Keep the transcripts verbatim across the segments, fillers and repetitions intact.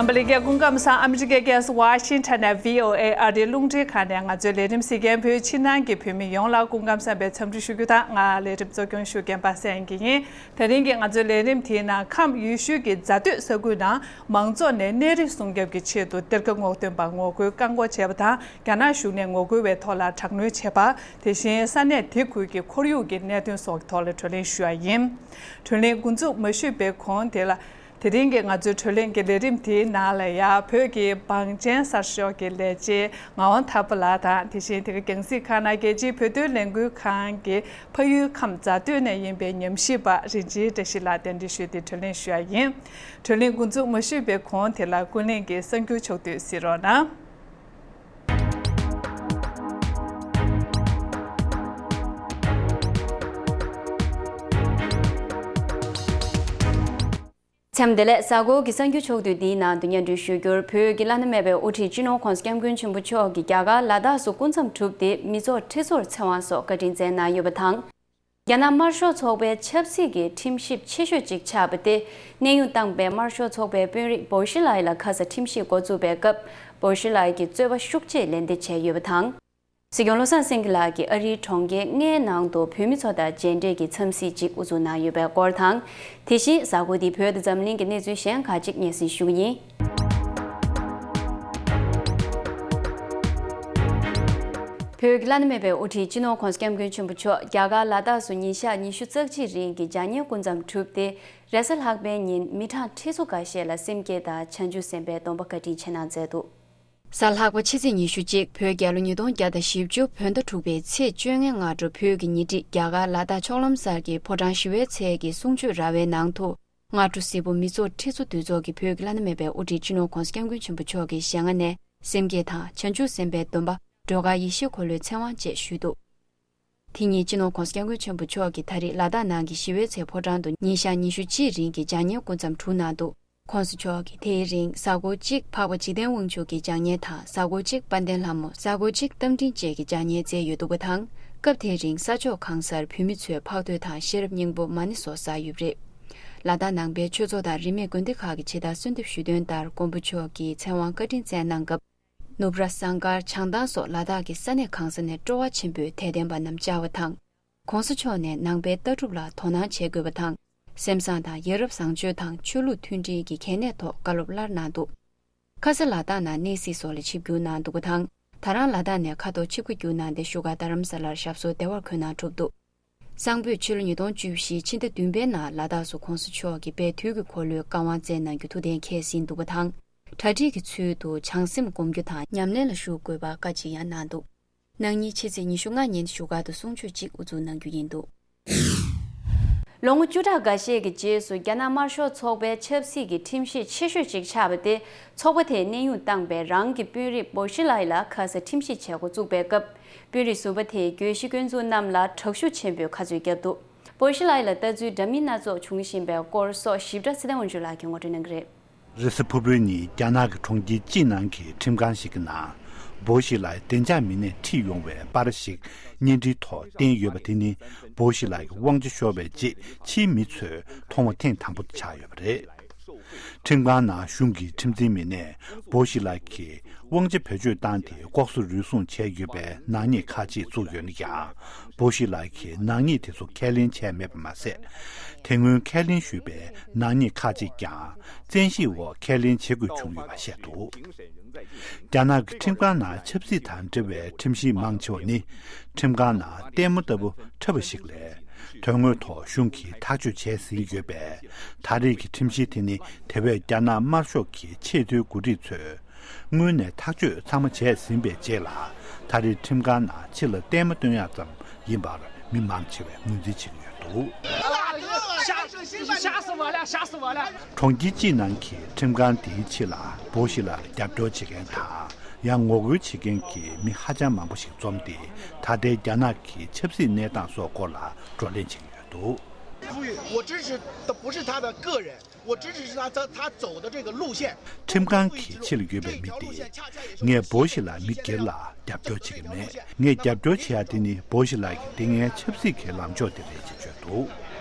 ཨ་མི་རི་ཀའི་སྐུ་ཁམས་བཟང་། ཨ་མི་རི་ཀའི་རྒྱལ་ས་ཝ་ཤིང་ཊོན་ནས་བྷི་ཨོ་ཨེ་ཨ་རིའི་རླུང་འཕྲིན་ཁང་ནས་ང་ཚོའི་ལས་རིམ་གཟིགས་མཁན་བོད་ཕྱི་ནང་གི་བོད་མི་ཡོངས་ལ་སྐུ་ཁམས་བཟང་པའི་འཚམས་འདྲི་ཞུ་རྒྱུ་དང་། ང་ལས་རིམ་གཙོ་སྐྱོང་ཞུ་མཁན་པ་སངས་སྐྱིད་ཡིན། དེ་རིང་གི་ང་ཚོའི་ལས་རིམ་དེའི་ནང་ཁམས་ཡུལ་ཤུལ་གྱི་རྫ་སྟོད་ས་ཁུལ་ནང་མང་ཚོགས་ནས་གནས་རི་སྲུང་སྐྱོབ་ཀྱི་ཆེད་དུ་གཏེར་ཁ་སྔོག་འདོན་པར་ངོ་རྒོལ་བཀག་འགོག་བྱས་པ་དང་། རྒྱ་ནག་གཞུང་ནས་ངོ་རྒོལ་བའི་ཐོག་ལ་དྲག་གནོན་བྱས་པ། དེ་བཞིན་ས་གནས་དེ་ཁུལ་གྱི་ཁོར་ཡུག་གི་གནད་དོན་སོགས་ཀྱི་ཐོག་ལ་བགྲོ་གླེང་ཞུ་བ་ཡིན། བགྲོ་གླེང་འགོ་འཛུགས་མ་ཞུས་པའི་གོང་དེ་ལ། དེ་རིང་གི་ང་ཚོའི་བགྲོ་གླེང་གི་ལས་རིམ་དེའི་ནང་ལ་ཡང་བོད་ཀྱི་བང་ཆེན་གསར་ཤོག་གི་ལས་བྱེད་ངག་དབང་ཐར་པ་ལགས་དང་། དེ་བཞིན་དེ་ག་རྒྱང་སྲིང་ཁང་ནང་རྒྱལ་སྤྱིའི་བོད་དོན་ལས་འགུལ་ཁང་གི་ཕ་ཡུལ་ཁམས་རྫ་སྟོད་ནས་ཡིན་པའི་ཉམས་ཞིབ་པ་རིན་ཆེན་བཀྲ་ཤིས་ལགས་གདན་འདྲེན་ཞུས་ཏེ་བགྲོ་གླེང་ཞུ་བ་ཡིན། བགྲོ་གླེང་འགོ་འཛུགས་མ་ཞུས་པའི་གོང་དེ་ལ་ཀུན་གླེང་གི་གསར་འགྱུར་ཕྱོགས་བསྡུས་གཟིགས་རོགས་གནང་། མཚམས་བདེ་ལེགས། གཟའ་འཁོར་གྱི་གསར་འགྱུར་ཕྱོགས་བསྡུས་འདིའི་ནང་དུ་སྙན་སྒྲོན་ཞུ་རྒྱུར། བོད་ཀྱི་བླ་ན་མེད་པའི་དབུ་ཁྲིད་སྤྱི་ནོར་༧གོང་ས་༧སྐྱབས་མགོན་ཆེན་པོ་མཆོག་གིས་རྒྱ་གར་ལ་དྭགས་སུ་སྐུ་མཚམས་གྲུབ་སྟེ་མི་ཚོགས་ཁྲི་ཚོར་ཚེ་དབང་སོགས་བཀའ་དྲིན་བསྩལ་གནང་ཡོད་པ་དང་། རྒྱ་ནག་དམར་ཤོག་ཚོགས་པའི་ཆབ་སྲིད་ཀྱི་ཁྲིམས་ཞིབ་ཆེ་ཤོས་ཅིག་ཆགས་པ་སྟེ། གནས་དབྱུང་བཏང་པའི་དམར་ཤོག་ཚོགས་པའི་དཔོན་རིགས་བོ་ཤི་ལའི་ལ་ཁ་ས་ཁྲིམས་ཞིབ་འགོ་བཙུགས་པའི་སྐབས། བོ་ཤི་ལའི་གིས་རྩོད་པ་ཤུགས་ཆེ་ལེན་འདེད་བྱས་ཡོད་པ་དང་། སྲིད་སྐྱོང་བློ་བཟང་སེང་གེ་ལགས་ཀྱིས་ཨ་རིའི་གྲོང་ཁྱེར་ལྔའི་ནང་དུ་བོད་མི་ཚོ་དང་མཇལ་འཕྲད་ཀྱི་འཚམས་གཟིགས་ཅིག་དབུ་འཛུགས་གནང་ཡོད་པའི་སྐོར་དང་། དེ་བཞིན་གཟའ་འཁོར་འདིའི་བོད་དང་འཛམ་གླིང་གི་གནས་ཚུལ་གཞན་ཁག་ཅིག་སྙན་སེང་ཞུ་གི་ཡིན། བོད་ཀྱི་བླ་ན་མེད་པའི་དབུ་ཁྲིད་སྤྱི་ནོར་༧གོང་ས་༧སྐྱབས་མགོན་ཆེན་པོ་མཆོག་རྒྱ་གར་ལ་དྭགས་སུ་ཉིན་ཞག་ཉི་ཤུ་རྩ་གཅིག་རིང་གི་བྱ་ཉལ་སྐུ་མཚམས་གྲུབ་སྟེ། རེས་གཟའ་ལྷག་པའི་ཉིན་མི་གྲངས་ཁྲི་ཚོ་འགའ་ཤས་ལ་སེམས་བསྐྱེད་དང་བྱང་ཆུབ་སེམས་དཔའི་སྡོམ་པ་བཀའ་དྲིན་ཆེ་གནང་མཛད་འདུག། གཟའ་ལྷག་པ་ཕྱི་ཚེས་ཉི་ཤུ་གཅིག་བོད་རྒྱལ་ལོ་ཉིས་སྟོང་བརྒྱ་དང་བཞི་བཅུ་བོད་ཟླ་དྲུག་པའི་ཚེས་བཅོ་ལྔའི་སྔ་དྲོ། བོད་ཀྱི་ཉེ་འཁྲིས་རྒྱ་གར་ལ་དྭགས་ཕྱོགས་ལམ་གསར་གྱི་ཕོ་བྲང་ཞི་བའི་ཚལ་གྱི་གསུང་ཆོས་ར་བའི་ནང་དུ། སྔ་དྲོ་གཟིགས་པོ་མི་ཚོགས་ཁྲི་ཚོ་འདུས་ཚོགས་ཀྱིས་བོད་ཀྱི་བླ་ན་མེད་པའི་དབུ་ཁྲིད་སྤྱི་ནོར་༧གོང་ས་༧སྐྱབས་མགོན་ཆེན་པོ་མཆོག་གི་ཞལ་སྔ་ནས་སེམས་བསྐྱེད་དང་བྱང་ཆུབ་སེམས་དཔའི་སྡོམ་པ། སྒྲོལ་དཀར་ཡེ་ཤེས་འཁོར་ལོའི་ཚེ་དབང་བཅས་ཞུས་འདུག། དེ་ཉིན་སྤྱི་ནོར་༧གོང་ས་༧སྐྱབས་མགོན་ཆེན་པོ་མཆོག་གིས་ད་རེས་ལ་དྭགས་ནང་གི་ཞི་བའི་ཚལ་ཕོ་བྲང་དུ་ཉིན་ཞག་ཉི་ཤུ་གཅིག་རིང་གི་བྱ་ཉལ་སྐུ་མཚམས་གྲུབ་གནང་འདུག། ༸གོང་ས་མཆོག་གིས་དེའི་རིང་གཟའ་འཁོར་གཅིག་འཕགས་པ་འཇིག་རྟེན་དབང་ཕྱུག་གི་བྱ་ཉལ་དང་། གཟའ་འཁོར་གཅིག་དཔལ་ལྡན་ལྷ་མོ། གཟའ་འཁོར་གཅིག་རྟ་མགྲིན་བཅས་ཀྱི་བྱ་ཉལ་མཛད་ཡོད་འདུག་པ་དང་། སྐབས་དེའི་རིང་ས་ཕྱོགས་གང་སར་བོད་མི་ཚོས་ཕག་ཐོད་དང་ཤེས་རབ་སྙིང་པོ་མ་ཎི་སོགས་བསགས་ཡོད་པ་རེད། ལ་དྭགས་ནང་པའི་ཆོས་ཚོགས་དང་རིས་མེད་དགོན་སྡེ་ཁག་གིས་ཇི་ལྟར་གསོལ་འདེབས་ཞུས་དོན་ལྟར་མགོན་པོ་མཆོག་གིས་ཚེ་དབང་བཀའ་དྲིན་བསྩལ་གནང་སྐབས། ནུབ་ར། ཟངས་དཀར། བྱང་ཐང་སོགས་ལ་དྭགས་ཀྱི་ས་གནས་གང་ས་ནས་སྤྲོ་བ་ཆེན་པོས་དད་ལྡན་པ་རྣམས་བཅར་བ་དང་། ༸གོང་ས་མཆོག་ནས་ནང་པའི་ལྟ་གྲུབ་ལ་དོ་སྣང་བྱེད་དགོས་པ་དང་། སེམས་བཟང་དང་ཡ་རབས་བཟང་སྤྱོད་དང་ཆོས་ལུགས་མཐུན་སྒྲིལ་གྱི་གལ་གནད་ཐོག་བཀའ་སློབ་སླར་གནང་འདུག། ཁ་ས་ལ་དྭགས་ནང་གནས་གཟིགས་སོགས་ལ་ཆིབས་བསྒྱུར་གནང་འདུག་པ་དང་། ད་རང་ལ་དྭགས་ནས་ཁ་ཐོར་ཆིབས་བསྒྱུར་གནང་སྟེ་བཞུགས་སྒར་རྡ་རམ་ས་ལར་ཞབས་སོར་བདེ་བར་འཁོད་གནང་གྲུབ་འདུག། གསང་ཕུད་ཕྱི་ལོ་ཉིས་སྟོང་བཅུ་བཞི་ཕྱི་ཟླ་བདུན་པའི་ནང་ལ་དྭགས་སུ་༸གོང་ས་མཆོག་གིས་དཔལ་དུས་ཀྱི་འཁོར་ལོའི་བཀའ་དབང་སྩལ་གནང་རྒྱུ་ཐུགས་གཏན་འཁེལ་ཟིན་འདུག་པ་དང་། གྲ་སྒྲིག་གི་ཚུལ་དུ་བྱང་སེམས་སྒོམ་རྒྱུ་དང་ཉམས་ལེན་ལ་ཞུགས་དགོས་པ་བཀའ་ཅིག་ཡང་གནང་འདུག། གནངས་ཉིན་ཕྱི་ཚེས་ཉི་ཤུ་ལྔ་ཉིན་བཞུགས་སྒར་དུ་གསུང་ཆོས་གཅིག་དབུ་འཛུགས་གནང་རྒྱུ་ཡིན་འདུག། ལོ་ངོ་བཅུ་ཕྲག་འགའ་ཤས་ཀྱི་རྗེས་སུ་རྒྱ་ནག་དམར་ཤོག་ཚོགས་པའི་ཆབ་སྲིད་ཀྱི་ཁྲིམས་ཞིབ་ཆེ་ཤོས་ཤིག་ཆགས་པ་སྟེ། ཚོགས་པ་དེས་གནས་དབྱུང་བཏང་པའི་རང་གི་དཔོན་རིགས་བོ་ཤི་ལའི་ལ་ཁ་ས་ཁྲིམས་ཞིབ་བྱེད་འགོ་བཙུགས་པའི་སྐབས། དཔོན་རིགས་ཟུར་པ་དེས་གྱོད་གཞི་བསྐྱོན་ཚུལ་རྣམས་ལ་དྲག་ཤུགས་ཆེན་པོས་ཁ་རྩོད་བརྒྱབ་འདུག། བོ་ཤི་ལའི་ལ་ལྟ་ཚུལ་འདྲ་མིན་སྣ་ཚོགས་བྱུང་བཞིན་པའི་སྐོར་སོགས་ཞིབ་ཕྲ་ཚེ་བརྟན་དབང་ཕྱུག་ལགས་ཀྱིས་ངོ་སྤྲོད་གནང་གི་རེད། རེས་གཟའ་ཕུར་བུའི་ཉིན་རྒྱ་ནག་གི་གྲོང་ཁྱེར་ཅི་ནན་གྱི་ཁྲིམས་ཁང་ཞིག་གི་ནང་། བོ་ཤི་ལའི་བདེ་འཇགས་མི་སྣས་ཁྲིད་ཡོང་བའི་པར་ཞིག་བརྙན་འཕྲིན་ཐོག་བསྟན་ཡོད་པ་དེ་ནི། བོ་ཤི་ལའི་དབང་ཆ་ཤོར་བའི་རྗེས་ཕྱིའི་མི་ཚོས་མཐོང་བ་ཐེངས་དང་པོ་ཆགས་ཡོད་པ་རེད། ཁྲིམས་ཁང་ནང་གཞུང་གི་ཁྲིམས་འཛིན་མི་སྣས་བོ་ཤི་ལའི་གི་དབང་ཆ་བེད་སྤྱོད་བཏང་སྟེ་ལྐོག་ཟ་རུལ་སུངས་བྱས་ཡོད་པའི་ནག་ཉེས་ཁག་ཅིག་བཙུགས་ཡོད་ན་ཡང་། བོ་ཤི་ལའི་གི་ནག་ཉེས་དེ་ཚོ་ཁས་ལེན་བྱས་མེད་པ་མ་ཟད། དེ་སྔོན་ཁས་ལེན་ཞུས་པའི་ནག་ཉེས་ཁག་ཅིག་ཀྱང་བཙན་ཤེད་འོག་ཁས་ལེན་བྱེད་དགོས་བྱུང་ཡོད་པ་བཤད་འདུག། རྒྱ་ནག་གི་ཁྲིམས་ཁང་ནང་ཆབ་སྲིད་དང་འབྲེལ་བའི་ཁྲིམས་གཞི་མང་ཆེ་བ་ནི། ཁྲིམས་ཁང་ནང་ལྟད་མོ་ལྟ་བུ་འཁྲབ་པ་ཞིག་ལས། དོན་དངོས་ཐོག་གཞུང་གིས་ཐག་གཅོད་བྱས་ཟིན་ཡོད་པས། ད་རེས་ཀྱི་ཁྲིམས་གཞི་དེ་ནི་དེ་བས་རྒྱ་ནག་དམར་ཤོག་གི་ཆེས་མཐོའི་འགོ་ཁྲིད་ཚོས། སྔོན་ནས་ཐག་གཅོད་ཚང་མ་བྱས་ཟིན་པའི་རྗེས་ལ། ད་རེས་ཁྲིམས་ཁང་ནང་ཕྱི་ལ་ལྟད་མོ་སྟོན་ཡག་ཙམ་ཡིན་པར་མི་མང་ཆེ་བས་ངོས་འཛིན་བྱེད་ཀྱི་ཡོད་འདུག། 吓吓死我了，吓死我了！ གྲོང་ཁྱེར་སྤྱི་ནང་གི་ཁྲིམས་ཁང་དེའི་ཕྱི་ལ་བོ་ཤི་ལའི་རྒྱབ་སྐྱོར་བྱེད་མཁན་དང་། ཡང་ངོ་རྒོལ་བྱེད་མཁན་གྱི་མི་ཧ་ཅང་མང་པོ་ཞིག་འཛོམས་ཏེ། ད་ལྟའི་རྒྱ་ནག་གི་ཆབ་སྲིད་གནས་སྟངས་སོགས་སྐོར་ལ་བགྲོ་གླེང་བྱེད་ཀྱི་ཡོད་འདུག། 注意，我支持的不是他的个人，我支持是他他他走的这个路线。 ཁྲིམས་ཁང་གི་ཕྱི་ལ་ཡོད་པའི་མི་དེས། ངས་བོ་ཤི་ལའི་མི་སྒེར་ལ་རྒྱབ་སྐྱོར་བྱེད་ཀྱི་མེད། ངས་རྒྱབ་སྐྱོར་བྱེད་ཡག་དེ་ནི་བོ་ཤི་ལའི་དེ་སྔའི་ཆབ་སྲིད་ཀྱི་ལངས་ཕྱོགས་དེ་རེད་ཅེས་བརྗོད་འདུག།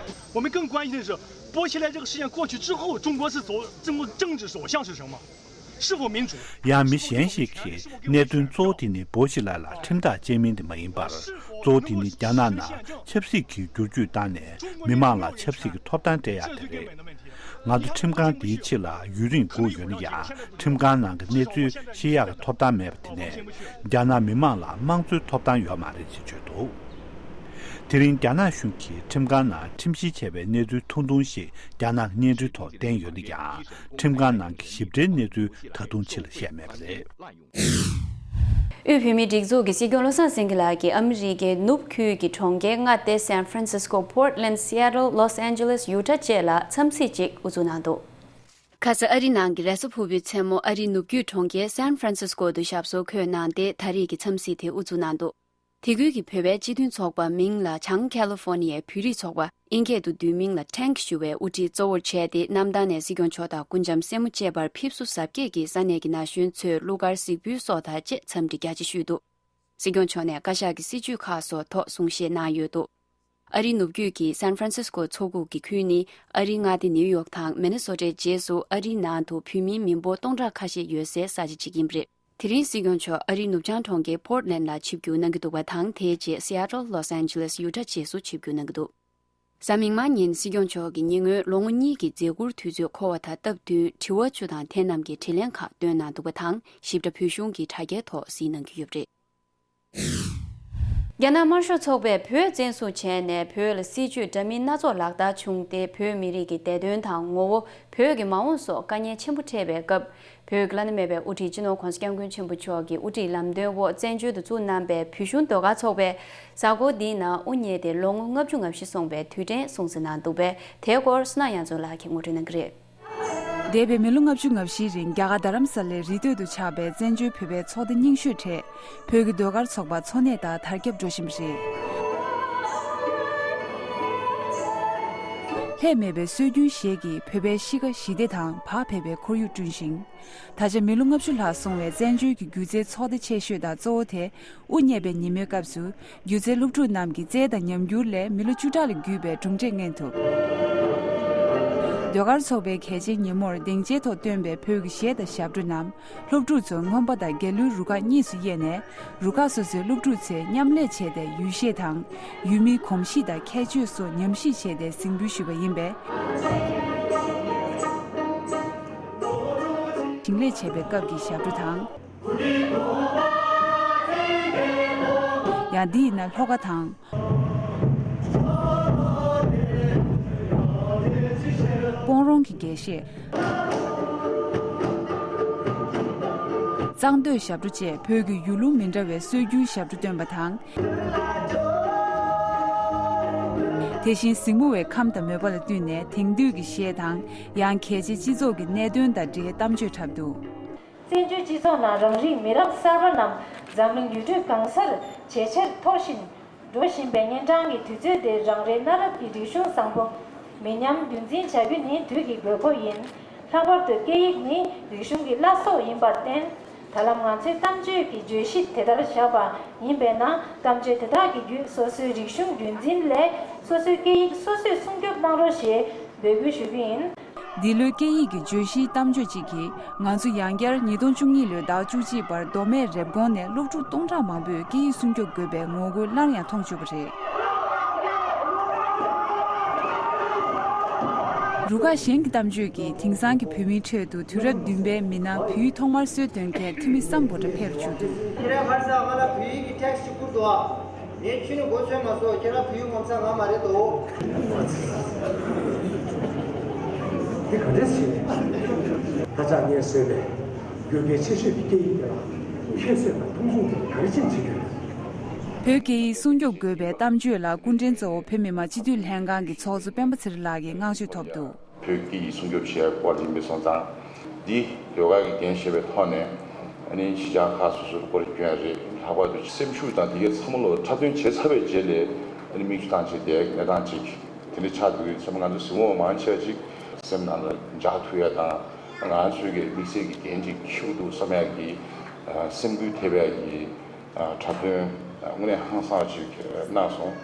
我们更关心的是，波西来这个事件过去之后，中国是走中国政治走向是什么？ ཡང་མི་གཞན་ཞིག་གིས་གནད་དོན་གཙོ་བོ་དེ་ནི་བོ་ཤི་ལགས་ལ་ཁྲིམས་ཐག་བཅད་མིན་དེ་མ་ཡིན་པར། གཙོ་བོ་དེ་ནི་རྒྱ་ནག་ནང་ཆབ་སྲིད་ཀྱི་བསྒྱུར་བཅོས་བཏང་ནས་མི་མང་ལ་ཆབ་སྲིད་ཀྱི་ཐོབ་ཐང་སྤྲད་ཡག་དེ་རེད། ང་ཚོ་ཁྲིམས་ཁང་འདིའི་ཕྱི་ལ་ཡུན་རིང་སྒུག་ཡོད་ན་ཡང་ཁྲིམས་ཁང་ནང་གི་གནས་ཚུལ་ཤེས་ཡག་གི་ཐོབ་ཐང་མེད་པ་དེ་ནས་རྒྱ་ནག་མི་མང་ལ་དམངས་གཙོའི་ཐོབ་ཐང་ཡོད་མ་རེད་ཅེས་བརྗོད་འདུག་དེ་རིང་རྒྱ་ནག་གཞུང་གིས་ཁྲིམས་ཁང་ནང་ཁྲིམས་བཤེར་བྱས་པའི་གནས་ཚུལ་ཐུང་ཐུང་ཞིག་རྒྱ་ནག་གི་བརྙན་འཕྲིན་ཐོག་བསྟན་ཡོད་ན་ཡང་། ཁྲིམས་ཁང་ནང་གི་ཞིབ་ཕྲའི་གནས་ཚུལ་ད་དུང་ཕྱི་ལ་བཤད་མེད་པ་རེད། དབུས་བོད་མིའི་སྒྲིག་འཛུགས་ཀྱི་སྲིད་སྐྱོང་བློ་བཟང་སེང་གེ་ལགས་ཀྱིས་ཨ་མི་རི་ཀའི་ནུབ་ཁུལ་གྱི་གྲོང་ཁྱེར་ལྔ་སྟེ། སན་ཧྥ་རན་སིས་ཀོ། པོར་ཊ་ལེན་ཌ། སི་ཨེ་ཊལ། ལོས་ཨན་ཇེ་ལེས། ཡུ་ཊ་བཅས་ལ་འཚམས་གཟིགས་ཅིག་དབུ་འཛུགས་གནང་འདུག་ཁ་ས་ཨ་རི་ནང་གི་རེས་གཟའ་ཕུར་བུའི་མཚན་མོ་ཨ་རིའི་ནུབ་རྒྱུད་གྲོང་ཁྱེར་སན་ཧྥ་རན་སིས་ཀོ་དུ་ཞབས་སོར་འཁོད་གནང་སྟེ། ད་རེས་ཀྱི་འཚམས་གཟིགས་དེ་དབུ་འཛུགས་གནང་འདུག་དེ་ཁུལ་གྱི་བོད་པའི་སྤྱི་མཐུན་ཚོགས་པ་མིང་ལ་བྱང་ཁ་ལི་ཧྥོ་ནི་ཡའི་བོད་རིགས་ཚོགས་པ། ཨིན་སྐད་དུ་བསྡུས་མིང་ལ་ཊེང་ཞུ་བའི་དབུ་ཁྲིད་གཙོ་བོར་བྱས་ཏེ། གནམ་ཐང་ནས་སྲིད་སྐྱོང་མཆོག་དང་སྐུ་འཆམ་སྲས་མོ་བཅས་པར་ཕེབས་བསུ་གཟབ་རྒྱས་ཀྱིས་ས་གནས་ཀྱི་ན་གཞོན་ཚོས་གླུ་གར་གཟིགས་འབུལ་སོགས་དང་བཅས་འཚམས་འདྲི་རྒྱ་ཆེ་ཞུས་འདུག་སྲིད་སྐྱོང་མཆོག་ནས་བཀའ་ཤག་གི་སྲིད་བྱུས་ཁག་སོགས་ཐོག་གསུང་བཤད་གནང་ཡོད་འདུག་ཨ་རིའི་ནུབ་རྒྱུད་ཀྱི་སན་ཧྥ་རན་སིས་ཀོ་མཚོ་ཁུག་གི་ཁུལ་ནི། ཨ་རིའི་མངའ་སྡེ་ནིའུ་ཡོག་དང་མི་ནི་སོ་ཊའི་རྗེས་སུ། ཨ་རིའི་ནང་དུ་བོད་མིའི་མི་འབོར་སྟོང་ཕྲག་ཁ་ཤས་ཡོད་སའི་ས་ཆ་ཅིག་ཡིན་པ་རེད། དེ་རིང་སྲིད་སྐྱོང་མཆོག་ཨ་རིའི་ནུབ་བྱང་གྲོང་ཁྱེར་པོར་ཊ་ལེན་ཌ་ལ་ཆིབས་བསྒྱུར་གནང་གི་འདུག་པ་དང་། དེའི་རྗེས་སི་ཨེ་ཊལ། ལོས་ཨན་ཇེ་ལེས། ཡུ་ཊ་བཅས་སུ་ཆིབས་བསྒྱུར་གནང་གི་འདུག་གཟའ་མིག་དམར་ཉིན་སྲིད་སྐྱོང་མཆོག་གི་ཉེ་སྔོན་ལོ་ངོ་གཉིས་ཀྱི་མཛད་ཁུར་དུས་ཚོད་འཁོར་བ་དང་སྟབས་བསྟུན། དྲི་བ་བཅུ་དང་དེ་རྣམས་ཀྱི་དྲིས་ལན་ཁག་བཏོན་གནང་འདུག་པ་དང་། ཞིབ་ཕྲ་བོད་གཞུང་གི་དྲ་རྒྱའི་ཐོག་གཟིགས་གནང་གི་ཡོད་པ་རེད། རྒྱ་ནག་དམར་ཤོག་ཚོགས་པས་བོད་བཙན་བཟུང་བྱས་ནས། བོད་ལ་སྲིད་བྱུས་འདྲ་མིན་སྣ་ཚོགས་ལག་བསྟར་བྱུང་སྟེ། བོད་མི་རིགས་ཀྱི་བདེ་དོན་དང་། ངོ་བོ། བོད་ཀྱི་མ་འོངས་སོགས་དཀའ་ངལ་ཆེན་པོ་འཕྲད་པའི་སྐབས། བོད་ཀྱི་བླ་ན་མེད་པའི་དབུ་ཁྲིད་སྤྱི་ནོར་༸གོང་ས་༸སྐྱབས་མགོན་ཆེན་པོ་མཆོག་གི་དབུ་ཁྲིད་ལམ་སྟོན་འོག་བཙན་བྱོལ་དུ་བཙུགས་གནང་པའི་བོད་གཞུང་ཟློས་གར་ཚོགས་པས་གཟའ་འཁོར་འདིའི་ནང་དབུ་བརྙེས་ཏེ་ལོ་ངོ་ལྔ་བཅུ་ང་བཞི་སོང་བའི་དུས་དྲན་སྲུང་བརྩི་གནང་འདུག་པས། དེའི་སྐོར་བསོད་ནམས་དབྱངས་མཚོ་ལགས་ཀྱིས་ངོ་སྤྲོད་གནང་གི་རེད། འདས་པའི་མི་ལོ་ལྔ་བཅུ་ང་བཞིའི་རིང་རྒྱ་གར་རྡ་རམ་ས་ལའི་རི་སྟོད་དུ་ཆགས་པའི་བཙན་བྱོལ་བོད་པའི་ཚོགས་སྡེ་རྙིང་ཤོས་གྲས་བོད་ཀྱི་ཟློས་གར་ཚོགས་པ་འཚོ་གནས་དང་དར་ཁྱབ་འགྲོ་བཞིན་པ་རེད། ལྷད་མེད་པའི་སྲོལ་རྒྱུན་ཞིག་གིས་བོད་པའི་གཤིས་ཀ་ཞི་བདེ་དང་བག་ཕེབས་པའི་ཁོར་ཡུག་བསྐྲུན་ཞིང་། ད་ཆ་མི་ལོ་ལྔ་བཅུ་ལྷག་སོང་བའི་བཙན་བྱོལ་གྱི་སྒྱུ་རྩལ་ཚོགས་སྡེ་ཆེ་ཤོས་དང་གཙོ་བོ་དེ། དབུ་བརྙེས་པའི་ཉིན་མོའི་སྐབས་སུ། སྒྱུ་རྩལ་སློབ་ཕྲུག་རྣམས་ཀྱི་རྩལ་དང་ཉམས་འགྱུར་ལས་མི་ལོ་བཅུ་ཕྲག་ལས་བརྒལ་བའི་གྲུབ་འབྲས་མངོན་ཐུབ། ཟློས་གར་ཚོགས་པའི་གལ་ཆེའི་ཉིན་མོར་སྡིངས་ཆའི་ཐོག་བཏོན་པའི་བོད་ཀྱི་གཞས་དང་ཞབས་བྲོ་རྣམས་སློབ་ཕྲུག་ཚོས་རྔོན་པ་དང་རྒྱལ་གླུའི་རུ་ཁག་གཉིས་སུ་དབྱེ་ནས། རུ་ཁག་སོ་སོའི་སློབ་ཕྲུག་ཚོས་མཉམ་ལས་བྱས་ཏེ། ཡུལ་གཞས་དང་ཡུལ་མིའི་གོམས་གཤིས་དང་ཁྱད་ཆོས་སོགས་ཉམས་ཞིབ་བྱས་ཏེ་གཟིགས་འབུལ་ཞུས་པ་ཡིན་པས། ཞིང་ལས་བྱེད་པའི་སྐབས་ཀྱི་ཞབས་བྲོ་དང་། ཡང་འདི་ཡིན་ན་ལྷོ་ཁ་དང་། སྤོང་རོང་གི་རྒྱལ་གཞས། གཙང་སྟོད་ཞབས་བྲོ་བཅས་བོད་ཀྱི་ཡུལ་ལུང་མི་འདྲ་བའི་སྲོལ་རྒྱུན་ཞབས་བྲོ་བཏོན་པ་དང་། དེ་བཞིན་གཟིགས་མོ་བའི་ཁམས་དང་མོས་པ་ལ་བསྟུན་ནས་དེང་དུས་ཀྱི་གཞས་དང་། ཡང་གལ་ཆེའི་སྤྱི་ཚོགས་ཀྱི་གནད་དོན་དང་འབྲེལ་གཏམ་བརྗོད་འཁྲབ་འདུག་བཙན་བྱོལ་སྤྱི་ཚོགས་ནང་རང་རིགས་མི་རབས་གསར་པ་རྣམས་འཛམ་གླིང་ཡུལ་གྲུ་གང་སར་ཇེ་ཆེར་མཐོ་ཞིང་འགྲོ་བཞིན་པའི་གཉན་འཕྲང་གི་དུས་ཚོད་འདིར་རང་རེའི་གནའ་རབས་ཀྱི་རིག་གཞུང་བཟང་པོ་མི་ཉམས་རྒྱུན་འཛིན་བྱ་རྒྱུ་ནི་དུས་ཀྱི་དགོས་མཁོ་ཡིན། ལྷག་པར་དུ་སྐད་ཡིག་ནི་རིག་གཞུང་གི་བླ་སྲོག་ཡིན་པར་བརྟེན། ད་ལམ་ང་ཚོས་གཏམ་བརྗོད་ཀྱི་བརྗོད་གཞི་དེ་ལྟར་བཞག་པ་ཡིན་པས་ན། གཏམ་བརྗོད་དེ་དག་གི་བརྒྱུད་སོ་སོའི་རིག་གཞུང་རྒྱུན་འཛིན་སླད་སོ་སོའི་སྐད་ཡིག་སོ་སོས་སྲུང་སྐྱོབ་གནང་རོགས་ཞེས་འབོད་སྐུལ་ཞུ་རྒྱུ་ཡིན། འདི་ལོའི་སྐད་ཡིག་གི་བརྗོད་གཞིའི་གཏམ་བརྗོད་ཅིག་གིས། ང་ཚོ་ཡང་བསྐྱར་ཉིས་སྟོང་བཅུ་གཉིས་ལོའི་ཟླ་བ་བཅུ་གཅིག་པར་མདོ་སྨད་རེབ་གོང་ནས་སློབ་ཕྲུག་སྟོང་ཕྲག་མང་པོས་སྐད་ཡིག་སྲུང་སྐྱོབ་དགོས་པའི་ངོ་རྒོལ་སླར་ཡང་མཐོང་བཅུག་པ་རེད། རུ་ཁག་གཞན་གྱི་གཏམ་བརྗོད་ཀྱིས། དེང་སང་གི་བོད་མིའི་ཁྲོད་དུ་དུས་རབས་བདུན་པའི་མི་སྣ་བོད་ཡིག་ཐོག་མར་སྲོལ་འདོན་མཁན་འཐུས་མི་སམ་བྷོ་ཊ་ཕེབས་བཅུག་འདུག་ཁྱེད་རང་ཁ་སང་ང་ལ་བོད་ཡིག་གི་ཊེག་སི་ཅིག་བསྐུར་འདུག་ཨ། ངས་ཁྱོད་ནི་མགོ་ཚོས་མ་སོང་། ཁྱེད་རང་བོད་ཡིག་ངོ་མཚར་ངང་མ་རེད་དོ། འདི་ག་འདྲས་བྱས་ནས། ད་ཆ་ངས་བཟོས་པའི་དགོས་གལ་ཆེ་ཤོས་ཀྱི་སྐད་ཡིག་དེ་ལ་ཁྱད་གསོད་དང་མཐོང་ཆུང་དེ་ག་རེ་ཕྱིན་བྱེད་དགོས། བོད་སྐད་ཡིག་སྲུང་སྐྱོབ་དགོས་པའི་གཏམ་བརྗོད་ལ་སྐུ་མགྲོན་གཙོ་བོ་བོད་མི་མང་སྤྱི་འཐུས་ལྷན་ཁང་གི་ཚོགས་གཙོ་སྤེན་པ་ཚེ་རིང་ལགས་ཀྱིས་བསྔགས་བརྗོད་ཐོབ་འདུག་བོད་སྐད་ཡིག་སྲུང་སྐྱོབ་བྱེད་ཡག་སྐོར་ཡིན་པའི་སོང་ཙང་། འདི་ཟློས་གར་གྱི་འགན་བཞེས་པའི་ཐོག་ནས། ཨ་ནི་གཞིས་ཆགས་ཁག་སོ་སོར་སྐོར་སྐྱོད་ཡ་རེད། ལྷག་པར་དུ་སེམས་ཤུགས་དང་དེ་གའི་ཚང་མ་ལོ་འཁྲབ་སྟོན་བྱས་ཚར་བའི་རྗེས་ལ། ཨ་ནི་མིག་ཆུ་བཏང་བྱས་བསྡད་ཡག་གི་གནས་སྟངས་ཅིག་དེ་འདྲ་ཆགས་འདུག་གི། ཚང་མ་ང་ཚོ་གཟིགས་མོ་བ་མང་ཆེ་བ་ཅིག་སེམས་ནང་ལ་འཇགས་ཐུབ་ཡ་དང་། ང་ཚོའི་གི་དམིགས་བསལ་གྱི་འགན་ཅིག་འཁྱེར་འདུག་བསམ་ཡ་གི། ཨ། སེམས་འགུལ་ཐེབས་ཡ་གི། ཨ། འཁྲབ་སྟོན། ཨ། དངོས་གནས་ཧང་སངས་ཅིག་གནང་སོང་།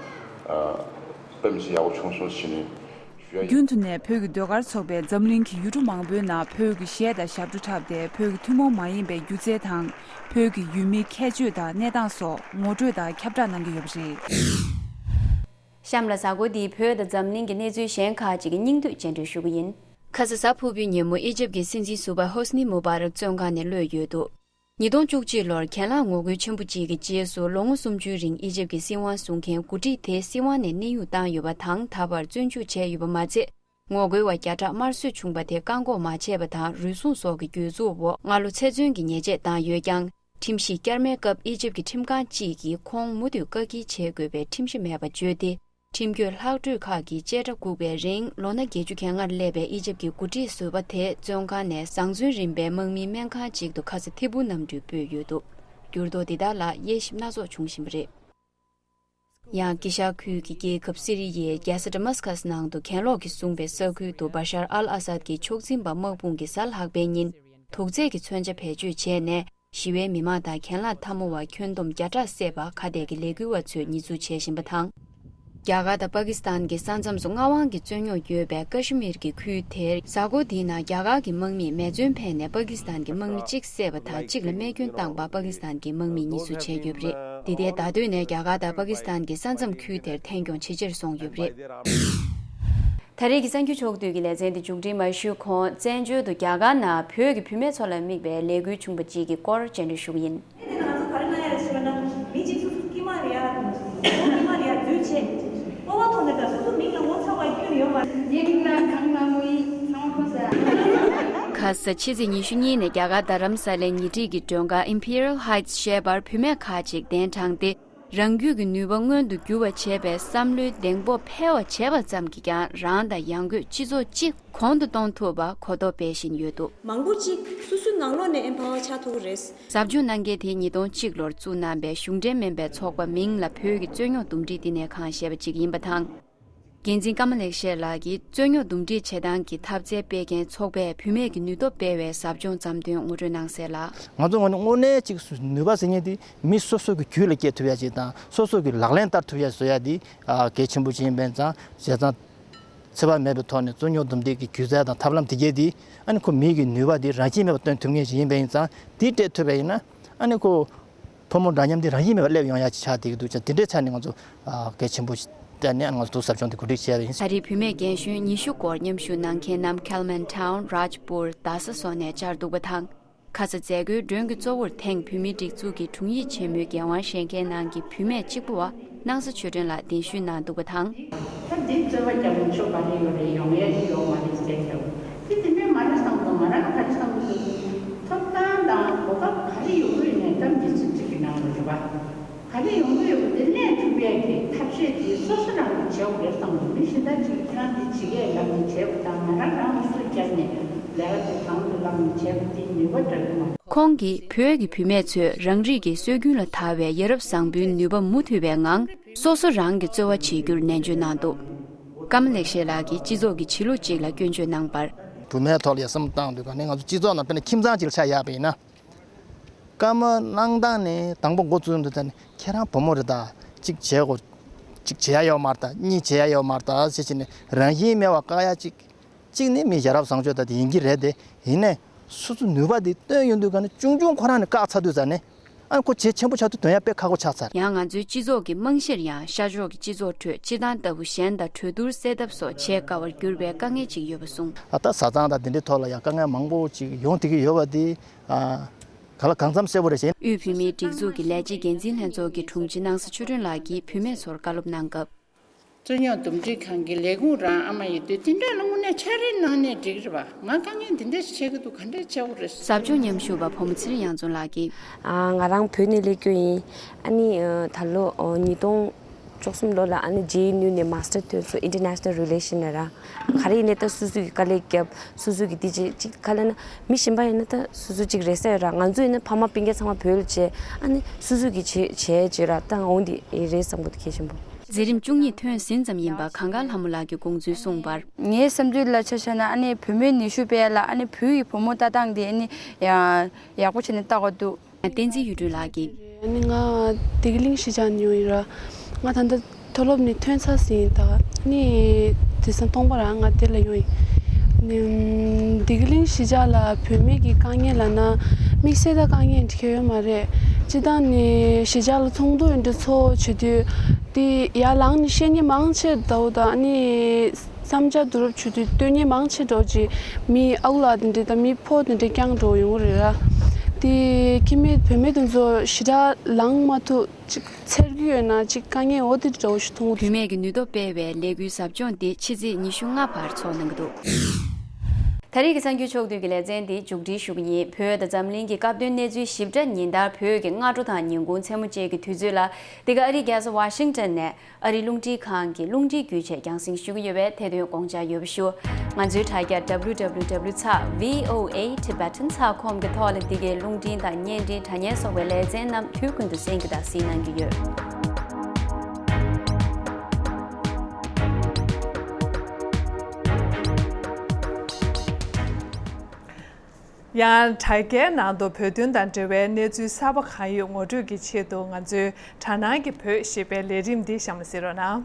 ཨ། དཔེ་མི་སྲིད་ཡག་པོ་བྱུང་སོང་ཞེས་ནས། རྒྱུན་དུ་ནས་བོད་ཀྱི་ཟློས་གར་ཚོགས་པས་འཛམ་གླིང་གི་ཡུལ་གྲུ་མང་པོའི་ནང་བོད་ཀྱི་གཞས་དང་ཞབས་བྲོ་འཁྲབ་སྟེ། བོད་ཀྱི་ཐུན་མོང་མ་ཡིན་པའི་སྒྱུ་རྩལ་དང་། བོད་ཀྱི་ཡུལ་མིའི་ཁྱད་ཆོས་དང་གནས་སྟངས་སོགས་ངོ་སྤྲོད་དང་ཁྱབ་བསྒྲགས་གནང་གི་ཡོད་པ་རེད། གཤམ་ལ་གཟའ་འཁོར་འདིའི་བོད་དང་འཛམ་གླིང་གི་གནས་ཚུལ་གཞན་ཁག་ཅིག་གི་སྙིང་བསྡུས་སྤྱན་འགྲེལ་ཞུ་གི་ཡིན། ཁ་ས་གཟའ་ཕུར་བུའི་ཉིན་མོ་ཨི་ཇིབ་ཀྱི་སྲིད་འཛིན་ཟུར་པ་ཧོ་སི་ནི་མུ་བྷ་རག་བཙོན་ཁང་ནས་གློད་ཡོད་འདུག་ཉིས་སྟོང་བཅུ་གཅིག་ལོར་གྱེན་ལངས་ངོ་རྒོལ་ཆེན་པོ་གཅིག་གི་རྗེས་སུ་ལོ་ངོ་སུམ་ཅུའི་རིང་ཨི་ཇིབ་ཀྱི་སྲིད་དབང་བཟུང་མཁན་འགོ་ཁྲིད་དེ་སྲིད་དབང་ནས་གནས་དབྱུང་བཏང་ཡོད་པ་དང་། ད་བར་བཙོན་འཇུག་བྱས་ཡོད་པ་མ་ཚད། ངོ་རྒོལ་བ་བརྒྱ་ཕྲག་དམར་གསོད་བྱུང་བ་དེ་བཀག་འགོག་མ་བྱས་པ་དང་། རུལ་སུངས་སོགས་ཀྱི་འགྱོད་འཛུགས་འོག་སྔ་ལོ་ཚེ་བཙོན་གྱི་ཉེས་ཆད་བཏང་ཡོད་ཀྱང་། ཁྲིམས་ཞིབ་བསྐྱར་མའི་སྐབས་ཨི་ཇིབ་ཀྱི་ཁྲིམས་ཁང་གཅིག་གིས་ཁོང་མུ་མཐུད་བཀག་སྐྱིལ་བྱེད་དགོས་པའི་ཁྲིམས་གཞི་མེད་པ་བརྗོད་དེ། ཁྲིམས་བཀོད་ལྷག་འཕྲོས་ཁག་གིས་བཅད་ཁྲ་བཀུག་པའི་རིང་ལོ་ན་བརྒྱད་ཅུ་གྱ་ལྔར་སླེབས་པའི་ཨི་ཇིབ་ཀྱི་འགོ་ཁྲིད་ཟུར་པ་དེ་བཙོན་ཁང་ནས་བཟང་བཙོན་རིམ་པའི་དམག་མིའི་སྨན་ཁང་ཅིག་ཏུ་ཁ་ས་ཐིབས་པོ་གནམ་གྲུས་སྤོས་ཡོད་འདུག་འགྱུར་ལྡོག་འདི་དག་ལ་དབྱེ་ཞིབ་སྣ་ཚོགས་བྱུང་བཞིན་པ་རེད། ཡང་དཀྱིལ་ཤར་ཁུལ་གྱི་རྒྱལ་ཁབ་སི་རི་ཡའི་རྒྱལ་ས་ཌ་མཱ་སི་ཀ་སི་ནང་དུ་གྱེན་ལོག་གིས་བཟུང་པའི་ས་ཁུལ་དུ་བ་ཤར་ཨལ་ཨ་སཱད་ཀྱི་ཕྱོགས་འཛིན་པ་དམག་དཔུང་གིས་གཟའ་ལྷག་པའི་ཉིན་དུག་རྫས་ཀྱི་མཚོན་ཆ་བེད་སྤྱོད་བྱས་ནས། ཞི་བའི་མི་མང་དང་གྱེན་ལངས་འཐབ་མོ་བ་ཁྱོན་བསྡོམས་བརྒྱ་ཕྲག་བསད་པ་ཁ་གཏད་ཀྱི་ལས་འགུལ་བ་ཚོས་ཉེས་འཛུགས་བྱེད་བཞིན་པ་དང་། རྒྱ་གར་དང་པ་ཀི་སི་ཐན་གྱི་ས་མཚམས་སུ་མངའ་དབང་གི་རྩོད་རྙོག་ཡོད་པའི་ཀ་ཤི་མིར་གྱི་ཁུལ་དེར་གཟའ་འཁོར་འདིའི་ནང་རྒྱ་གར་གྱི་དམག་མིས་མེ་མཚོན་འཕེན་ནས་པ་ཀི་སི་ཐན་གྱི་དམག་མི་གཅིག་བསད་པ་དང་། གཅིག་ལ་རྨས་སྐྱོན་བཏང་པ་པ་ཀི་སི་ཐན་གྱི་དམག་མིས་ཉེས་འཛུགས་བྱས་ཡོད་པ་རེད། འདི་ལྟའི་བརྡ་སྤྲོད་ནས་རྒྱ་གར་དང་པ་ཀི་སི་ཐན་གྱི་ས་མཚམས་ཁུལ་དེར་ཐེ་གྱོང་ཇེ་ཆེར་སོང་ཡོད་པ་རེད། ད་རེས་ཀྱི་གསར་འགྱུར་ཕྱོགས་བསྡུས་ཀྱི་ལེ་ཚན་འདི་མཇུག་སྒྲིལ་མ་ཞུས་གོང་། བཙན་བྱོལ་དུ་རྒྱ་གར་ནང་བོད་ཀྱི་བུད་མེད་ཚོ་ལ་དམིགས་པའི་ལས་འགུལ་བྱུང་བ་ཅིག་གི་སྐོར་སྤྱན་འགྲེལ་ཞུ་གི་ཡིན། དེ་ནི་ང་ཚོ་ག་རེ་གནང་ཡ་རེད་ཞུས་པ་ན། མི་གཅིག་སོ་སོ་དཀྱུས་མ་རེད་ཡ། དཀྱུས་མ་རེད་ཡ་འཛུལ་བྱས། སྤོབས་པ་ཐོག་ནས་ད་སོ་སོ་མིང་ལ་ངོ་ཚ་བ་སྐྱོན་ཡོད་མ་རེད། ཡིན་ན་གང་ན་མོ་ཡིན་ཚང་མ་ཁོ་ས། ཁ་ས་ཕྱི་ཚེས་ཉི་ཤུ་གཉིས་ནས་རྒྱ་གར་རྡ་རམ་ས་ལའི་ཉེ་འཁྲིས་ཀྱི་མགྲོན་ཁང་Imperial Heights་ཞེས་པར་བུད་མེད་ཁག་ཅིག་གདན་དྲངས་ཏེ། རང་རྒྱུད་ཀྱི་ནུས་པ་མངོན་དུ་འགྱུར་བར་བྱེད་པའི་བསམ་བློའི་གདེང་སྤོབས་འཕེལ་བར་བྱེད་པ་ཙམ་གྱིས་ཀྱང་རང་དང་ཡང་སྒོས་སྤྱི་ཚོགས་སྤྱི་གོང་དུ་གཏོང་ཐུབ་པ་གོ་རྟོགས་སྤེལ་བཞིན་ཡོད་འདུག་མང་པོ་ཅིག་སོ་སོའི་ནང་ལོགས་ནས་empower་ཆགས་ཐུབ་ཀྱི་རེད། ཟབ་སྦྱོང་གནང་མཁན་དེ་ཉིས་སྟོང་གཅིག་ལོར་བཙུགས་གནང་བའི་གཞུང་འབྲེལ་མིན་པའི་ཚོགས་པ་མིང་ལ་བོད་ཀྱི་རྩོད་རྙོག་འདུམ་འགྲིག་བསྟི་གནས་ཁང་ཞེས་པ་ཅིག་ཡིན་པ་དང་། འགན་འཛིན་ཀརྨ་ལེགས་བཤད་ལགས་ཀྱིས་རྩོད་རྙོག་འདུམ་འགྲིག་བྱེད་སྟངས་ཀྱི་ཐབས་རྩལ་སྤེལ་མཁན་ཚོགས་པས་བུད་མེད་ཀྱི་ནུས་སྟོབས་སྤེལ་བའི་ཟབ་སྦྱོང་བརྩམས་དོན་ངོ་སྤྲོད་གནང་གསལ་ལ། ང་ཚོ་ངོས་ནས་དངོས་གནས་ཅིག་ནུས་པ་ཟེར་མཁན་དེ་མི་སོ་སོ་གི་རྒྱུད་ལ་སྐྱེ་ཐུབ་ཡ་ཅིག་དང་། སོ་སོ་གི་ལག་ལེན་བསྟར་ཐུབ་ཡ་བཟོ་ཡ་དེ་གལ་ཆེན་པོ་ཅིག་ཡིན་པ་ཙང་། བྱས་ཙང་ཚེ་དཔག་མེད་པའི་ཐོག་ནས་རྩོད་རྙོག་འདུམ་འགྲིག་གི་སྒྱུ་རྩལ་དང་ཐབས་ལམ་དེ་གས་དེ། ཨ་ནི་ཁོ་མི་གི་ནུས་པ་དེ་རང་བཞིན་མེད་པར་སྟོན་ཐུབ་མཁན་ཞིག་ཡིན་པ་ཡིན་ཙང་། དེ་སྤྲད་ཐུབ་པ་ཡིན་ན། ཨ་ནི་ཁོ་ཕོ་མོ་འདྲ་མཉམ་དེ་རང་བཞིན་མེད་པར་སླེབས་ཡོང་ཡ་ཅིག་ཆགས་བསྡད་ཀྱི་འདུག་ཅིང་། དེ་འདྲའི་ཆ་ནས་ང་ཚོ་གལ་ཆེན་པོ་ཞིག་བལྟས་ནས་ང་ཚོ་འདུག་ཟབ་སྦྱོང་དེ་གོ་སྒྲིག་བྱས་པ་ཡིན། ད་རེས་བུད་མེད་རྒན་གཞོན་ཉི་ཤུ་སྐོར་མཉམ་ཞུགས་གནང་མཁན་རྣམས་Kalimantan, Rajpur, Dasa་སོགས་ནས་བཅར་འདུག་པ་དང་། ཁ་ས་མཛད་སྒོའི་མགྲོན་གྱི་གཙོ་བོར་ཐེངས་བོད་མིའི་སྒྲིག་འཛུགས་ཀྱི་དྲུང་ཡིག་ཆེན་མོའི་འགན་དབང་བཞེས་མཁན་ནང་གི་བུད་མེད་གཅིག་པུ་བ་སྣང་ས་ཆོས་སྒྲོན་ལགས་གདན་ཞུས་གནང་འདུག་པ་དང་། ད་འདི་རྩོད་པ་རྒྱག་མི་ཆོག་ག་རེ་ཡོད་རེད། ཡོང་ཡ་ཡོད་མ་རེད་ཟེར་ཀྱང་། དེ་དེ་འདྲའི་མ་རེད་བསམ་སོང་། ང་རང་ག་རེ་བསམ་སོང་། ཐོབ་ཐང་དང་གོ་སྐབས་ག་རེ་ཡོང་གི་ཡོད་ནའི་གཏམ་གྱི་ཚིག་གཅིག་གི་ནང་ལ་རེད་པ། ག་རེ་ཡོང་གི་ཡོད་པ་དེ་གནས་ཐུབ་ཡས་ཀྱི་ཐབས་ཤེས་དེ་སོ་སོ་རང་གིས་བྱེད་དགོས་རེད་བསམ་སོང་། མི་གཞན་དག་ཅིག་ཁྱེད་རང་འདི་བྱེད་ཀྱི་ཡོད་ལབ་ནས་བྱེད་དགོས་དང་། ང་རང་རང་ལ་སུས་བརྒྱབ་ནས་ལས་ཀ་དེ་དང་དུ་བླངས་ནས་བྱེད་དགོས་དེ་ནུས་པ་འདྲ་གི་མ་རེད། ཁོང་གིས་བོད་ཀྱི་བུད་མེད་ཚོས་རང་རིགས་ཀྱི་སྲོལ་རྒྱུན་ལ་དར་བའི་ཡ་རབས་བཟང་པོའི་ནུས་པ་མུ་མཐུད་པའི་ངང་སོ་སོ་རང་གིས་རྩོལ་བ་བྱེད་རྒྱུར་ནན་བརྗོད་གནང་འདུག་ཀརྨ་ལེགས་བཤད་ལགས་ཀྱིས་སྤྱི་ཚོགས་ཀྱི་བྱེད་ལུགས་གཅིག་ལ་སྐྱོན་བརྗོད་གནང་བར། བུད་མེད་ཐོག་ལ་ཡ་བསམ་བློ་བཏང་དུས་ག་ནས་ང་ཚོ་སྤྱི་ཚོགས་ནང་དཔེར་ན་ཁྱིམ་ཚང་གཅིག་ལ་ཆ་བཞག་པ་ཡིན་ན། བཀའ་མོལ་གནང་སྟངས་ནས་དང་པོ་འགོ་བཙུགས་དུས་ཙམ་ནས་ཁྱེད་རང་བུ་མོ་རེད་ད། གཅིག་བྱེད་དགོས། གཅིག་བྱེད་ཡ་ཡོད་མ་རེད་ད། གཉིས་བྱེད་ཡ་ཡོད་མ་རེད་ད་ཟེར་བྱས་ནས་རང་བཞིན་མེད་པ་བཀག་ཡ་གཅིག་གཅིག་ནི་མི་ཡ་རབས་བཟང་སྤྱོད་ད་དེ་ཡིན་གྱི་རེད་དེ། ཡིན་ནའི་སོ་སོ་ནུས་པ་དེ་བཏོན་ཡོང་དུས་ག་ནས་ཆུང་ཆུང་ཁོ་རང་ནས་བཀག་ཚར་དུས་ཙམ་ནས། ཨ་ཁོ་བྱེད་ཆེན་པོ་ཆགས་དུས་དོན་ཡ་དཔེ་ཁག་པོ་ཆགས་ཚར། ཡང་ང་ཚོའི་སྤྱི་ཚོགས་ཀྱི་རྨང་གཞིར་ཡང་ཤར་ཕྱོགས་ཀྱི་སྤྱི་ཚོགས་ཁྲོད་སྤྱི་བཏང་ལྟ་བུ་གཞན་དང་གྲོས་བསྡུར་སེལ་ཐབས་སོགས་བྱེད་དཀའ་བར་གྱུར་པའི་དཀའ་ངལ་ཅིག་ཡོད་པ་གསུངས། ཨ་ད་བཟའ་ཚང་དང་དེ་འདྲའི་ཐོག་ལ་ཡང་དཀའ་ངལ་མང་པོ་ཅིག་ཡོང་བསྡད་ཀྱི་ཡོད་པ་དེ། ཨ། ག་ལ་གང་འཚམ་གསལ་པོ་རེད་ཤེས། དབུས་བོད་མིའི་སྒྲིག་འཛུགས་ཀྱི་ལས་བྱེད་འགན་འཛིན་ལྷན་ཚོགས་ཀྱི་དྲུང་ཆེ་སྣང་ས་ཆོས་སྒྲོན་ལགས་ཀྱིས་བུད་མེད་ཚོར་བཀའ་སློབ་གནང་སྐབས། རྩོད་རྙོག་འདུམ་འགྲིག་ཁང་གི་ལས་ཁུངས་རང་ཨ་མ་ཡིན་དུས་དེ་འདྲ་ལ་དངོས་གནས་འཆར་གཞི་གནང་ནས་འགྲིག་རེད་པ། ང་དཀའ་ངལ་འདི་འདྲ་ཞིག་འཕྲད་ཀྱི་འདུག་ག་འདྲ་བྱེད་དགོས་རེད། ཟབ་སྦྱོང་མཉམ་ཞུགས་པ་བུ་མོ་ཚེ་རིང་གཡང་འཛོམས་ལགས་ཀྱིས། ཨ། ང་རང་བོད་ནས་སླེབས་རྒྱུ་ཡིན། ཨ་ནི་ཨ། ད་ལོ་ཨ། ཉིས་སྟོང་བཅུ་གསུམ་ལོ་ལ་ཨ་ནི་ཇེ་ཨེན་ཡུ་ནས་མཱ་སི་ཊར་ཐོན་སོང་། International Relation་ལ་ར། ག་རེ་ཡིན་ནའི་ད་སོ་སོ་གི་དཀའ་ལས་བརྒྱབ། སོ་སོ་གི་འདི་བྱེད་ཅིག་ག་ལ་ན་མི་གཞན་པ་ཡིན་ན་ད་སོ་སོ་ཅིག་རེད་ས་ཡོད་ར། ང་ཚོ་ཡིན་ན་ཕ་མ་སྤུན་ཀྱག་ཚང་མ་བོད་ལ་བྱས། ཨ་ནི་སོ་སོ་གི་བྱེད་བྱས་བྱས་ར། ད་འོང་འདི་རེད་བསམ་གི་འདུག་གལ་ཆེན་པོ། མཛད་རིམ་བཅུ་གཉིས་ཐོན་ཟིན་ཙམ་ཡིན་པ་གངས་དཀར་ལྷ་མོ་ལགས་ཀྱིས་དགོངས་ཚུལ་གསུངས་པར། ངའི་བསམ་ཚུལ་ལ་ཆ་བཞག་ན་ཨ་ནི་བུད་མེད་ནུས་ཤུགས་སྤེལ་ཡ་ལ་ཨ་ནི་བོད་ཀྱི་བུ་མོ་ལྟ་སྟངས་དེ་ཨ་ནི་ཡ་ཡག་པོ་བྱས་ནས་ལྟ་དགོས་འདུག་བསྟན་འཛིན་གཡུ་སྒྲོན་ལགས་ཀྱིས། ཨ་ནི་ང་བདེ་སྐྱིད་གླིང་གཞིས་ཆགས་ནས་ཡོང་ཡིན་ར། ང་ད་ལྟ་མཐོ་སློབ་ནས་ཐོན་ཚར་ཟིན་ཡིན་ད། ནི་དེང་སང་སྟོང་པ་རང་ང་དེ་ལ་ཡོང་ཡིན། ནི་བདེ་སྐྱིད་གླིང་གཞིས་ཆགས་ལ་བུད་མེད་ཀྱི་དཀའ་ངལ་ལབ་ན་དམིགས་བསལ་ད་དཀའ་ངལ་འདི་ག་ཡོད་མ་རེད། སྤྱིར་བཏང་ནི་གཞིས་ཆགས་ལ་ཚོགས་འདུ་འདི་ཚོ་བྱེད་དུས་དེ་ཡར་ལངས་ནས་བཤད་མཁན་མང་ཆེ་འདྲ་བོ་དང་ནི་བསམ་འཆར་བསྡུ་རུབ་བྱེད་དུས་སྟོན་མཁན་མང་ཆེ་འདྲ་བོ་ཅིག་མི་ཨ་ཁུ་ལགས་དེ་འདྲས་དང་མི་ཕོ་དེ་འདྲས་རྐྱང་འདྲ་བོ་ཡོང་གི་རེད་ར། དེ་ཁྱིམ་མི་བུད་མེད་དེ་ཚོ་ཞེ་དྲག་ལངས་མ་ཐུབ། ཅིག་འཚེར་གྱི་ཡོད་ན་ཅིག་དཀའ་ངལ་འོ་དེ་འདྲ་བོ་ཞིག་མཐོང་གི་འདུག་བུད་མེད་ཀྱི་ནུས་སྟོབས་སྤེལ་བའི་ལས་འགུལ་ཟབ་སྦྱོང་དེ་ཕྱི་ཚེས་ཉི་ཤུ་ལྔ་བར་འཚོགས་གནང་གི་འདུག་ད་རེས་ཀྱི་གསར་འགྱུར་ཕྱོགས་བསྡུས་ཀྱི་ལེ་ཚན་འདི་མཇུག་སྒྲིལ་ཞུ་གི་ཡིན། བོད་དང་འཛམ་གླིང་གི་སྐབས་དོན་གནས་ཚུལ་ཞིབ་ཕྲ་ཉིན་ལྟར་བོད་ཀྱི་སྔ་དྲོ་དང་ཉིན་གུང་མཚན་མོ་བཅས་ཀྱི་དུས་ཚོད་ལ། འདི་ག་ཨ་རིའི་རྒྱལ་ས་ཝ་ཤིང་ཏོན་ནས་ཨ་རིའི་རླུང་འཕྲིན་ཁང་གི་རླུང་འཕྲིན་བརྒྱུད་བཅས་རྒྱང་སྲིང་ཞུ་གི་ཡོད་པས་དེ་དོན་དགོངས་འཇགས་ཡོད་པ་ཞུ། ང་ཚོའི་དྲ་རྒྱ་W W W ཚེག་V O A Tibetan ཚེག་ཁོམ་གྱི་ཐོག་ལ་འདི་གའི་རླུང་འཕྲིན་དང་བརྙན་འཕྲིན་དྲ་བརྙན་སོགས་པའི་ལེ་ཚན་རྣམས་དུས་ཀུན་ཏུ་གསན་རྒྱུ་དང་གཟིགས་གནང་རྒྱུ་ཡོད། ཡང་དྲ་རྒྱའི་ནང་དུ་བོད་དོན་དང་འབྲེལ་བའི་གནས་ཚུལ་གསར་པ་གང་ཡོད་ངོ་སྤྲོད་ཀྱི་ཆེད་དུ་ང་ཚོའི་དྲ་ནང་གི་བོད་ཞེས་པའི་ལས་རིམ་འདི་གཤམ་ལ་གཟིགས་རོགས་གནང་།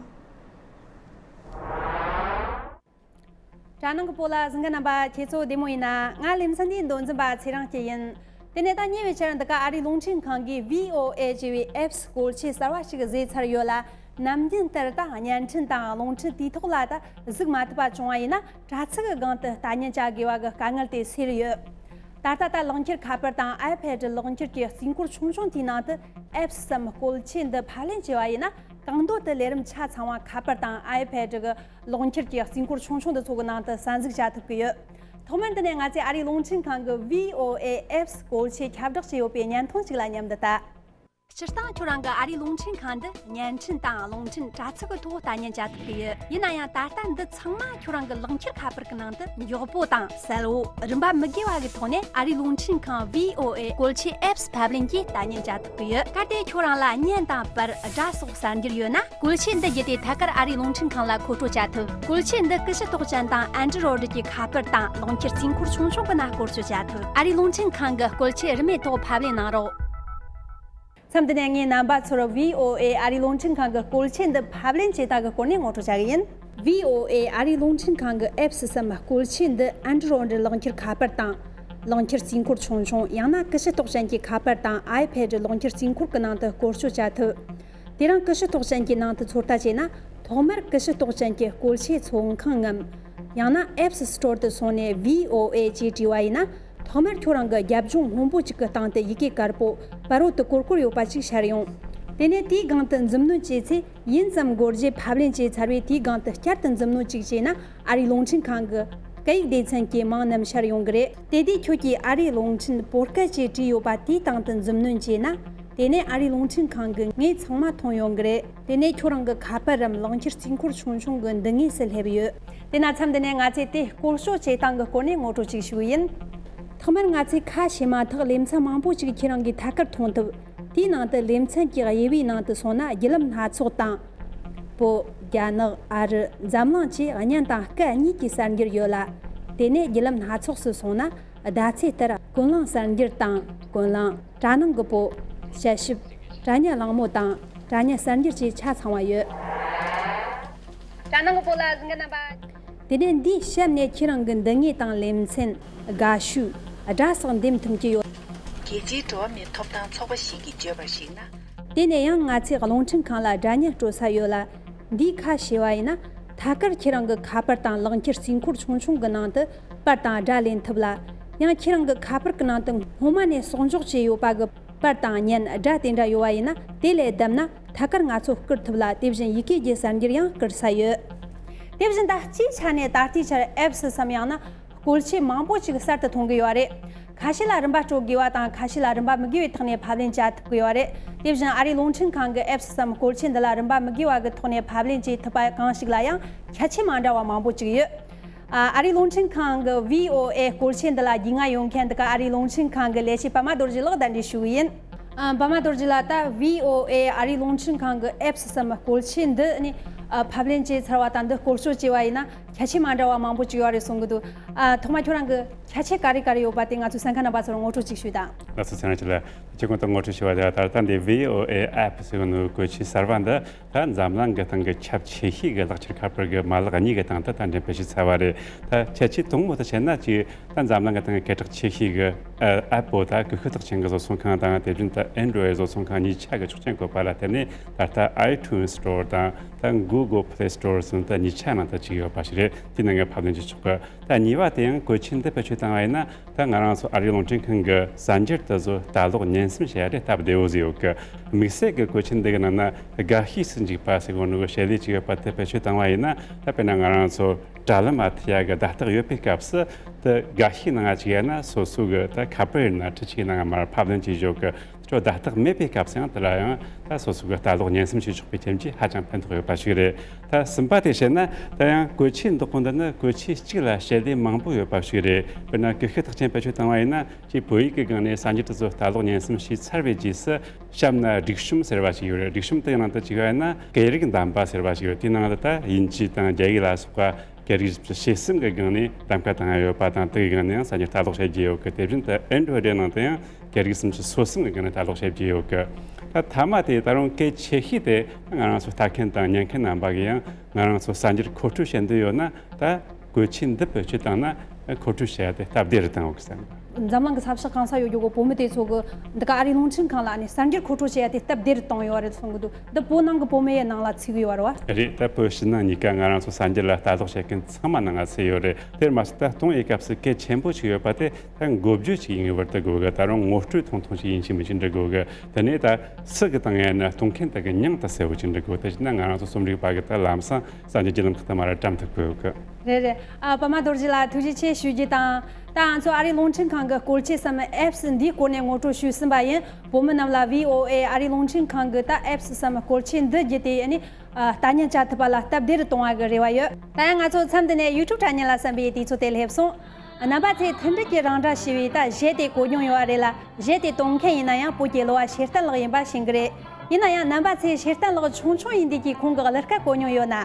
དྲ་ནང་གི་བོད་ལ་གཟིགས་མཁན་རྣམ་པ་ཁྱེད་ཚོ་བདེ་མོ་ཡིན་ན། ང་ལེ་ཚན་འདིའི་མདོ་འཛིན་པ་ཚེ་རིང་སྐྱིད་ཡིན། དེ་ནས་ད་ཉེ་བའི་ཆར་འདི་ག་ཨ་རིའི་རླུང་འཕྲིན་ཁང་གིས་V O A ཅེས་པའི་ཨེབ་སི་བཀོལ་ཆས་གསར་བ་ཞིག་བཟོས་ཚར་ཡོད་ལ། ནམ་རྒྱུན་ལྟར་ད་བརྙན་འཕྲིན་དང་རླུང་འཕྲིན་དེའི་ཐོག་ལ་ད་གཟིགས་མ་ཐུབ་པ་བྱུང་བ་ཡིན་ན། དྲ་ཚིགས་ཀྱི་སྒང་དུ་ལྟ་ཉན་བྱ་དགོས་པ་གི་དཀའ་ངལ་དེ་སེལ་ཡོད། ད་ལྟ་ད་ལག་འཁྱེར་ཁ་པར་དང་ཨའི་ཕེད་ལག་འཁྱེར་གྱི་རྩིས་འཁོར་ཆུང་ཆུང་དེའི་ནང་དུ་ཨེབ་སི་སམ་བཀོལ་ཆས་འདི་ཕབ་ལེན་བྱས་པ་ཡིན་ན། གང་འདོད་དུ་ལས་རིམ་ཆ་ཚང་བ་ཁ་པར་དང་ཨའི་ཕེད་གི་ལག་འཁྱེར་གྱི་རྩིས་འཁོར་ཆུང་ཆུང་འདི་ཚོ་གི་ནང་དུ་གསན་གཟིགས་བྱ་ཐུབ་ཀྱི་ཡོད། ཐོག་མར་འདི་ནས་ང་ཚོས་ཨ་རིའི་རླུང་འཕྲིན་ཁང་གི་V O A ཨེབ་སི་བཀོལ་ཆས་ཁྱབ་བསྒྲགས་བྱས་ཡོད་པའི་བརྙན་ཐུང་ཞིག་ལ་མཉམ་དུ་ལྟ། སྤྱིར་བཏང་ཁྱོད་རང་གི་ཨ་རིའི་རླུང་འཕྲིན་ཁང་འདི་བརྙན་འཕྲིན་དང་རླུང་འཕྲིན་དྲ་ཚིགས་ཀྱི་ཐོག་ལྟ་ཉན་བྱ་ཐུབ་ཀྱི་ཡོད། ཡིན་ན་ཡང་ད་ལྟ་འདི་ཚང་མ་ཁྱོད་རང་གི་ལག་འཁྱེར་ཁ་པར་གྱི་ནང་དུ་མགྱོགས་པོ་དང་གསལ་བོ། རིན་པ་མི་དགོས་པ་གི་ཐོག་ནས་ཨ་རིའི་རླུང་འཕྲིན་ཁང་V O A བཀོལ་ཆས་ཨེབ་སི་ཕབ་ལེན་གྱིས་ལྟ་ཉན་བྱ་ཐུབ་ཀྱི་ཡོད། གལ་ཏེ་ཁྱོད་རང་ལ་བརྙན་དང་པར་སྒྲ་སོགས་གསར་འགྱུར་ཡོད་ན། བཀོལ་ཆས་འདི་བརྒྱུད་དེ་ཐད་ཀར་ཨ་རིའི་རླུང་འཕྲིན་ཁང་ལ་མཁོ་སྤྲོད་བྱ་ཐུབ། བཀོལ་ཆས་འདི་ཀུ་ཤུ་རྟོགས་ཅན་དང་ཨན་ཌི་རོ་ཌི་གྱི་ཁ་པར་དང་ལག་འཁྱེར་རྩིས་འཁོར་ཆུང་ཆུང་གི་ནང་བཀོལ་སྤྱོད་བྱ་ཐུབ། ཨ་རིའི་རླུང་འཕྲིན་ཁང་གི་བཀོལ་ཆས་རིན་མེད་ཐོག་ཕབ་ལེན་གནང་རོགས། མཚམས་འདི་ནས་ངས་རྣམ་པ་ཚོར་V O A ཨ་རིའི་རླུང་འཕྲིན་ཁང་གི་བཀོལ་ཆས་འདི་ཕབ་ལེན་བྱེད་སྟངས་ཀྱི་སྐོར་ནས་ངོ་སྤྲོད་བྱ་གི་ཡིན། V O A ཨ་རིའི་རླུང་འཕྲིན་ཁང་གི་ཨེབ་སི་སམ་བཀོལ་ཆས་འདི་ཨན་ཌི་རོ་ཌི་ལག་འཁྱེར་ཁ་པར་དང་། ལག་འཁྱེར་རྩིས་འཁོར་ཆུང་ཆུང་ཡང་ན་ཀུ་ཤུ་རྟོགས་ཅན་གྱི་ཁ་པར་དང་ཨའི་ཕེད་ལག་འཁྱེར་རྩིས་འཁོར་གྱི་ནང་དུ་བཀོལ་སྤྱོད་བྱ་ཐུབ། དེ་རིང་ཀུ་ཤུ་རྟོགས་ཅན་གྱི་ནང་དུ་ཚོད་ལྟ་བྱས་ན། ཐོག་མར་ཀུ་ཤུ་རྟོགས་ཅན་གྱི་བཀོལ་ཆས་ཚོང་ཁང་ངམ། ཡང་ན་ཨེབ་སི་སི་ཊོར་དུ་སོང་ནས་V O A ཅེས་བྲིས་པ་ཡིན་ན། ཐོག་མར་ཁྱོད་རང་གི་རྒྱབ་ལྗོངས་སྔོན་པོ་གཅིག་གི་སྟེང་དུ་ཡི་གེ་དཀར་པོ་ཕ་རོལ་ཏུ་ཀོར་ཀོར་ཡོད་པ་གཅིག་ཤར་ཡོང་། དེ་ནས་དེའི་སྒང་དུ་མཛུབ་གནོན་བྱས་ཚེ། ཡུན་ཙམ་འགོར་རྗེས་ཕབ་ལེན་བྱས་ཚར་བའི་དེའི་སྒང་དུ་བསྐྱར་དུ་མཛུབ་གནོན་གཅིག་བྱས་ན། ཨ་རིའི་རླུང་འཕྲིན་ཁང་གི་སྐད་ཡིག་སྡེ་ཚན་གྱི་མིང་རྣམས་ཤར་ཡོང་གི་རེད། དེ་དུས་ཁྱོད་ཀྱིས་ཨ་རིའི་རླུང་འཕྲིན་བོད་སྐད་ཅེས་བྲིས་ཡོད་པ་དེའི་སྟེང་དུ་མཛུབ་གནོན་བྱས་ན། དེ་ནས་ཨ་རིའི་རླུང་འཕྲིན་ཁང་གི་ངོས་ཚང་མ་མཐོང་ཡོང་གི་རེད། དེ་ནས་ཁྱོད་རང་གི་ཁ་པར་རམ་ལག་འཁྱེར་རྩིས་འཁོར་ཆུང་ཆུང་གི་མདུན་ངོས་སུ་སླེབས་ཡོད། དེ་ན་མཚམས་འདི་ནས་ང་ཚོས་དེ་བཀོལ་སྤྱོད་བྱེད་སྟངས་ཀྱི་སྐོར་ནས་ངོ་སྤྲོད་ཅིག་ཞུ་གི་ཡིན། ཐོག་མར་ང་ཚོས་ཁ་ཕྱེ་མ་ཐག་ལེ་ཚན་མང་པོ་ཅིག་ཁྱེད་རང་གིས་ཐད་ཀར་མཐོང་ཐུབ། དེའི་ནང་དུ་ལེ་ཚན་གྱི་དབྱེ་བའི་ནང་དུ་སོང་ན་བརྒྱུད་ལམ་སྣ་ཚོགས་དང་། བོད། རྒྱ་ནག་ཨ་རི། འཛམ་གླིང་བཅས་བརྙན་དང་སྐད་གཉིས་ཀྱི་གསར་འགྱུར་ཡོད་ལ། དེ་ནས་བརྒྱུད་ལམ་སྣ་ཚོགས་སུ་སོང་ན་ཟླ་ཚེས་ལྟར་ཀུན་གླེང་གསར་འགྱུར་དང་ཀུན་གླེང་། དྲ་ནང་གི་བོད། དཔྱད་ཞིབ། དྲ་བརྙན་གླེང་མོལ་དང་དྲ་བརྙན་གསར་འགྱུར་བཅས་ཆ་ཚང་བ་ཡོད། དྲ་ནང་གི་བོད་ལ་གཟིགས་མཁན་རྣམ་པ། དེ་ནས་འདིའི་གཤམ་ནས་ཁྱེད་རང་གི་མདུན་ངོས་དང་ལེ་ཚན། དགའ་ཤོས། སྒྲ་སོགས་འདེམས་ཐུབ་ཀྱི་ཡོད། རྒྱལ་སྤྱིའི་འགྲོ་བ་མིའི་ཐོབ་ཐང་ཚོགས་པ་ཞིག་གིས་བརྗོད་པར་གཞིགས་ན། དེ་ནས་ཡང་ང་ཚོས་རླུང་འཕྲིན་ཁང་ལ་སྒྲ་བརྙན་སྤྲོད་ས་ཡོད་ལ། འདིའི་ཁ་ཕྱེ་བ་ཡིན་ན། ཐད་ཀར་ཁྱེད་རང་གི་ཁ་པར་དང་ལག་འཁྱེར་རྩིས་འཁོར་ཆུང་ཆུང་གི་ནང་དུ་པར་དང་སྒྲ་ལེན་ཐུབ་ལ། ཡང་ཁྱེད་རང་གི་ཁ་པར་གྱི་ནང་དུ་སྔོན་མ་ནས་གསོག་འཇོག་བྱས་ཡོད་པ་གི་པར་དང་བརྙན་སྒྲ་དེ་འདྲ་ཡོད་པ་ཡིན་ན། དེ་ལས་བདམས་ན་ཐད་ཀར་ང་ཚོར་བསྐུར་ཐུབ་ལ། དེ་བཞིན་ཡི་གེ་བརྒྱུད་གསར་འགྱུར་ཡང་བསྐུར་ས་ཡོད། དེ་བཞིན་ད་སྤྱིའི་ཆ་ནས་ད་ལྟའི་ཆར་ཨེབ་སི་སམ་ཡང་ན་བཀོལ་ཆས་མང་པོ་ཅིག་གསར་དུ་ཐོན་གྱི་ཡོད་རེད། ཁ་ཤས་ལ་རིན་པ་སྤྲོད་དགོས་པ་དང་ཁ་ཤས་ལ་རིན་པ་མི་དགོས་པའི་ཐོག་ནས་ཕབ་ལེན་བྱ་ཐུབ་ཀྱི་ཡོད་རེད། དེ་བཞིན་ཨ་རིའི་རླུང་འཕྲིན་ཁང་གི་ཨེབ་སི་སམ་བཀོལ་ཆས་འདི་ལ་རིན་པ་མི་དགོས་པ་གི་ཐོག་ནས་ཕབ་ལེན་བྱེད་ཐུབ་པ་གང་ཞིག་ལ་ཡང་ཁྱད་ཆོས་མ་འདྲ་བ་མང་པོ་ཅིག་ཡོད། ཨ་ཨ་རིའི་རླུང་འཕྲིན་ཁང་གི་V O A བཀོལ་ཆས་འདི་ལ་རྒྱུས་མངའ་ཡོད་མཁན་འདི་ག་ཨ་རིའི་རླུང་འཕྲིན་ཁང་གི་ལས་བྱེད་པད་མ་རྡོ་རྗེ་ལགས་གདན་འདྲེན་ཞུ་གི་ཡིན། ཨ་པད་མ་རྡོ་རྗེ་ལགས། ད་V O A ཨ་རིའི་རླུང་འཕྲིན་ཁང་གི་ཨེབ་སི་སམ་བཀོལ་ཆས་འདི་ནི་ཨ་ཕབ་ལེན་བྱས་ཚར་བ་དང་འདི་བཀོལ་སྤྱོད་བྱས་པ་ཡིན་ན་ཁྱད་ཆོས་མ་འདྲ་བ་མང་པོ་ཅིག་ཡོད་རེད་གསུང་གི་འདུག་ཨ་ཐོག་མ་ཁྱོད་རང་གི་ཁྱད་ཆོས་ག་རེ་ག་རེ་ཡོད་པ་དེ་ང་ཚོའི་གསན་མཁན་རྣམ་པ་ཚོར་ངོ་སྤྲོད་ཅིག་ཞུས་དང་། ལགས་སོ། ཚེ་རིང་ལགས། ཁྱེད་ཀྱིས་ད་ངོ་སྤྲོད་ཞུས་པ་དེ་ལྟར། ད་འདི་V O A app ཟེར་གོ་ནོ་གོ་ཆེན་གསར་པ་འདི་ད་འཛམ་གླིང་གི་སྟེང་གི་ཁྱབ་ཆེ་ཤོས་ཀྱི་ལག་ཁྱེར་ཁ་པར་གྱི་མ་ལག་གཉིས་ཀྱི་སྟེང་དུ་ད་འགྲེམས་སྤེལ་ཞུས་ཚར་བ་རེད། ད་ཁྱད་ཆོས་དང་པོ་དེ་བཤད་ན་ཅིག་ད་འཛམ་གླིང་གི་སྟེང་གི་སྐད་གྲགས་ཆེ་ཤོས་ཀྱི་Apple ད་གོང་འཕེལ་རྟགས་ཅན་གྱི་བཟོ་ཚོང་ཁང་དང་དེ་བཞིན་ད་Android བཟོ་ཚོང་ཁང་གཉིས་ཆ་གི་ཆོག་མཆན་བཀོད་པ་ལ་བརྟེན་ནས་ད་ལྟ་iTunes Store དང་ད་Google Play Store ཟེར་ད་གཉིས་ཆ་ནང་དུ་ཅིག་ཡོད་པ་ཞིག་རེད། དེའི་ནང་གི་ཕབ་ལེན་བྱེད་ཆོག་གི། ད་གཉིས་པ་དེ་ཡང་གོ་ཆེན་འདི་བེད་སྤྱོད་བཏང་བ་ཡིན་ན། ད་ང་རང་ཚོ་ཨ་རིའི་རླུང་འཕྲིན་ཁང་གི་གསར་འགྱུར་དེ་ཚོ་ལྟ་ཀློག་ཉན་གསུམ་བྱེད་ཡ་དེ་སྟབས་བདེ་བོ་ཟིག་ཡོད་གི། དམིགས་བསལ་གྱི་གོ་ཆེན་འདི་གི་ནང་ན་དགའ་ཤོས་སུ་འཇུག་པ་ཟེར་གོ་ནོ་གི་བྱེད་ལས་ཅིག་ཡོད་པ་དེ་བེད་སྤྱོད་བཏང་བ་ཡིན་ན། ད་དཔེར་ན་ང་རང་ཚོ་དྲ་ལམ་མ་ཐེ་ཡ་གི་བརྡ་རྟགས་ཡོད་པའི་སྐབས་སུ་དེ་དགའ་ཤོས་ནང་ང་ཅིག་ཡ་ན་སོ་སོ་གི་ད་ཁ་པར་ཡིན་ན་ཁྲི་ཆིག་ནང་ང་མར་ཕབ་ལེན་བྱེད་ཆོག་གི། ཁྱོད་བརྡ་རྟགས་མེད་པའི་སྐབས་སུ་ཡང་དེ་ལ་ཡང་ད་སོ་སོ་གི་ལྟ་ཀློག་ཉན་གསུམ་བྱེད་ཆོག་པའི་རྐྱེན་གྱིས་ཧ་ཅང་ཕན་ཐོགས་ཡོད་པ་ཞིག་རེད། ད་གསུམ་པ་དེ་བཤད་ན། ད་ཡང་གོ་ཆེན་བདག་པོ་འདི་ནི་གོ་ཆེན་གཅིག་ལ་བྱེད་ལས་མང་པོ་ཡོད་པ་ཞིག་རེད། དཔེར་ན་གོང་འཕེལ་རྟགས་ཅན་བེད་སྤྱོད་བཏང་བ་ཡིན་ན་ཅིག་བོད་ཡིག་གི་སྒང་ནས་གསར་འགྱུར་དེ་ཚོ་ལྟ་ཀློག་ཉན་གསུམ་བྱས་ཚར་བའི་རྗེས་སུ་གཤམ་ན་སྒྲིག་གཤོམ་ཟེར་བ་ཞིག་ཡོད་རེད། སྒྲིག་གཤོམ་དེའི་ནང་དུ་ཅིག་ཡོད་ན་སྐད་རིགས་བདམས་པ་ཟེར་བ་ཞིག་ཡོད། དེའི་ནང་དུ་ད་དབྱིན་ཇི་དང་རྒྱ་ཡིག་ལ་སོགས་པ་སྐད་རིགས་བཞི་གསུམ་གྱི་སྒང་ནས་གདམ་ག་བཏང་ཡ་ཡོད་པ་དང་། དེ་གི་སྒང་ནས་ཡང་གསར་འགྱུར་ལྟ་ཀློག་བྱེད་རྒྱུ་ཡོད་གི། དེ་བཞིན་དུ་Android ནང་དུ་ཡང་སྐད་རིགས་སུམ་ཅུ་སོ་གསུམ་གྱི་སྒང་ནས་ལྟ་ཀློག་བྱེད་རྒྱུ་ཡོད་གི། ད་མཐའ་མ་དེ་ད་རུང་གལ་ཆེ་ཤོས་དེ་ང་རང་ཚོ་ལྟ་མཁན་དང་ཉན་མཁན་རྣམ་པ་གིས་ཡང་ང་རང་ཚོ་གསར་འགྱུར་མཁོ་སྤྲོད་བྱེད་འདོད་ཡོད་ན། ད་གོ་ཆེན་འདི་བེད་སྤྱོད་བཏང་ན་མཁོ་སྤྲོད་བྱེད་ཡ་དེ་སྟབས་བདེ་རུ་བཏང་ཡོད་གི་བསམ། འཛམ་གླིང་གི་ས་ཕྱོགས་གང་ས་ཡོད་རྒྱུ་གི་བོད་མི་དེ་ཚོ་གི་འདི་ག་ཨ་རིའི་རླུང་འཕྲིན་ཁང་ལ་ནི་གསར་འགྱུར་མཁོ་སྤྲོད་བྱེད་ཡ་དེ་སྟབས་བདེ་རུ་བཏང་ཡོད་རེད་གསུང་གི་འདུག་འདི་བོད་ནང་གི་བོད་མི་ཡི་ནང་ལ་ཚུད་གི་ཡོད་རེད་བ། རེད། ད་བོད་ཕྱི་ནང་གཉིས་ཀ་ང་རང་ཚོ་གསར་འགྱུར་ལ་ལྟ་རྟོག་བྱེད་མཁན་ཚང་མ་ནང་ང་ཚུད་ཡོད་རེད། དེར་མ་ཟད་ད་གཏོང་བའི་སྐབས་སུ་གལ་ཆེན་པོ་ཞིག་ཡོད་པ་དེ། ད་འགོ་བརྗོད་ཅིག་ཡིན་བར་དུ་དགོས་གི། ད་རུང་ངོ་སྤྲོད་ཐུང་ཐུང་ཞིག་ཡིན་གཅིག་མིན་གཅིག་འབྲི་དགོས་གི། དེ་ནས་ད་སུ་གི་བཏང་ཡ་ན་གཏོང་མཁན་དེ་གི་མྱིང་དེ་གསལ་བོ་ཅིག་འབྲི་དགོས། དེ་བྱས་ན་ང་རང་ཚོ་རྩོམ་སྒྲིག་པ་གི་ད་ལམ་སང་གསར་འགྱུར་བརྒྱུད་ལམ་ཁག་ཏུ་མར་བཀྲམ་ཐུབ་ཀྱི་ཡོད་གི། རེད་རེད། ཨ། པདྨ་རྡོ་རྗེ་ལགས་ཐུགས་རྗེ་ཆེ་ཞུ་རྒྱུ་དང་། ད་ང་ཚོ་ཨ་རིའི་རླུང་འཕྲིན་ཁང་གི་སྐོར་ཆས་སམ་apps འདིའི་སྐོར་ནས་ངོ་སྤྲོད་ཞུས་ཟིན་པ་ཡིན། བོད་མི་རྣམས་ལ་V O A ཨ་རིའི་རླུང་འཕྲིན་ཁང་གི་ད་apps སམ་སྐོར་ཆས་འདི་བརྒྱུད་དེ་ནི། ཨ། ལྟ་ཉན་བྱ་ཐུབ་པ་ལ་སྟབས་བདེ་རུ་གཏོང་བ་གི་རེ་བ་ཡོད། ད་ཡང་ང་ཚོ་མཚམས་འདི་ནས་YouTube དྲ་བརྙན་ལ་གསན་པའི་དུས་ཚོད་དེ་སླེབས་སོང་། རྣམ་པ་ཚོས་མཐུན་སྒྲིལ་གྱི་རང་སྒྲ་ཞེས་པའི་ད་གཞས་དེ་གོ་མྱོང་ཡོད་རེད་ལ། གཞས་དེ་གཏོང་མཁན་ཡིན་ན་ཡང་བོད་ཀྱི་གླུ་བ་ཤེར་བསྟན་ལགས་ཡིན་པ་ཤེས་ཀྱི་རེད། ཡིན་ན་ཡང་རྣམ་པ་ཚོས་ཤེར་བསྟན་ལགས་ཆུང་ཆུང་ཡིན་དུས་ཀྱི་ཁོང་གི་གླུ་སྐད་གོ་མྱོང་ཡོད་ན།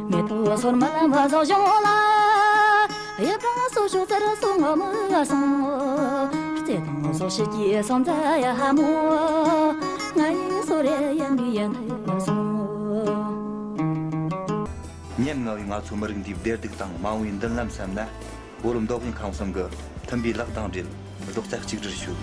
མེ་ཏོག་སོར་མོ་ལ་མ་བཟོ་བྱུང་ལ། གཡུ་སྦྲང་སོ་ཞོ་ཙར་སོ་ངོ་མ་སོང་། རྩེ་དང་སོ་ཞིག་གི་སོང་ཙ་ཡ་ཧ་མོ། ང་ཡི་སོ་རེ་ཡན་པི་ཡན་སོང་། ཉམ་ང་བའི་ང་ཚོ་མི་རིགས་འདིའི་བདེ་སྡུག་དང་མ་འོངས་པའི་མདུན་ལམ་བསམ་ན། བོད་མདོ་དབུས་ཁམས་གསུམ་གྱི་མཐུན་པའི་ལག་གདང་སྦྲེལ། རྡོག་རྩ་གཅིག་སྒྲིལ་ཞུ།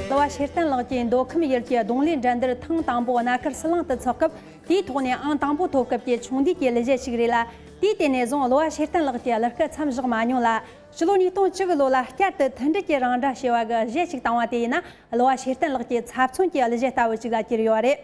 གླུ་བ་ཤེར་བསྟན་ལགས་ཀྱིས་མདོ་ཁམས་ཡུལ་གྱི་རྡུང་ལེན་འགྲན་བསྡུར་ཐེངས་དང་པོ་རྣ་ཁར་ཟི་ལིང་དུ་འཚོགས་སྐབས། དེའི་ཐོག་ནས་ཨང་དང་པོ་ཐོབ་སྐབས་ཀྱི་ཆུང་དུས་ཀྱི་གླུ་གཞས་ཤིག་རེད་ལ། དུས་དེ་ནས་བཟུང་གླུ་བ་ཤེར་བསྟན་ལགས་ཀྱི་གླུ་སྐད་མཚམས་བཞག་མ་མྱོང་ལ། ཕྱི་ལོ་ཉིས་སྟོང་བཅུ་གི་ལོ་ལ་བསྐྱར་དུ་མཐུན་སྒྲིལ་གྱི་རང་སྒྲ་ཞེས་པ་གི་གཞས་ཤིག་བཏང་བ་དེ་ཡིན་ན། གླུ་བ་ཤེར་བསྟན་ལགས་ཀྱི་ཚབ་མཚོན་གྱི་གླུ་གཞས་ལྟ་བུ་ཅིག་ལ་གྱུར་ཡོད་རེད།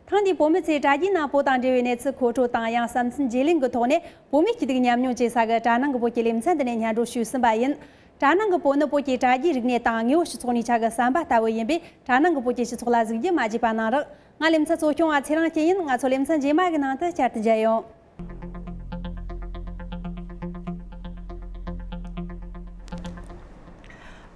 ཐེངས་འདིའི་བོད་མི་ཚོས་དྲ་རྒྱའི་ནང་བོད་དང་འབྲེལ་བའི་གནས་ཚུལ་མཁོ་སྤྲོད་དང་། ཡང་བསམ་ཚུལ་བརྗེ་ལེན་གྱི་ཐོག་ནས་བོད་མིའི་སྐྱིད་སྡུག་ཉམས་མྱོང་བྱེད་ས་གི་དྲ་ནང་གི་བོད་ཀྱི་ལེ་ཚན་འདི་ནས་སྙན་སྒྲོན་ཞུས་ཟིན་པ་ཡིན། དྲ་ནང་གི་བོད་ནི་བོད་ཀྱི་དྲ་རྒྱའི་རིག་གནས་དང་དངོས་པོ་སྤྱི་ཚོགས་གཉིས་ཆ་གི་ཟམ་པ་ལྟ་བུ་ཡིན་པས། དྲ་ནང་གི་བོད་ཀྱི་སྤྱི་ཚོགས་ལ་གཟིགས་རྒྱུ་མ་བརྗེད་པ་གནང་རོགས། ང་ལེ་ཚན་གཙོ་སྐྱོང་བ་ཚེ་རིང་སྐྱིད་ཡིན། ང་ཚོ་ལེ་ཚན་རྗེས་མ་གི་ནང་དུ་བསྐྱར་དུ་མཇལ་ཡོང་།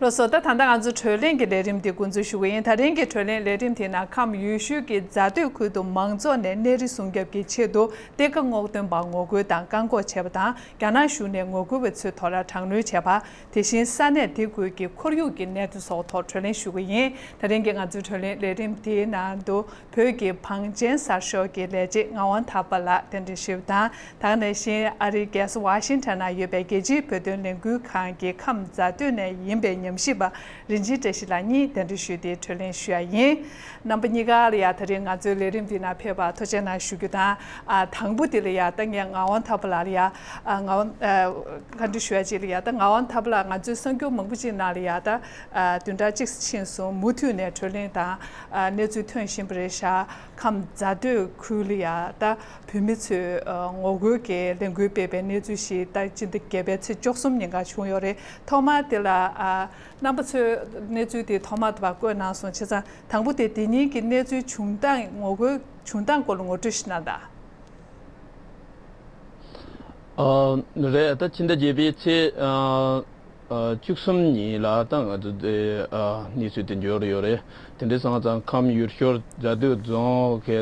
ལགས་སོ། ད་ད་ལྟ་ང་ཚོ་བགྲོ་གླེང་གི་ལས་རིམ་དེ་འགོ་འཛུགས་ཞུ་གི་ཡིན། ད་རིང་གི་བགྲོ་གླེང་ལས་རིམ་དེའི་ནང་ཁམས་ཡུལ་ཤུལ་གྱི་རྫ་སྟོད་ཁུལ་དུ་མང་ཚོགས་ནས་གནས་རི་སྲུང་སྐྱོབ་ཀྱི་ཆེད་དུ་གཏེར་ཁ་སྔོག་འདོན་པར་ངོ་རྒོལ་དང་བཀག་འགོག་བྱས་པ་དང་། རྒྱ་ནག་གཞུང་ནས་ངོ་རྒོལ་བ་ཚོའི་ཐོག་ལ་དྲག་གནོན་བྱས་པ། དེ་བཞིན་ས་གནས་དེ་ཁུལ་གྱི་ཁོར་ཡུག་གི་གནས་སྟངས་སོགས་ཐོག་བགྲོ་གླེང་ཞུ་གི་ཡིན། ད་རིང་གི་ང་ཚོའི་བགྲོ་གླེང་ལས་རིམ་དེའི་ནང་དུ་བོད་ཀྱི་བང་ཆེན་གསར་ཤོག་གི་ལས་བྱེད་ངག་དབང་ཐར་པ་ལགས་གདན་འདྲེན་ཞུས་པ་དང་། ད་ག་ནང་བཞིན་ཨ་རིའི་རྒྱལ་ས་ཝ་ཤིང་ཊོན་ན་ཡོད་པའི་རྒྱལ་སྤྱིའི་བོད་དོན་ལས་འགུལ་ཁང་གི་ཁམས་རྫ་སྟོད་ནས་ཡིན་པའི་ཉམས་ཞིབ་པ་རིན་ཆེན་བཀྲ་ཤིས་ལགས་གཉིས་གདན་འདྲེན་ཞུས་ཏེ་བགྲོ་གླེང་ཞུ་ཡ་ཡིན། རྣམ་པ་གཉིས་ཀ་ལ་ཡ་ད་རིང་ང་ཚོའི་ལས་རིམ་འདི་ནང་ཕེབས་པར་ཐུགས་རྗེ་གནང་ཞུ་རྒྱུ་དང་། ཨ། དང་པོ་དེ་ལ་ཡ་ད་ངས་ངག་དབང་ཐར་པ་ལགས་ལ་ཡ། ཨ། ངག་དབང་། ཨ། བཀའ་འདྲི་ཞུ་ཡ་ཅིག་ལ་ཡ། ད་ངག་དབང་ཐར་པ་ལགས་ང་ཚོའི་གསར་འགྱུར་མང་པོ་ཅིག་ནང་ལ་ཡ་ད། ཨ། བདུན་ཕྲག་གཅིག་ཕྱིན་སོང་། མུ་མཐུད་ནས་བགྲོ་གླེང་དང་། ཨ། གནས་ཚུལ་ཐོན་བཞིན་པ་རེད་ཤག་ཁམས་རྫ་སྟོད་ཁུལ་ལ་ཡ་ད་བོད་མི་ཚོས་ཨ་ངོ་རྒོལ་གྱི་ལས་འགུལ་སྤེལ་བའི་གནས་ཚུལ་ཞིག་ད་སྤྱི་ཟླ་བརྒྱད་པའི་ཚེས་བཅུ་གསུམ་ཉིན་ཀ་བྱུང་ཡོད་རེད། ཐོག་མར་དེ་ལ་ཨ་རྣམ་པ་ཚོས་གནས་ཚུལ་དེ་ཐོག་མར་དུ་བ་བཀོད་གནང་སོང་། བྱས་ཙང་དང་པོ་དེ་དེ་ཉིན་གྱི་གནས་ཚུལ་བྱུང་སྟངས་ངོ་རྒོལ་བྱུང་སྟངས་སྐོར་ལ་ངོ་སྤྲོད་ཞིག་གནང་དང་། ཨ་རེད། ད་ཕྱི་ཟླ་བརྒྱད་པའི་ཚེས་ཨ་ཨ་བཅུ་གསུམ་ཉིན་ལ་ད་ང་ཚོ་དེ་ཨ་གནས་ཚུལ་དེ་འབྱོར་ཡོད་རེད། དེ་འདྲ་སོང་ཙང་ཁམས་ཡུལ་ཤུལ་རྫ་སྟོད་རྫོང་གི་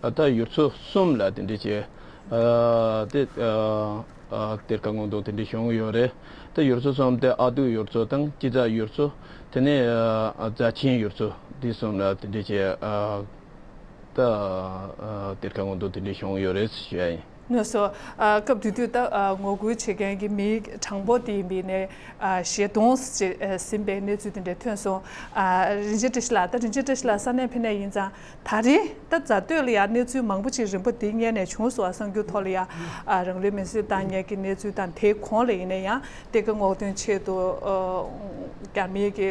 ཨ་ད་ཡུལ་ཚོ་གསུམ་ལ་དེ་འདྲ་བྱས་ཨ་དེ་ཨ་ཨ་གཏེར་ཁ་སྔོག་འདོན་དེ་འདྲ་བྱུང་ཡོད་རེད། ད་ཡུལ་ཚོ་གསུམ་དེ་ཨ་སྟོད་ཡུལ་ཚོ་དང་སྐྱིད་རྫ་ཡུལ་ཚོ། དེ་ནས་ཨ་རྫ་ཆེན་ཡུལ་ཚོ་འདི་གསུམ་ལ་དེ་འདྲ་བྱས་ཨ། ད་ཨ་གཏེར་ཁ་སྔོག་འདོན་དེ་འདྲ་བྱུང་ཡོད་རེད་ཞུ་ཡ་ཡིན། ལགས་སོ། ཨ་སྐབས་དེ་དུས་ད་ཨ་ངོ་རྒོལ་བྱེད་མཁན་གྱི་མི་གྲངས་འབོར་དེ་ཡིན་པའི་ནས་ཨ་བཞི་སྟོང་ཟིན་པའི་གནས་ཚུལ་དེ་འདྲ་ཐོན་སོང་། ཨ་རིན་ཆེན་བཀྲ་ཤིས་ལགས། ད་རིན་ཆེན་བཀྲ་ཤིས་ལགས་ས་གནས་ཕེབས་ནས་ཡིན་ཙང་ད་རེས་ད་རྫ་སྟོད་ལ་ཡང་གནས་ཚུལ་མང་པོ་ཅིག་རིམ་པ་དེ་སྔོན་ནས་བྱུང་སོང་བ། གསར་འགྱུར་ཐོག་ལ་ཡང་ཨ་རང་ལུས་མེར་སྲེག་བཏང་མཁན་གྱི་གནས་ཚུལ་དང་དེའི་གོང་ལ་ཡིན་ན་ཡང་གཏེར་ཁ་སྔོག་འདོན་ཆེད་དུ་ཨ་རྒྱ་མིའི་གི་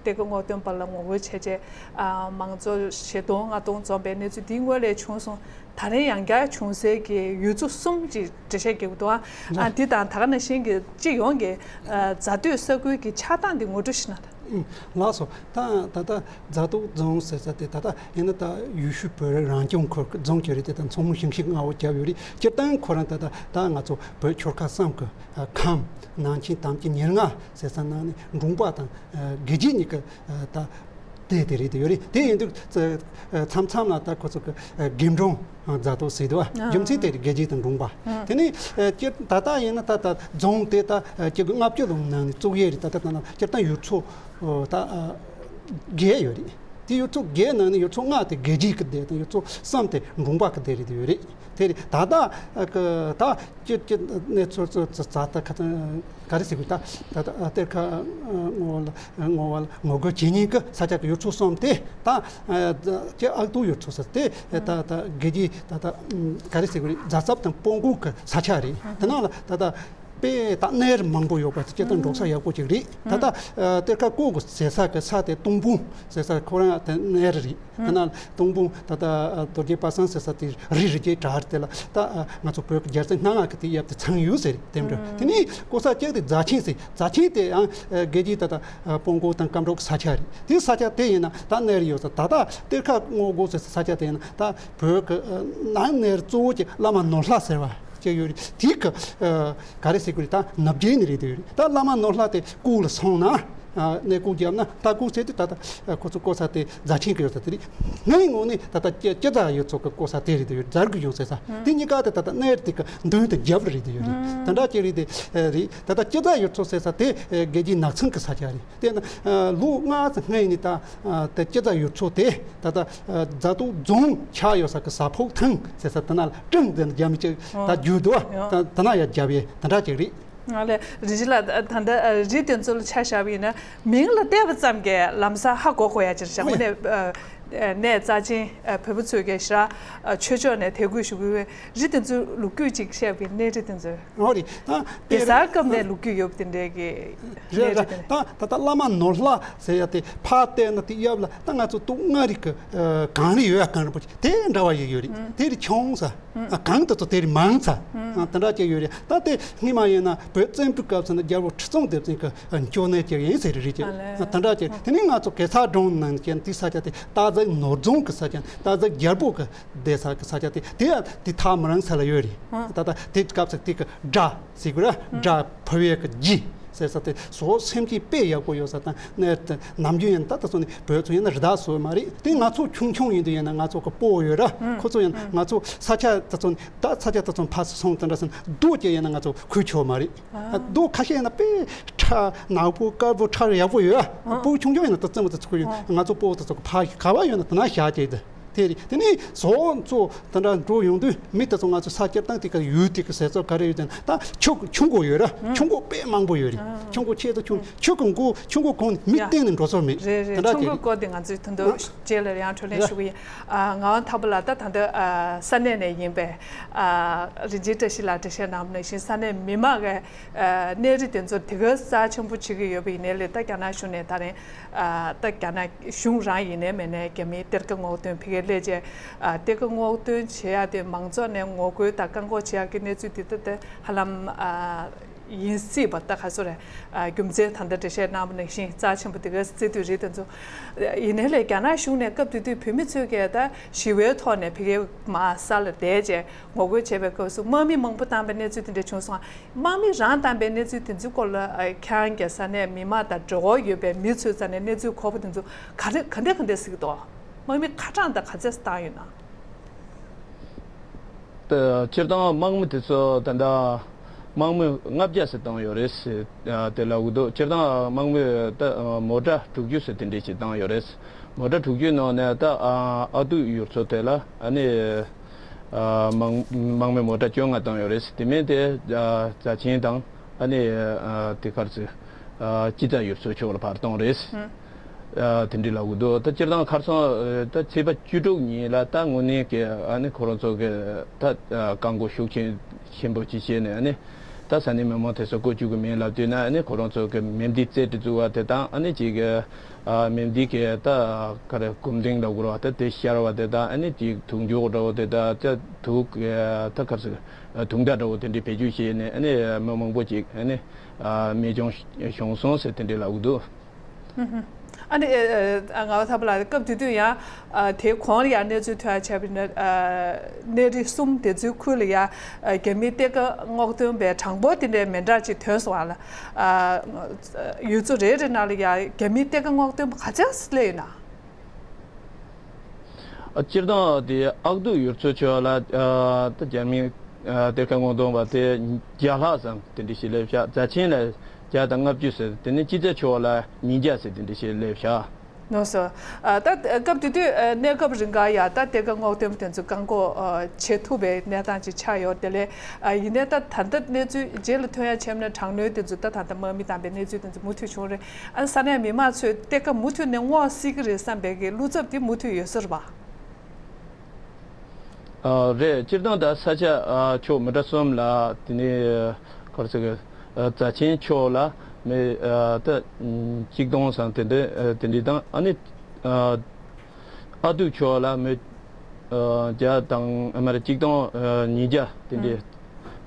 གཏེར་ཁ་སྔོག་འདོན་པ་ལ་ངོ་རྒོལ་བྱས་རྗེས་ཨ་མང་ཚོགས་བཞི་སྟོང་ལྔ་སྟོང་འཛོམས་པའི་གནས་ཚུལ་འདི་སྔོན་ལས་བྱུང་སོང་། ད་རེས་ཡང་བསྐྱར་བྱུང་སའི་གི་ཡུལ་ཚོ་གསུམ་གྱི་འགྲེལ་བཤད་རྒྱག་གི་འདུག་ཨ། ཨ་འདི་དང་ད་ག་ནང་བཞིན་གྱི་སྤྱི་ཡོངས་ཀྱི་ཨ་རྫ་སྟོད་ས་ཁུལ་གྱི་ཆགས་སྟངས་འདི་ངོ་སྤྲོད་ཞིག་གནང་དང་། ལགས་སོ། ད་ད་ལྟ་རྫ་སྟོད་རྫོང་ཟེར་ས་དེ་ད་ལྟ་ཡིན་ན་ད་ཡུལ་ཤུལ་བོད་རང་སྐྱོང་ཁུལ་གྱི་རྫོང་ཅིག་རེད། དེ་ད་མཚོ་མོ་ཞིང་ཆེན་མངའ་འོག་བརྒྱབ་ཡོད་རེད། སྤྱིར་བཏང་ཁོ་རང་ད་ལྟ་ད་ང་ཚོ་བོད་ཆོལ་ཁ་གསུམ་གྱི་ཨ་ཁམས་ནང་ཆེན་དམ་ཅན་ཉེར་ལྔ་ཟེར་ས་ནང་ནས་འབྲོང་པ་དང་ཨ་དགེ་རྒྱས་གཉིས་ཀྱི་ཨ་ད་སྡེ་དེ་རེད་དེ་ཡོད་རེད། དེ་ཡིན་དུས་ཙ་ཨ་མཚམས་མཚམས་ལ་ད་ཁོ་ཚོ་གི་ཨ་དགེ་འབྲོང་རྫ་སྟོད་ཟེར་འདུག་ཨ། རྒྱུ་མཚན་དེ་རེད། དགེ་རྒྱས་དང་འབྲོང་པ། དེ་ནས་ཨ་སྤྱིར་ད་ལྟ་ཡིན་ན་ད་ད་རྫོང་དེ་ད་ཨ་སྤྱི་ལོ་ལྔ་བཅུ་ལོ་ནང་ནས་བཙུགས་ཡས་རེད། ད་ལྟ་ད་ལྟ་སྤྱིར་བཏང་ཡུལ་ཚོ་ཨོ་ད་ཨ་བརྒྱད་ཡོད་རེད། དེ་ཡུལ་ཚོ་བརྒྱད་ནང་ནས་ཡུལ་ཚོ་ལྔ་དེ་དགེ་རྒྱས་ཀྱི་སྡེ་དང་ཡུལ་ཚོ་གསུམ་དེ་འབྲོང་པ་གི་སྡེ་རེད་དེ་ཡོད་རེད། དེ་རེད། ད་ལྟ་ཨ་ཀ་ད་སྤྱིར་སྤྱིར་གནས་ཚུལ་ཚོ་ཚོ་ད་ལྟ་ཁ་ཚང་ག་རེ་ཟེར་དགོས། ད་ད་ལྟ་གཏེར་ཁ་སྔོག་ལ་སྔོག་པ་ལ་ངོ་རྒོལ་བྱེད་མཁན་གྱི་ས་ཆ་གི་ཡུལ་ཚོ་གསུམ་དེ་ད་ཨ་ཀྱི་ཨ་སྟོད་ཡུལ་ཚོ་ཟེར་དེ་ད་ད་དགེ་རྒྱས་ད་ད་ག་རེ་ཟེར་དགོས་རེད། རྫ་ཚབ་དང་སྤོ་འགོ་གི་ས་ཆ་རེད། དེ་ནང་ལ་ད་ལྟ་དཔེ་ད་གནས་རི་མང་པོ་ཡོད་པ་དེ་སྤྱིར་བཏང་འགྲོ་ས་ཡག་པོ་ཅིག་རེད། ད་ལྟ་ཨ་གཏེར་ཁ་སྔོག་པ་ཟེར་ས་གི་ས་དེ་སྟོང་སྤུན་ཟེར་ས་ཁོ་རང་དེ་གནས་རི་རེད། དེ་ན་སྟོང་སྤུན་ད་ལྟ་རྡོ་རྗེ་པ་སངས་ཟེར་ས་དེ་རི་རི་རྗེས་གྲགས་རེད། དེ་ལ་ད་ང་ཚོ་བོད་ཀྱི་རྒྱལ་སྲིད་སྣ་ལྔ་གི་དེ་ཡབ་དེ་ཚང་ཡོད་ཟེར་རེད། དེ་འདྲ་དེ་ནས་ཀོ་ས་གཅིག་དེ་རྫ་ཆེན་ཟེར། རྫ་ཆེན་དེ་ཡང་དགེ་རྒྱས་ད་ལྟ་སྤོ་འགོ་དང་སྐམ་འབྲོག་གི་ས་ཆ་རེད། དེ་ས་ཆ་དེ་ཡིན་ན་ད་གནས་རི་ཡོད་ས། ད་ལྟ་གཏེར་ཁ་སྔོག་པ་ཟེར་ས་ས་ཆ་དེ་ཡིན་ན་ད་བོད་ཀྱི་ནང་གནས་རི་གཙོ་བོ་གཅིག་བླ་མ་ནོར་ལྷ་ཟེར་བ་གཅིག་ཡོད་རེད། དེ་གི་ག་རེ་ཟེར་དགོས་རེད། ད་ནུབ་རྒྱུད་ནས་རེད་དེ་ཡོད་རེད། ད་བླ་མ་ནོར་ལྷ་དེ་སྐུ་ལ་སོང་ན། ཨ་གནས་སྐུ་བརྒྱབ་ན་ད་སྐུ་ཚེ་དེ་ད་ལྟ་ཁོ་ཚོ་ཀོ་ས་དེ་རྫ་ཆེན་གི་ཡོད་ས་དེ་རེད། ངའི་ངོས་ནས་ད་ལྟ་སྐྱ་སྐྱ་རྫ་ཡོད་ཚོ་གི་ཀོ་ས་དེ་རེད་དེ་ཡོད། རྫ་གི་ཡོད་ས་ས་དེ་གཉིས་ཀ་དེ་ད་ལྟ་གནས་དེ་གི་མདུན་དུ་རྒྱབ་རེད་དེ་ཡོད་རེད། ད་འདྲ་ཅིག་རེད་དེ་རེད། ད་ལྟ་སྐྱ་རྫ་ཡོད་ཚོ་ཟེར་ས་དེ་དགེ་རྒྱས་ནགས་ཚང་གི་ས་ཆ་རེད། དེ་ན་ལོ་ལྔ་ཙམ་སྔོན་ནས་ད་དེ་སྐྱ་རྫ་ཡོད་ཚོ་དེ་ད་ལྟ་རྫ་སྟོད་རྫོང་ཆགས་ཡོད་ས་གི་ཟ་ཕོག་ཐང་ཟེར་ས་དེ་ན་ལ་ཀྲིང་ཟེར་ན་རྒྱ་མི་ཅིག་ད་རྒྱུད་དུ་ད་ན་ཡ་རྒྱབ་ཡས་དེ་འདྲ་ཅིག་རེད། ང་ལས་རིན་ཆེན་ལགས། ད་ལྟ་རི་དེ་ཚོ་ལ་ཆ་བཞག་པ་ཡིན་ན་མིང་ལ་བལྟས་པ་ཙམ་གྱིས་ལམ་སང་ཧ་གོ་གོ་ཡ་ཅིག་རེད་ཤག་དངོས་གནས་གནས་རྩ་ཆེན་བོད་པ་ཚོས་ཀྱི་ཞེ་དྲག་ཆོས་ཕྱོགས་ནས་དད་གུས་ཞུ་གི་ཡོད། རི་དེ་ཚོའི་ལོ་རྒྱུས་ཅིག་བཤད་པའི་གནས་རི་དེ་ཚོ་འོ་རེད། ད་གེ་སར་སྐབས་ནས་ལོ་རྒྱུས་ཡོད་པ་དེ་འདྲའི་གི་རེད་གནས་རི་རེད། དེ་ད་ད་ལྟ་བླ་མ་ནོར་ལྷ་ཟེར་ཡ་དེ་ཕར་བལྟས་ན་དེ་གཡབ་ལ་ད་ང་ཚོ་སྟོད་མངའ་རིས་ཀྱི་གངས་རི་ཡོད་ཡ། གངས་རི་པོ་ཆེ་དེ་འདྲ་བ་ཡི་ཡོད་རེད། དེ་རི་ཆུང་ས། གངས་དེ་ཚོ་དེ་རིང་མང་ཚ། དེ་འདྲ་ཅིག་ཡོད་རེད། ད་དེ་སྔོན་མ་ཡིན་ན་བོད་བཙན་པོའི་སྐབས་སུ་ན་རྒྱལ་པོ་ཁྲི་སྲོང་ལྡེ་བཙན་གྱི་འབྱོར་གནས་ཅིག་ཡིན་ཟེར་རེད་ཅེས། ཨ་ལས། དེ་འདྲ་ཅིག་དེ་ནས་ང་ཚོ་གེ་སར་སྒྲུང་ནང་བཞིན་དེ་ས་ཆ་དེ་སྟག་གཟིག་ནོར་རྫོང་གི་ས་ཆ། སྟག་གཟིག་རྒྱལ་པོ་གི་བསྡད་ས་གི་ས་ཆ་དེ་དེ་ཡང་དེ་ཐག་མི་རིང་ས་ལ་ཡོད་རེད། ད་ལྟ་དེ་སྐབས་སུ་དེ་གི་སྒྲ་ཟེར་དགོས་ར། སྒྲ་ཕུར་བུའི་གི་རྒྱུད་ཟེར་ས་དེ་སོ་སེམས་ཅན་དཔེ་ཡག་པོ་ཡོད་ས་དང་། ནམ་རྒྱུན་ཡིན་ན་ད་ལྟ་སོང་ནས་བོད་ཚོ་ཡིན་ན་རི་དྭགས་གསོད་མ་རེད། དེ་ང་ཚོ་ཆུང་ཆུང་ཡིན་དུས་ཡིན་ན་ང་ཚོ་གི་སྤོ་ཡོད་ར། ཁོ་ཚོ་ཡིན་ན་ང་ཚོ་ས་ཆ་ད་ཚོ་ད་ས་ཆ་ད་ཚོ་ཕར་སོང་དེ་འདྲ་སོང་རྡོ་སྐྱེས་ཡིན་ན་ང་ཚོ་ཁུར་ཆོག་མ་རེད། རྡོ་ཁ་ཤས་ཡིན་ན་དཔེ་ཁྲ་ནག་པོ་དཀར་པོ་ཁྲ་ཡག་པོ་ཡོད། སྤོ་ཆུང་ཆུང་ཡིན་ན་ད་རྩེད་མོ་ད་ཚོ་ཁུར་ཡོད། ང་ཚོ་སྤོ་ད་ཚོ་གི་ཕར་ག་བ་ཡོད་ན་དེ་ན་བཞག་བྱས་དེ། དེ་རེད། དེ་ནས་བཟོ་ཚོ་དེ་འདྲ་འགྲོ་ཡོང་དུས་མི་དེ་ཚོ་ང་ཚོ་ས་སྐྱེལ་སྟངས་དེ་ག་ཡུལ་དེ་གི་ཟས་ཚོ་ག་རེ་ཡོད་ཟེར་ན་ད་ཆུ་ཆུ་མགོ་ཡོད་ར། ཆུ་མགོ་དཔེ་མང་པོ་ཡོད་རེད། ཆུ་མགོ་ཆེ་དུ་ཆུ་ཆུ་གི་མགོ་ཆུ་མགོ་གོང་ནས་མི་ཡ། གཏན་ནས་འགྲོ་ས་མེད། རེད་རེད། དེ་འདྲ་ཆུ་ཅིག་མགོ་རེད། སྐོར་དེ་ང་ཚོས་དོན་དུ་རྗེས་ལ་ཡང་འཕྲོ་ལེན་ཞུ་གི་ཡིན། ཨ་ངག་དབང་ཐར་པ་ལགས། ད་ད་ལྟ་ཨ་ས་གནས་ནས་ཡིན་པས་ཨ་རིན་ཆེན་བཀྲ་ཤིས་ལགས་འགྲེལ་བཤད་གནང་བ་ནང་བཞིན་ས་གནས་མི་མང་གི་ཨ་གནས་རི་དེ་ཚོ་དེ་ག་རྩ་ཆེན་པོ་བྱེད་ཀྱི་ཡོད་པ་ཡིན་ནའི་ལས་ད་རྒྱ་ནག་གཞུང་ནས་ད་རིང་ཨ་ད་རྒྱ་ནག་གཞུང་རང་ཡིན་ནའི་མིན་ནའི་རྒྱ་མིའི་གཏེར་ཁ་སྔོག་འདོན་ཕ་གིར་ སླེབས་རྗེས་ཨ་གཏེར་ཁ་སྔོག་འདོན་བྱེད་ཡག་དེ་མང་ཚོགས་ནས་ངོ་རྒོལ་དང་བཀག་འགོག་བྱེད་ཡག་གི་གནས་ཚུལ་དེ་ལྟ་སྟེ་ཧ་ལམ་ཨ་ཡིན་སྲིད་པ། ད་ག་སོ་རེད། ཨ་རྒྱུ་མཚན་ད་ལྟ་འགྲེལ་བཤད་གནང་བ་ནང་བཞིན་རྩ་ཆེན་པོ་དེ་ག་རྩེ་དུས་རེད། དེ་ཚོ་ཡིན་ནའི་ལས་རྒྱ་ནག་གཞུང་ནས་སྐབས་དེ་དུས་བོད་མི་ཚོས་ཀྱིས་ད་ཞི་བའི་ཐོག་ནས་ཕ་གིའི་མར་ས་ལ་བསྡད་རྗེས་ངོ་རྒོལ་བྱས་པའི་སྐབས་སུ་དམག་མི་མང་པོ་བཏང་པའི་གནས་ཚུལ་དེ་འདྲ་བྱུང་སོང་། དམག་མི་རང་བཏང་པའི་གནས་ཚུལ་དེ་ཚོའི་སྐོར་ལ་ཨ་ཁྱེད་རང་གི་ས་གནས་མི་མང་དང་འབྲེལ་བ་ཡོད་པའི་མི་ཚོའི་རྩ་ནས་གནས་ཚུལ་གོ་བ་དེ་ཚོ་ག་རེ་ག་འདྲ་ག་འདྲ་གཟིགས་འདུག་དམག་མི་ཁ་གྲངས་དང་ག་ཚད་བཏང་ཡོད་ན། ད་སྤྱིར་བཏང་དམག་མི་དེ་ཚོ་ད་ལྟ་དམག་མི་ལྔ་བརྒྱ་ཙམ་བཏང་ཡོད་རེད་ཟེར་དེ་ལབ་གི་འདུག་སྤྱིར་བཏང་དམག་མི་ད་མོ་ཊ་དྲུག་ཅུ་ཙམ་དེ་འདྲས་ཅིག་བཏང་ཡོད་རེད། མོ་ཊ་དྲུག་ཅུའི་ནང་ནས་ད་ཨ་ཨ་ཏུ་ཡུལ་ཚོ་དེ་ལ་ཨ་ནི་ཨ་དམག་དམག་མི་མོ་ཊ་བཅོ་ལྔ་བཏང་ཡོད་རེད། དེ་མིན་དེ་ཨ་རྫ་ཆེན་དང་ཨ་ནི་ཨ་དེ་གར་ཚོ་ཨ་སྤྱི་ཚ་ཡུལ་ཚོ་ཕྱོགས་ལ་ཕར་བཏང་རེད། ཨ་དེ་འདྲ་ལབ་གི་འདུག་ད་སྤྱིར་བཏང་ཁ་སང་ཨ་ད་ཚེས་པ་བཅུ་དྲུག་ཉིན་ལ་ད་དངོས་གནས་ཀྱི་ཨ་ནི་ཁོ་རང་ཚོ་གི་ད་ཨ་བཀག་འགོག་ཤུགས་ཆེན་ཆེན་པོ་ཅིག་བྱས་ནས་ཨ་ནི་ད་ས་གནས་མི་མང་དེ་ཚོ་བཀོད་བཅུག་གི་མིན་ལབ་དུས་ན་ཨ་ནི་ཁོ་རང་ཚོ་གི་མེ་མདའི་རྩེད་དེ་བཙུགས་པ་དེ་དང་ཨ་ནི་ཅིག་གི་ཨ་མེ་མདའི་གི་ད་ག་རེ་གོམ་སྟེང་ལབ་དགོས་རེད་བ། ད་དེ་ཤར་བ་དེ་དང་ཨ་ནི་ཅིག་དུག་མཆོག་འདྲ་བོ་དེ་དང་ད་དུག་ད་ག་རེ་ཟེར་དུག་མདའ་འདྲ་བོ་དེ་འདྲའི་བེད་སྤྱོད་བྱས་ནས་ཨ་ནི་མི་མང་པོ་ཅིག་ཨ་ནི་ཨ་རྨས་སྐྱོན་བྱུང་སོང་ཟེར་དེ་འདྲའི་ལབ་གི་འདུག་ཨ་ནི་ཨ་ཨ་ང་བ་ཐ་པ་ལགས་སྐབས་དེ་དུས་ཡང་ཨ་དེའི་གོང་ལ་ཡང་གནས་ཚུལ་ཐོན་ཡ་བྱས་པ་ཡིན་ན་ཨ་གནས་རི་གསུམ་དེ་ཚོའི་ཁུལ་ལ་ཡང་ཨ་རྒྱ་མིའི་གཏེར་ཁ་སྔོག་འདོན་པའི་གྲངས་འབོར་དེ་འདྲའི་མི་འདྲ་ཅིག་ཐོན་སོང་བ་ལ། ཨ་ཡུལ་ཚོ་རེ་རེ་ནང་ལ་ཡང་རྒྱ་མིའི་གཏེར་ཁ་སྔོག་འདོན་པ་ག་ཚད་སླེབས་ཡོད་ན། ཨ་སྤྱིར་བཏང་དེ་ཨག་སྡུག་ཡུལ་ཚོ་ཕྱོགས་ལ་ཨ་ད་རྒྱ་མིའི་ཨ་གཏེར་ཁ་སྔོག་འདོན་པ་དེ་བརྒྱ་ལྷག་ཙམ་དེ་འདྲ་ཞིག་སླེབས་ཤག་རྫ་ཆེན་ལ་བརྒྱ་དང་ལྔ་བཅུ་ཟེར། དེ་ནས་སྤྱི་ཚ་ཕྱོགས་ལ་ཉིས་བརྒྱ་ཟེར་དེ་འདྲ་ཞིག་སླེབས་ཤག་ལགས་སོ། ཨ་ད་སྐབས་དེ་དུས་ཨ་གནས་སྐབས་རིང་ག་ཡ་ད་གཏེར་ཁ་སྔོག་འདོན་པ་དེ་ཚོ་བཀག་འགོག་ཨ་བྱེད་ཐུབ་པའི་གནས་སྟངས་ཅིག་ཆགས་ཡོད་དེ་ལས། ཨ་ཡིན་ནའི་ད་ད་ལྟ་གནས་ཚུལ་རྗེས་ལ་ཐོན་ཡ་བྱས་ན་དྲག་གནོན་དེ་ཚོ་ད་ད་ལྟ་དམག་མི་བཏང་པའི་གནས་ཚུལ་དེ་ཚོ་མུ་མཐུད་བྱུང་རེད། ཨ་ས་གནས་མི་མང་ཚོས་གཏེར་ཁ་མུ་མཐུད་ནས་སྔོག་སྲིད་ཀྱི་རེད་བསམ་པའི་གི་བློ་འཚབ་དེ་མུ་མཐུད་ཡོད་ས་རེད་པ། ཨ་རེད། སྤྱིར་བཏང་ད་ས་ཆ་ཨ་ཕྱོགས་མི་འདྲ་གསུམ་ལ་དེ་ནས་ག་རེ་ཟེར་གི་ཨ་རྫ་ཆེན་ཕྱོགས་ལ་མི་ཨ་ད་གཅིག་སྟོང་ཙམ་དེ་འདྲ་ཨ་དེ་འདྲ་དང་ཨ་ནི་ཨ་ཨ་སྡུག་ཕྱོགས་ལ་མི་ཨ་བརྒྱ་དང་ཨ་མ་རེད་གཅིག་སྟོང་ཨ་ཉིས་བརྒྱ་དེ་འདྲ།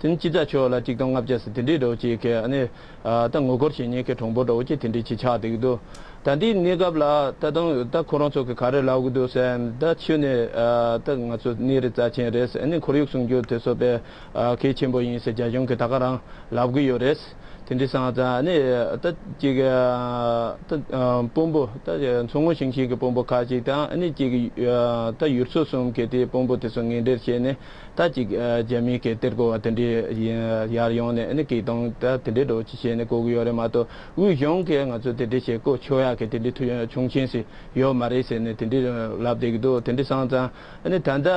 དེ་ནས་སྤྱི་ཚ་ཕྱོགས་ལ་གཅིག་སྟོང་ལྔ་བརྒྱ་ཙམ་དེ་འདྲའི་འདྲ་བོ་ཅིག་གི་ཨ་ནི་ཨ་ད་ངོ་རྒོལ་བྱེད་མཁན་གྱི་གྲངས་འབོར་འདྲ་བོ་ཅིག་དེ་འདྲའི་ཅིག་ཆགས་བསྡད་ཀྱི་འདུག་ད་ལྟའི་གནས་སྐབས་ལ་ད་དུང་ད་ཁོ་རང་ཚོ་གི་ག་རེ་ལབ་ཀྱི་འདུག་ཟེར་ན། ད་ཕྱི་ནས་ཨ་ད་ང་ཚོ་གནས་རི་རྩ་ཆེན་རེད་ཟེར། ཨ་ནི་ཁོར་ཡུག་སྲུང་སྐྱོབ་དེ་ཚོ་དཔེ་ཨ་གལ་ཆེན་པོ་ཡིན་ཟེར་རྒྱ་གཞུང་གིས་ད་ག་རང་ལབ་ཀྱི་ཡོད་རེད། དེ་འདྲ་སོང་ཙང་ཨ་ནི་ད་ཅིག་ཨ་ད་ཨ་དཔོན་པོ་ད་མཚོ་སྔོན་ཞིང་ཆེན་གྱི་དཔོན་པོ་ཁག་ཅིག་དང་ཨ་ནི་ཅིག་ཨ་ད་ཡུལ་ཚོ་གསུམ་གྱི་དེ་དཔོན་པོ་དེ་ཚོ་ངན་འབྲེལ་བྱས་ནས། ད་ཅིག་ཨ་རྒྱ་མིའི་གི་གཏེར་རྐོ་བ་དེ་འདྲའི་ཡར་ཡོང་ནས་ཨ་ནི་གི་དང་ད་དེ་འདྲའི་འདྲ་བོ་ཅིག་བྱས་ནས་རྐོ་གི་ཡོད་རེད་མ་གཏོགས། དབུས་གཞུང་གིས་ང་ཚོ་དེ་འདྲའི་བྱས་རྐོ་ཆོག་ཡག་གི་དེ་འདྲའི་ཐུ་ཆུང་ཆེན་ཞིག་ཡོད་མ་རེད་ཟེར་ནས་དེ་འདྲའི་ལབ་བསྡད་ཀྱི་འདུག་དེ་འདྲ་སོང་ཙང་ཨ་ནི་ད་ལྟ་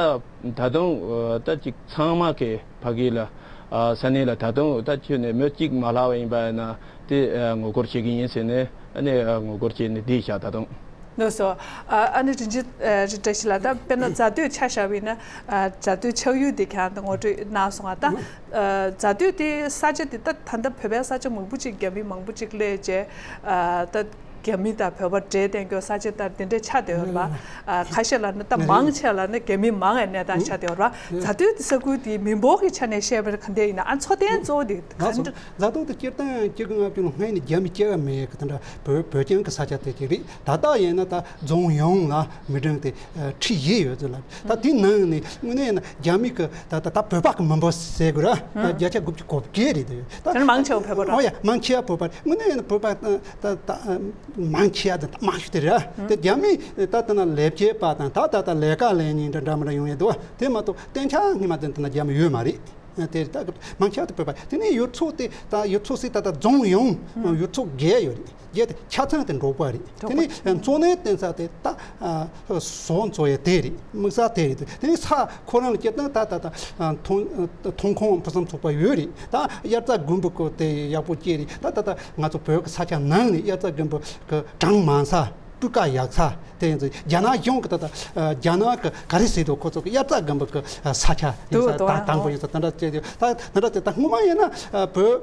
ད་དུང་ད་ཅིག་ཚང་མ་གི་ཕ་གི་ལ་ཨ་ས་གནས་ལ་ད་དུང་ད་ཁྱོན་ནས་མི་གཅིག་མ་ལྷག་པ་ཡིན་པ་ཡིན་ན་དེ་ཨ་ངོ་རྒོལ་བྱེད་ཀྱི་ཡིན་ཟེར་ནས་ཨ་ནི་ཨ་ངོ་རྒོལ་བྱས་ནས་བསྡད་བཞག་ད་དུང་། ལགས་སོ། ཨ་ཨ་ནི་དྲིན་ཆེན་ཨ་བཀྲ་ཤིས་ལགས། ད་དཔེར་ན་རྫ་སྟོད་ཆ་བཞག་པ་ཡིན་ན་ཨ་རྫ་སྟོད་ཆགས་ཡུལ་དེ་ཁྱེད་རང་ད་ངོ་སྤྲོད་གནང་སོང་ང་། ད་ཨ་རྫ་སྟོད་དེ་ས་ཆ་དེ་ད་ད་ལྟ་བོད་པའི་ས་ཆ་མང་པོ་ཅིག་རྒྱ་མི་མང་པོ་ཅིག་སླེབས་རྗེས་ཨ་ད་རྒྱ་མི་དང་བོད་པ་འབྲེལ་བསྟེན་རྒྱུ་ས་ཆ་ད་དེ་འདྲ་ཆགས་བསྡད་ཡོད་རེད་པ། ཨ་ཁ་ཤས་ལབ་ན་ད་མང་ཆེ་ལབ་ན་རྒྱ་མི་མང་བའི་གནས་སྟངས་ཆགས་བསྡད་ཡོད་རེད་པ། རྫ་སྟོད་དེ་ས་ཁུལ་དེ་མི་འབོར་གྱི་ཆ་ནས་བཤད་པ་ག་འདྲ་ཡིན་ན། ཨ་འཚོ་རྟེན་གཙོ་བོ་དེ་ག་འདྲ། རྫ་སྟོད་དེ་སྤྱིར་བཏང་སྤྱི་ལོ་ལྔ་བཅུ་ང་བཅུ་ལོ་སྔོན་ནས་རྒྱ་མི་སྐྱེ་བ་མེད་གི་དེ་འདྲ་བོད་བོད་རྐྱང་གི་ས་ཆ་དེ་ཅིག་རེད། ད་ལྟ་ཡིན་ན་ད་རྫོང་ཡོངས་ལ་མི་གྲངས་དེ་ཨ་ཁྲི་བཞི་ཡོད་ཚུལ་ལ། ད་དེའི་ནང་ནས་དངོས་གནས་ཡིན་ན་རྒྱ་མི་གི་ད་ད་ད་བོད་པ་གི་མི་འབོར་ཟེར་དགོས་ར། ད་བརྒྱ་ཆ་དགུ་བཅུ་གོ་བརྒྱད་རེད་དེ། ད་དེ་ནི་མང་ཆེ་བ་བོད་པ་རེད། ཨོ་ཡ་མང་ཆེ་བ་བོད་པ་རེད། དངོས་གནས་ཡིན་ན་བོད་པ་ད་ད་མང་ཆེ་བ་དེ་ད་མང་ཤོས་དེ་རེད། དེ་རྒྱ་མི་ད་ད་ན་ལས་བྱེད་པ་དང་ད་ད་ད་ལས་ཀ་ལས་མཁན་འདྲ་འདྲ་མི་འདྲ་ཡོང་ཡ་འདུག་དེ་མ་གཏོགས་གཏན་ཆགས་སྔོན་མ་དེ་ད་ན་རྒྱ་མི་ཡོད་མ་རེད། དེ་ད་མང་ཆེ་བ་དེ་བོད་པ། དེ་ནས་ཡུལ་ཚོ་དེ་ད་ཡུལ་ཚོ་ཟེར་ད་ད་རྫོང་ཡོངས་ཡུལ་ཚོ་བརྒྱད་ཡོད་རེད། བརྒྱད་དེ་ཆ་ཚང་དེ་འབྲོག་པ་རེད། དེ་ནས་འཚོ་གནས་བསྟེན་ས་དེ་ད་ཨ་ཟོག་འཚོ་ཡས་དེ་རེད། དམིགས་བསལ་དེ་རེད། དེ་ནས་ས་ཁོ་རང་ལ་སྤྱིར་བཏང་ད་ད་ད་ཨ་ཐོན་ཐོན་ཁུངས་ཕུན་སུམ་ཚོགས་པ་ཡོད་རེད། ད་དབྱར་རྩྭ་དགུན་འབུ་ཀོ་དེ་ཡག་པོ་སྐྱེས་རེད། ད་ད་ད་ང་ཚོ་བོད་ཀྱི་ས་ཆ་ནང་ནས་དབྱར་རྩྭ་དགུན་འབུ་གི་གྲངས་མང་ས། སྤུས་ཀ་ཡག་ས་དེ་ཡིན་ཙང་རྒྱ་ནག་གཞུང་གི་ད་ལྟ་རྒྱ་ནག་གི་ག་རེ་ཟེར་འདུག་ཁོ་ཚོ་གི་དབྱར་རྩྭ་དགུན་འབུ་གི་ས་ཆ་ཡིན་ས་དང་དང་པོ་ཡིན་ས་དེ་འདྲ་བྱས་ཏེ་ད་དེ་འདྲ་བྱས་ད་སྔོན་མ་ཡིན་ན་བོད་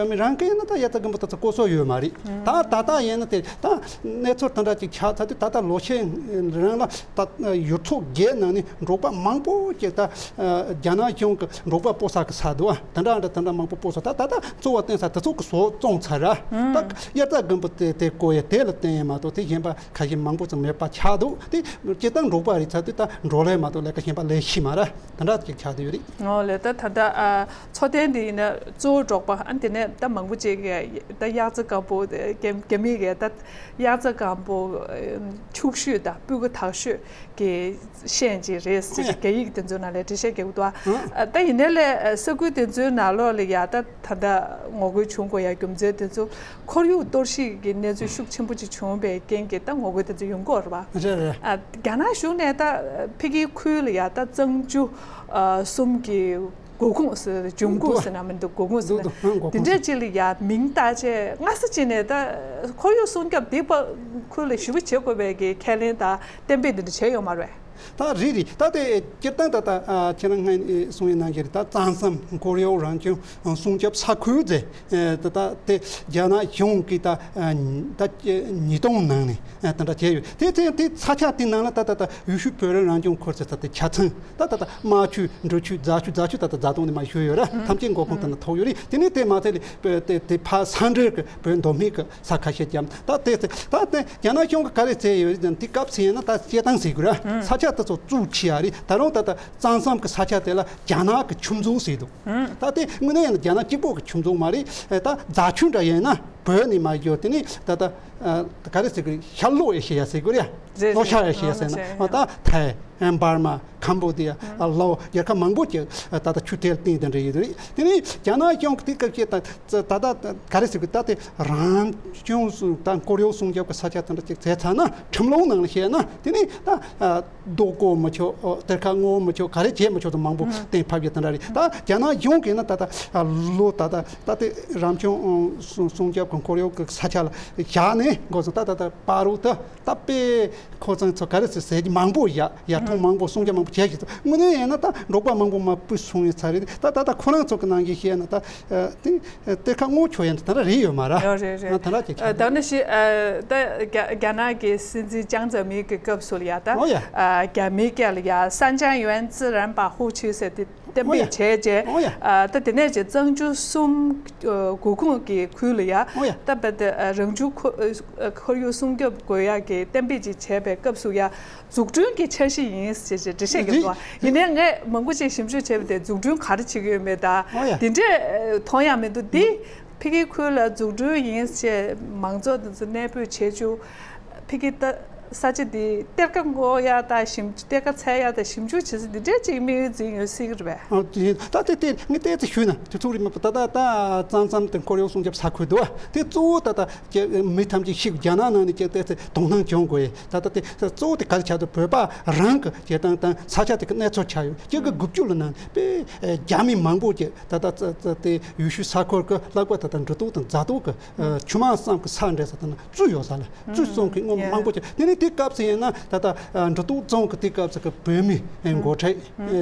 མི་རང་གི་ཡིན་ན་ད་དབྱར་རྩྭ་དགུན་འབུ་ད་ཚོ་བརྐོ་སྲོལ་ཡོད་མ་རེད། ད་ད་ལྟ་ཡིན་ན་དེ་ད་གནས་ཚུལ་དེ་འདྲ་ཅིག་ཆགས་ཚར་དུས་ད་ལྟ་ལོ་ཤས་རིང་ལ་ད་ཡུལ་ཚོ་བརྒྱད་ནང་ནས་འབྲོག་པ་མང་པོ་ཅིག་ད་རྒྱ་ནག་གཞུང་གི་འབྲོག་པ་སྤོ་ས་གི་ས་འདུག་ཨ། དེ་འདྲ་འདྲ་དེ་འདྲ་མང་པོ་སྤོ་ས་ད་ད་ད་གཙོ་བོ་བསྟན་ས་དེ་ཚོ་གི་བཟོ་བཙོང་ཚར་ར། ད་དབྱར་རྩྭ་དགུན་འབུ་དེ་དེ་བརྐོ་ཡ་དེ་ལ་བརྟེན་ཡ་མ་གཏོགས་དེ་གཞན་པ་ཁ་ཞེ་མང་པོ་ཙམ་མེད་པ་ཆགས་འདུག་དེ་སྤྱིར་བཏང་འབྲོག་པ་རེད་ཚར་དུས་ད་འབྲོག་ལས་མ་གཏོགས་ལས་ཀ་གཞན་པ་ལས་ཤེས་མ་ར་དེ་འདྲ་ཅིག་ཆགས་བསྡད་ཡོད་རེད། ཨོ་ལེ། ད་ད་ལྟ་ཨ་འཚོ་རྟེན་འདི་ཡིན་ན་གཙོ་བོ་འབྲོག་པ། ཨ་དེ་ནས་ད་མང་པོ་ཅིག་གིས་ད་དབྱར་རྩྭ་དཀར་པོ་རྒྱ་རྒྱ་མི་གིས་ད་དབྱར་རྩྭ་དཀར་པོ་ཕྱུག་ཤོས་དང་སྤུས་ཀ་དག་ཤོས་ཀྱི་ཤན་ཅིག་རེད་ཟེར་ཏེ་རྒྱ་ཡིག་དེ་ཚོའི་ནང་ལ་འགྲེལ་བཤད་རྒྱག་གི་འདུག་ཨ་ད་ཡིན་ནའི་ལས་ས་ཁུལ་དེ་ཚོའི་ནང་ལོགས་ལ་ཡ་ད་ད་ལྟ་ངོ་རྒོལ་བྱུང་དགོས་ཡ་རྒྱུ་མཚན་དེ་ཚོ་ཁོར་ཡུག་གཏོར་བཤིག་གི་གནས་ཚུལ་ཤུགས་ཆེན་པོ་ཅིག་བྱུང་བའི་རྐྱེན་གྱིས་ད་ངོ་རྒོལ་དེ་ཚོ་ཡོང་གི་ཡོད་རེད་པ། རེད་རེད། ཨ་རྒྱ་ནག་གཞུང་ནས་ད་ཕ་གིའི་ཁུལ་ལ་ཡ་ད་གཙང་ཆུ་ཨ་གསུམ་གྱི་མགོ་ཁུངས་ཟེར་འབྱུང་ཁུངས་ཟེར་ན་མི་འདུག་མགོ་ཁུངས་ཟེར་ན་འདུག་འདུག་འདུག་འདི་འདྲས་ཅིག་ལ་ཡ་མིང་བཏགས་བྱས་སྔ་ས་ཅིག་ནས་ད་ཁོར་ཡུག་སྲུང་སྐྱོབ་འདི་པ་ཁུལ་ལ་ཞེ་པོ་བྱེད་དགོས་པའི་གི་ཁས་ལེན་དང་གཏན་འབེབས་འདི་འདྲ་བྱས་ཡོད་མ་རེད། ད་རེད་རེད། ད་དེ་སྤྱིར་བཏང་ད་ད་ཨ་ཁྱེད་རང་སྔ་ནས་གསུང་ཡས་ནང་བཞིན་རེད། ད་གཙང་གསུམ་ཁོར་ཡུག་རང་སྐྱོང་སྲུང་སྐྱོབ་ས་ཁུལ་ཟེར་ད་ད་དེ་རྒྱ་ནག་གཞུང་གིས་ད་ཨ་ད་ཉིས་སྟོང་ནང་ནས་ཨ་དེ་འདྲ་བྱས་ཡོད། དེ་དེ་དེ་ས་ཆ་དེ་ནང་ལ་ད་ད་ད་ཡུལ་ཤུལ་བོད་རིགས་རང་སྐྱོང་ཁུལ་ཟེར་ད་དེ་ཆ་ཚང་ད་ད་ད་རྨ་ཆུ་འབྲི་ཆུ་རྫ་ཆུ་རྫ་ཆུ་ད་ད་རྫ་དོང་ནས་མར་བཞུར་ཡོད་ར། ཐམས་ཅད་མགོ་ཁུངས་དེ་ན་ཐུག་ཡོད་རེད། དེ་ནས་དེ་མ་ཚད་ལ་དེ་དེ་ཕར་ས་འབྲེལ་གི་བོད་མདོ་སྨད་གི་ས་ཁ་ཤས་ཀྱང་ད་དེ་ད་དེ་རྒྱ་ནག་གཞུང་གིས་ག་རེ་བྱས་ཡོད་རེད་ཟེར་ན། དེ་སྐབས་ཟེར་ན་ད་སྐྱེ་ཐང་ཟེར་དགོས་ར། ས་ཆ་དེ་ཚོ་བཙུགས་བྱས་ཡ་རེད། ད་རུང་ད་ད་གཙང་གསུམ་གི་ས་ཆ་དེ་ལ་རྒྱ་ནག་གི་ཆུ་མཛོད་ཟེར་འདུག་ད་དེ་དངོས་གནས་ཡིན་ན་རྒྱ་ནག་གཅིག་པོ་གི་ཆུ་མཛོད་མ་རེད། ད་རྫ་ཆུ་འདྲ་ཡིན་ན་བོད་ནས་མར་བཞུར། དེ་ནས་ད་ད་ག་རེ་ཟེར་དགོས་རེད། ཤར་ལྷོ་ཨེ་ཤེ་ཡ་ཟེར་དགོས་རེད། རེད་ལྷོ་ཤར་ཨེ་ཤེ་ཡ་ཟེར་ན་ད་ཐའི་འབར་མ། ཁམ་བྷོ་ཌི་ཡ། ལའོ། རྒྱལ་ཁབ་མང་པོ་ཅིག་ད་ལྟ་ཆུ་ཐེལ་སྟེང་དེ་འདྲ་ཡོད་རེད། དེ་ནས་རྒྱ་ནག་གཞུང་གི་དེ་སྐབས་ཀྱི་ད་ད་ད་ག་རེ་ཟེར་དགོས། ད་དེ་རང་སྐྱོང་སུ་ད་ཁོར་ཡུག་སྲུང་སྐྱོབ་ཀྱི་ས་ཆ་དེ་འདྲ་ཅིག་བྱས་ཚར་ན། ཁྲིམས་ལུགས་ནང་ལ་བཤད་ན་དེ་ནས་ད་རྡོ་བརྐོ་མི་ཆོག་གཏེར་ཁ་སྔོག་མི་ཆོག་ག་རེ་བྱེད་མི་ཆོག་དེ་མང་པོ་གཏན་ཕབ་ཡོད། དེ་འདྲ་རེད། ད་རྒྱ་ནག་གཞུང་གིས་ན་ད་ད་ལོ་ད་ད་ད་དེ་རང་སྐྱོང་སྲུང་སྐྱོབ་ཀྱི་ཁོར་ཡུག་གི་ས་ཆ་ལ་བཞག་ནས་འགོ་སོང་ད་ད་ད་བར་དུ་ད་དཔེ་ཁོ་ཚང་ཚོ་ག་རེ་ཟེར་ཟས་ཀྱི་མང་པོ་ཡ་ཡ་ཐོང་མང་པོ་སྲུང་སྐྱོབ་མང་པོ་བྱས་ཤིག་ཚོ་དངོས་གནས་ཡིན་ན་ད་འབྲོག་པ་མང་པོ་མ་སྤུས་སོང་ཡོད་ཚར་རེད། ད་ད་ད་ཁོ་རང་ཚོ་གི་ནང་གི་བཤད་ན་ད་དེ་གཏེར་ཁ་སྔོག་ཆོག་ཡ་ད་ད་རེད་ཡོད་མ་ར། ཡོད་རེད་རེད། ད་ད་ཅིག་ཆགས་ད་ནི་ཤི་ད་རྒྱ་རྒྱ་ནག་གི་སྲིད་འཛིན་ཅང་ཙེ་མིན་གྱི་སྐབས་སུ་ལ་ཡ་ད་ཨོ་ཡ་རྒྱ་མིའི་སྐད་ལ་ཡ་三江源自然保护区ཟེར་ཏེ། གཏན་འབེབས་བྱས་རྗེས། ཨོ་ཡ། ཨ་ད་དེ་ནས་ཅིག་གཙང་ཆུ་གསུམ་ཨ་མགོ་ཁུངས་ཀྱི་ཁུལ་ལ་ཡ། ཨོ་ཡ། ད་བ་ད་ཨ་རང་བྱུང་ཁོར་ཨ་ཁོར་ཡུག་སྲུང་སྐྱོབ་དགོས་ཡ་གི་གཏན་འབེབས་ཅིག་བྱས་པའི་སྐབས་སུ་ཡ། འཛུགས་སྐྲུན་གྱི་འཆར་གཞི་ཡིན་ཟེར་ཅིག་འགྲེལ་བཤད་རྒྱབ་འདུག་ཡིན་ནའི་ངས་མང་པོ་ཅིག་ཞིབ་འཇུག་བྱས་པ་དེ་འཛུགས་སྐྲུན་ག་རེ་བྱེད་ཀྱི་ཡོད་མེད་དང་། ཨོ་ཡ། དེ་འདྲས་མཐོང་ཡ་མི་འདུག་འདི་ཕ་གི་ཁུལ་ལ་འཛུགས་སྐྲུན་ཡིན་ཟེར་མང་ཚོགས་དེ་ཚོ་གནས་སྤོས་བྱེད་རྒྱུ། ཕ་གི་ད་ས་ཆ་འདི་གཏེར་ཁ་སྔོག་ཡ་དང་ཞིབ་གཏེར་ཁ་འཚོལ་ཡ་དང་ཞིབ་འཇུག་བྱེད་ས་འདི་འདྲའི་ཅིག་དམིགས་ཡུལ་འཛིན་ཡོད་སྲིད་ཀྱི་རེད་པས། ཨ་དེ་ད་དེ་དེ་ངས་ཏོག་ཙམ་ཞུས་ན་དེ་ཚོ་རེད་མ་གཏོགས་ད་ད་ད་གཙང་གསུམ་དེ་ཁོར་ཡུག་སྲུང་སྐྱོབ་ས་ཁུལ་འདུག་བ། དེ་གཙོ་བོ་ད་ད་ཀྱི་མི་ཐམས་ཅད་ཤིག་རྒྱ་ནག་ནང་ནས་ཀྱི་ཏོག་ཙམ་དོ་སྣང་བྱུང་དགོས་ཡ། ད་ད་དེ་གཙོ་བོ་དེ་ག་རེ་ཆགས་འདུག་བོད་པ་རང་གི་བྱེད་སྟངས་དང་ས་ཆ་དེ་གི་གནས་ཚུལ་ཆགས་ཡོད། སྤྱི་ཟླ་དགུ་བཅུ་ལོ་ནང་དཔེ་རྒྱ་མི་མང་པོ་ཀྱི་ད་ད་ད་དེ་ཡུལ་ཤུལ་ས་ཁུལ་གི་ལྷག་པར་ད་ད་འབྲི་སྟོད་དང་རྫ་སྟོད་གི་ཆུ་དམག་གསུམ་གི་ས་འདྲ་ས་དེ་ན་བཙུགས་ཡོད་ས་ལ། བཙུགས་སོང་གི་སྔོན་མ་མང་པོ་ཅིག་དེ་ནས་དེ་སྐབས་སུ་ཡིན་ན་ད་ལྟ་འབྲི་སྟོད་རྫོང་གི་དེ་སྐབས་སུ་གི་བོད་མི་འགོ་ཁྲིད་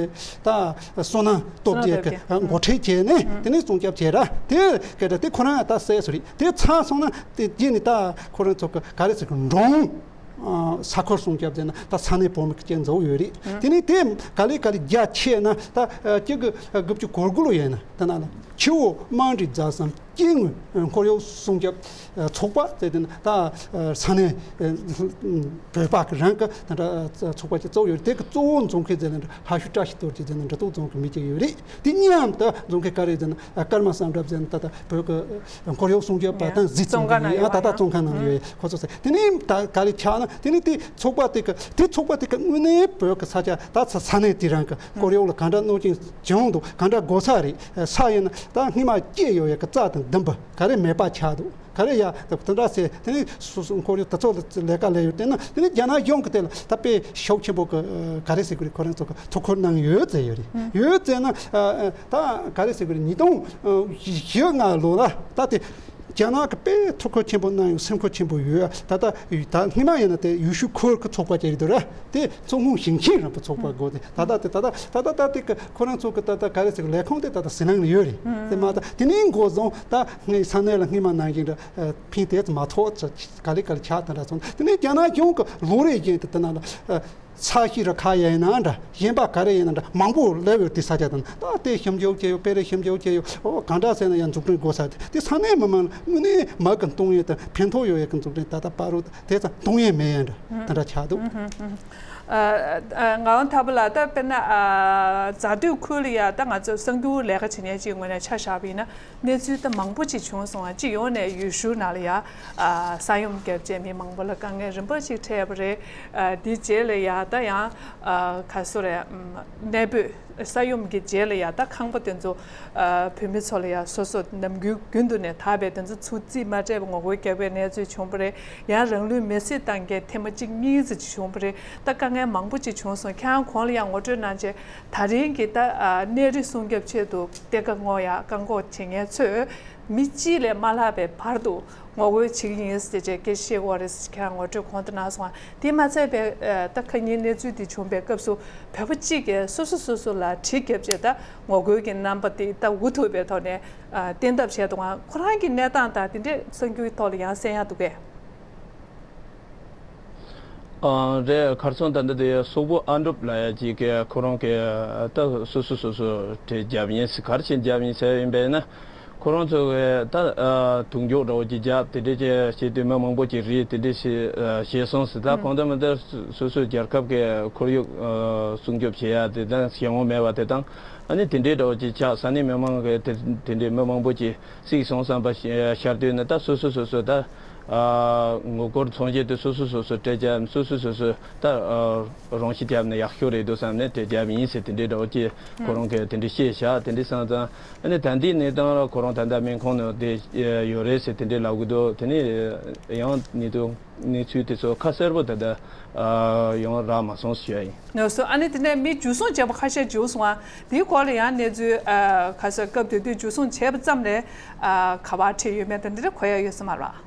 ད་བསོད་ནམས་སྟོབས་རྒྱལ་གི་འགོ་ཁྲིད་བྱས་ནས་དེ་ནས་སྲུང་སྐྱོབ་བྱས་ར། དེ་སྐད་དེ་ཁོ་རང་ད་བསད་སོང་རེད། དེ་ཚར་སོང་ན་དེ་རྗེས་ནས་ད་ཁོ་རང་ཚོ་གི་ག་རེ་ཟེར་གི་འབྲོང་ས་ཁུལ་སྲུང་སྐྱོབ་བྱས་ན་ད་ས་གནས་བོད་མི་གི་ཅན་འཛུགས་ཡོད་རེད། དེ་ནས་དེ་ག་ལེ་ག་ལེ་རྒྱ་ཆེ་ན་ད་སྤྱི་གི་དགུ་བཅུ་གོ་དགུ་ལོ་ཡིན་ན་ད་ན་ལ་ཆུ་བོ་དམངས་རིགས་རྫ་གསུམ་སྐྱེ་དངོས་ཁོར་ཡུག་སྲུང་སྐྱོབ་ཚོགས་པ་ཟེར་དེ་ནི་ད་ས་གནས་བོད་པ་གི་རང་གི་ད་ཚོགས་པ་ཅིག་གཙོ་བོ་ཡོད། དེ་གི་གཙོ་བོ་འཛུགས་མཁན་ཟེར་ན་ལྷ་ཤུལ་བཀྲ་ཤིས་རྡོ་རྗེ་ཟེར་ན་འབྲི་སྟོད་རྫོང་གི་མི་ཅིག་ཡོད་རེད། དེ་མཉམ་དུ་འཛུགས་མཁན་ག་རེ་ཟེར་ན་ཀརྨ་བསམ་གྲུབ་ཟེར་ན་ད་ལྟ་བོད་ཀྱི་ཁོར་ཡུག་སྲུང་སྐྱོབ་པ་དང་གཟི་བརྩི་མཁན་ཡིན། ད་ལྟ་བཙོན་ཁང་ནང་ཡོད་ཁོ་ཚོ་ཟེར། དེ་ནས་ད་ག་རེ་ཆགས་ན་དེ་ནས་དེ་ཚོགས་པ་དེ་གི་དེ་ཚོགས་པ་དེ་གི་དངོས་གནས་བོད་ཀྱི་ས་ཆ་ད་ས་ས་གནས་དེ་རང་གི་ཁོར་ཡུག་ལ་གང་འདྲ་གནོད་སྐྱོན་བྱུང་འདུག་གང་འདྲ་དགོས་ས་རེད། ས་ཡིན་ན་ད་སྔོན་མ་སྐྱེས་ཡོད་ཡ་གི་རྩྭ་དང་ལྡུམ་བུ་ག་རེ་མེད་པ་ཆགས་འདུག་ག་རེ་ཡ་ད་དེ་འདྲ་ཟེར། དེ་ནས་སོ་སོ་ཁོར་ཡུག་དེ་ཚོ་ལ་ལས་ཀ་ལས་ཡོད། དེ་ན་དེ་ནས་རྒྱ་ནག་གཞུང་གི་དེ་ལ་ད་དཔེ་ཤུགས་ཆེན་པོ་གི་ག་རེ་ཟེར་དགོས་རེད། ཁོ་རང་ཚོ་གི་ཐུགས་ཁུར་གནང་ཡོད་ཟེར་ཡོད་རེད། ཡོད་ཟེར་ན་ད་ག་རེ་ཟེར་དགོས་རེད། ཉིས་སྟོང་བཞི་ལྔ་ལོ་ལ་ད་དེ། རྒྱ་ནག་གི་དཔེ་ཐུགས་ཁུར་ཆེན་པོ་གནང་ཡོད། སེམས་ཁུར་ཆེན་པོ་ཡོད། ད་ལྟ་ད་སྔོན་མ་ཡིན་ན་དེ་ཡུལ་ཤུལ་ཁུལ་གྱི་ཚོགས་པ་ཅིག་རེད་འདུག་ར། དེ་མཚོ་སྔོན་ཞིང་ཆེན་རིམ་པ་ཚོགས་པ་དགོས་ཏེ། ད་ལྟ་དེ་ད་ལྟ་ད་ལྟ་དེ་གི་ཁོ་རང་ཚོ་གི་ད་ལྟ་ག་རེ་ཟེར་གི་ལས་ཁུངས་དེ་ད་ལྟ་ཟི་ལིང་ལ་ཡོད་རེད། དེ་མ་ད་དེ་ནས་འགོ་བཟུང་ད་ངས་ས་གནས་ལ་སྔོན་མ་ནང་བཞིན་འདྲ་ཕན་དེ་ཙམ་མ་ཐོགས་ཙམ་ག་ལེ་ག་ལེ་ཆགས་དེ་འདྲ་སོང་། དེ་ནས་རྒྱ་ནག་གཞུང་གི་ལོ་རེ་བཞིན་དུ་དེ་ནང་ལ་ས་གཤིས་ར་ཁ་ཡ་ཡིན་ན་འདྲ། གཞན་པ་ག་རེ་ཡིན་ན་འདྲ་མང་པོ་སླེབས་ཡོད། དེ་ས་ཆ་དང་ད་དེ་ཞིབ་འཇུག་བྱས་ཡོད། དཔེ་རེ་ཞིབ་འཇུག་བྱས་ཡོད། ཨོ་གང་འདྲ་ཟེར་ན་ཡང་འཛུགས་སྐྲུན་དགོས་ས་དེ་དེ་ས་གནས་མི་མང་ལ་དངོས་གནས་མ་གི་གཏོང་ཡས་དང་ཕན་ཐོགས་ཡོད་ཡས་ཀྱི་འཛུགས་སྐྲུན་ད་ལྟ་བར་དུ་དེ་ཙམ་གཏོང་ཡས་མེད་ཡས་འདྲ་དེ་འདྲ་ཆགས་འདུག་ཨ་ཨ་ངག་དབང་ཐར་པ་ལགས། ད་དཔེར་ན་ཨ་རྫ་སྟོད་ཁུལ་ལ་ཡ་ད་ང་ཚོ་གསར་འགྱུར་ལས་ཀ་བྱེད་མཁན་ཅིག་ངོས་ནས་ཆ་བཞག་པ་ཡིན་ན། གནས་ཚུལ་ད་མང་པོ་ཅིག་བྱུང་སོང་བ། སྤྱི་ཡོངས་ནས་ཡུལ་ཤུལ་ནང་ལ་ཡ་ཨ་ས་ཡོམ་བརྒྱབ་རྗེས་མི་མང་པོ་ལ་དཀའ་ངལ་རིམ་པ་ཅིག་འཕྲད་པ་རེད། ཨ་དེ་རྗེས་ལ་ཡ་ད་ཡང་ཨ་ག་སོ་རེད། ཨམ་གནས་སྤོས་ས་ཡོམ་གྱི་རྗེས་ལ་ཡ་ད་ཁང་པ་དེ་ཚོ་ཨ་བོད་མི་ཚོ་ལ་ཡ་སོ་སོ་ནམ་རྒྱུན་རྒྱུན་དུ་ནས་དག་པའི་དེ་ཚོ་ཚུར་རྩིས་མ་སྤྲད་པ་ངོ་རྒོལ་རྒྱག་པའི་གནས་ཚུལ་བྱུང་བ་རེད། ཡང་རང་ལུས་མེར་སྲེག་བཏང་མཁན་ཐེངས་མ་གཅིག་གཉིས་ཙམ་ཅིག་བྱུང་བ་རེད། ད་དཀའ་ངལ་མང་པོ་ཅིག་བྱུང་སོང་། ཁྱེད་རང་གོང་ལ་ཡང་ངོ་སྤྲོད་གནང་བྱས། ད་རིང་གི་ད་ཨ་གནས་རི་སྲུང་སྐྱོབ་ཆེད་དུ་གཏེར་ཁ་སྔོག་ཡ་བཀག་འགོག་བྱེད་མཁན་ཚོས་མི་གཅིག་ལས་མ་ལྷག་པའི་བར་དུ་ངོ་རྒོལ་བྱེད་ཀྱི་ཡིན་ཟེར་བྱས་སྐད་ཆ་བཤད་ཀྱི་ཡོད་རེད་ཟེར་ཁྱེད་རང་ངོ་སྤྲོད་གོང་དུ་གནང་སོང་། དེ་མ་ཚད་པའི་ཨ་ད་ཁ་ཉིན་གནས་ཚུལ་འདི་བྱུང་པའི་སྐབས་སུ་བོད་པ་གཅིག་གིས་སོ་སོ་སོ་སོ་ལ་གྲི་བརྒྱབ་བྱས་ད་ངོ་རྒོལ་གྱི་རྣམ་པ་དེ་ད་འུ་ཐུག་པའི་ཐོག་ནས་ཨ་བསྟན་ཐབས་བྱས་འདུག་ག་ཁོ་རང་གི་གནས་སྟངས་དང་དེ་འདྲས་གསར་འགྱུར་ཐོག་ལ་ཡང་གསན་ཡ་འདུག་གས། ཨ་རེད། ཁར་སང་ད་ལྟ་དེ་སོག་པོ་ཨ་འབྲུག་ལབ་ཡ་ཅིག་གི་ཁོ་རང་གི་ད་སོ་སོ་སོ་སོ་གྲི་བརྒྱབ་ཡིན་ཟེར། ག་རེ་བྱས་བརྒྱབ་ཡིན་ཟེར་ཡིན་པས་ན། ཁོ་རང་ཚོ་གི་ད་ཨ་དུག་སྦྱོར་འདྲ་བོ་ཅིག་བརྒྱབ་དེ་འདྲས་ཅིག་བྱས་དུས་མི་མང་པོ་ཅིག་རིལ་དེ་འདྲས་ཞིག་ཨ་བྱས་སོང་ཟེར། ད་གང་ལྟར་མི་ལྟར་སོ་སོའི་རྒྱལ་ཁབ་ཀྱི་ཁོར་ཡུག་ཨ་སྲུང་སྐྱོབ་བྱེད་ཡ་དེ་དང་ཞེ་ངོ་མེད་པ་དེ་དང་། ཨ་ནི་དེ་འདྲའི་འདྲ་བོ་ཅིག་ཆགས། ས་གནས་མི་མང་གི་དེ་དེ་འདྲའི་མི་མང་པོ་ཅིག་བསད་སོང་བསམ་པ་ཤར་དུས་ནི་ད་སོ་སོ་སོ་སོ་ད་ཨ་ངོ་རྒོལ་མཚོན་བྱེད་དུ་སོ་སོ་སོ་སོ་གྲི་བརྒྱབ། སོ་སོ་སོ་སོ་ད་ཨ་རང་ཤི་བརྒྱབ་ན་ཡག་ཤོས་རེད་འདུག་བསམ་ནས་གྲི་བརྒྱབ་ཡིན་ཟེར་དེ་འདྲའི་འདྲ་བོ་ཅིག་ཁོ་རང་གིས་དེ་འདྲའི་བཤད་བཞག་དེ་འདྲའི་སོང་ཙང་། ཨ་ནི་ད་ལྟའི་གནས་སྟངས་ལ་ཁོ་རང་ད་ལྟ་སྨན་ཁང་ནང་བསྡད་ཡོད་རེད་ཟེར་དེ་འདྲའི་ལབ་གི་འདུག་དེ་ནས་ཡང་ཉེས་རྡུང་གནས་ཚུལ་དེ་ཚོ་ཁ་གསལ་པོ་ད་ལྟ་ཨ་ཡང་རག་མ་སོང་ཞུ་ཡ་ཡིན། ལགས་སོ། ཨ་ནི་དེ་ནས་མི་འཇུ་བཟུང་བྱས་པ་ཁ་ཤས་འཇུ་སོང་ཨ། དེའི་སྐོར་ལ་ཡང་གནས་ཚུལ་ཨ་ཁ་གསལ་སྐབས་དེ་དུས་འཇུ་བཟུང་བྱས་པ་ཙམ་ལས་ཨ་ག་པར་ཁྲིད་ཡོད་མེད་དང་དེ་འདྲ་གོ་ཡ་ཡོད་ས་མ་རེད་པ།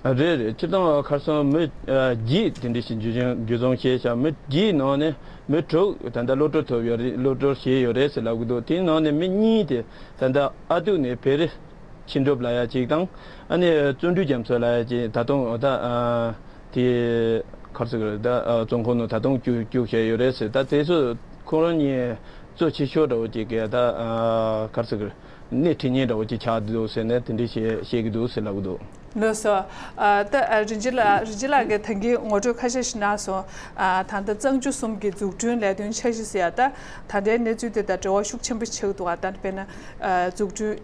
ཨ་རེད་རེད། སྤྱིར་བཏང་ཁར་སང་མི་ཨ་བརྒྱད་དེ་འདྲ་ཞིག་འཇུ་བཟུང་འཇུ་བཟུང་བྱས་ཤག་མི་བརྒྱད་ནང་ནས་མི་དྲུག་ད་ལྟ་གློད་གྲོལ་ཐོབ་ཡོད་རེད། གློད་གྲོལ་བྱས་ཡོད་རེད་ཟེར་ལབ་གི་འདུག་དེའི་ནང་ནས་མི་གཉིས་དེ་ད་ལྟ་ཨ་ཐུག་ནས་བེ་རི་ཆིན་གྲུབ་ལབ་ཡ་གཅིག་དང་། ཨ་ནི་བརྩོན་འགྲུས་རྒྱ་མཚོ་ལབ་ཡ་གཅིག་ད་དུང་ད་ཨ་དེ་ག་རེ་ཟེར་གི་རེད། ད་ཨ་བཙོན་ཁང་ནང་ད་དུང་བཅུག་བཅུག་བྱས་ཡོད་རེད་ཟེར། ད་དེ་ཚོ་ཁོ་རང་གཉིས་གཙོ་ཆེ་ཤོས་འདྲ་བོ་གཅིག་གི་ད་ཨ་ག་རེ་ཟེར་གི་རེད། སྣེ་ཁྲིད་མཁན་འདྲ་བོ་གཅིག་ཆགས་འདུག་ཟེར་ནས་དེ་འདྲ་བཤད་བཤད་ཀྱི་འདུག་ཟེར་ལབ་གི་འདུག་ལགས་སོ། ཨ་ད་ཨ་རིན་ཆེན་ལགས། རིན་ཆེན་ལགས་ཀྱིས་ད་གིན་ངོ་སྤྲོད་ཁ་ཤས་ཤིག་གནང་སོང་། ཨ་ད་ལྟ་གཙང་ཆུ་གསུམ་གྱི་འཛུགས་སྐྲུན་ལས་དོན་འཆར་གཞི་ཟེར་ཡ་ད་ད་ལྟའི་གནས་ཚུལ་དེ་དང་འབྲེལ་བ་ཤུགས་ཆེན་པོ་ཆགས་འདུག་ཨ་ད་དཔེར་ན་ཨ་འཛུགས་སྐྲུན་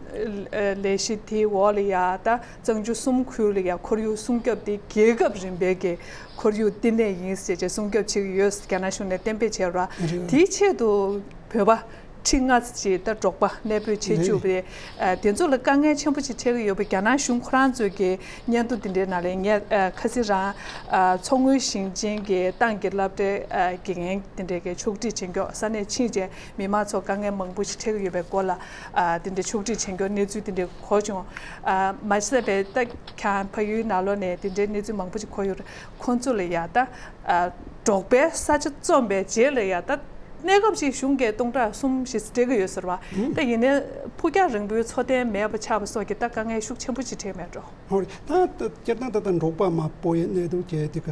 ཨ་ལས་གཞི་དེའི་འོག་ལ་ཡ་ད་གཙང་ཆུ་གསུམ་ཁུལ་ལ་ཡ་ཁོར་ཡུག་སྲུང་སྐྱོབ་དེ་རྒྱལ་ཁབ་རིམ་པའི་གི་ཁོར་ཡུག་བསྟི་གནས་ཡིན་ཟེར་བྱས་སྲུང་སྐྱོབ་བྱེད་ཀྱི་ཡོད་ཟེར་རྒྱ་ནག་གཞུང་ནས་གཏན་འབེབས་བྱས་ར། རེད། དེའི་ཆེད་དུ་བོད་པ་ཁྲི་ལྔ་ཙམ་ཅིག་ད་འབྲོག་པ་གནས་སྤོས་བྱེད་བཅུག་པ་རེད། ཨ་དེ་ཚོ་ལ་དཀའ་ངལ་ཆེན་པོ་ཅིག་འཕྲད་ཀྱི་ཡོད་པ་རྒྱ་ནག་གཞུང་ཁོ་རང་ཚོའི་གི་སྙན་ཐོ་དེ་འདྲའི་ནང་ལ་ངས་ཨ་ཁ་སང་རང་ཨ་མཚོ་སྔོན་ཞིང་ཆེན་གྱི་ཏང་གི་སློབ་གྲྭའི་ཨ་དགེ་རྒན་དེ་འདྲའི་གི་ཕྱོགས་སྒྲིག་བྱེད་མཁན་ས་གནས་ཕྱིན་བྱས་མི་མང་ཚོ་དཀའ་ངལ་མང་པོ་ཞིག་འཕྲད་ཀྱི་ཡོད་པའི་སྐོར་ལ་ཨ་དེ་འདྲའི་ཕྱོགས་སྒྲིག་བྱེད་མཁན་གནས་ཚུལ་དེ་འདྲའི་གོ་བྱུང་། ཨ་མ་ཟད་པའི་ད་ཁྱེད་ཕ་ཡུལ་ནང་ལོགས་ནས་དེ་འདྲའི་གནས་ཚུལ་མང་པོ་ཞིག་གོ་ཡོད་རེད། ཁོང་ཚོ་ལ་ཡ་ད་ཨ་འབྲོག་པའི་ས་ཆ་བཙོངས་པའི་རྗེས་ལ་ཡ་ད་གནས་སྐབས་ཤིག་གཞུང་གིས་སྟོང་ཕྲག་གསུམ་ཞིག་སྤྲད་ཀྱི་ཡོད་ཟེར་བ། ད་ཡིན་ནའི་ཕུགས་རྒྱང་རིང་པོའི་འཚོ་རྟེན་མེད་པ་ཆགས་པ་སོགས་ཀྱི་ད་དཀའ་ངལ་ཤུགས་ཆེན་པོ་ཞིག་འཕྲད་མེད་འགྲོ། ཧོ་རེད། ད་ད་སྤྱིར་བཏང་ད་ལྟ་འབྲོག་པ་མ་སྤོ་ཡས་གནས་སྡུག་བྱས་དེ་ག་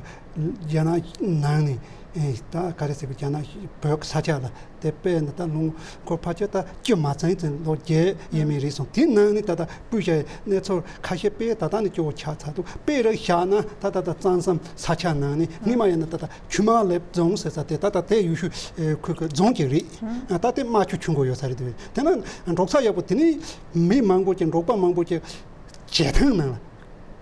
རྒྱ་ནག་ནང་ནས་ཨེ་ད་ག་རེ་ཟེར་གི་རྒྱ་ནག་བོད་ས་ཆ་ལ་དེ་དཔེ་ནི་ད་ལུང་ཁོ་ཕལ་ཆེར་ད་བཅུ་མ་ཚང་ཙམ་ལོ་བརྒྱད་ཡས་མས་རེད་སོང་། དེ་ནང་ནས་ད་ལྟ་སྤོས་བཞག་གནས་ཚུལ་ཁ་ཤས་དཔེ་ད་ལྟ་ནས་སྐྱོ་བོ་ཆགས་ཚར་འདུག་དཔེ་རེ་བཞག་ན་ད་ད་ལྟ་གཙང་གསུམ་ས་ཆ་ནང་ནས་སྔོན་མ་ཡིན་ན་ད་ལྟ་ཆུ་དམར་ལེབ་རྫོང་ཟེར་ས་དེ་ད་ལྟ་དེ་ཡུལ་ཤུལ་ཨེ་ཁུལ་གྱི་རྫོང་ཅིག་རེད། ད་དེ་རྨ་ཆུ་ཆུ་འགོ་ཡོད་ས་རེད་འདུག་དེ་ན་འབྲོག་ས་ཡག་པོ་དེ་ནས་མི་མང་པོ་ཅིག་འབྲོག་པ་མང་པོ་ཅིག་བྱེ་ཐང་ནང་ལ་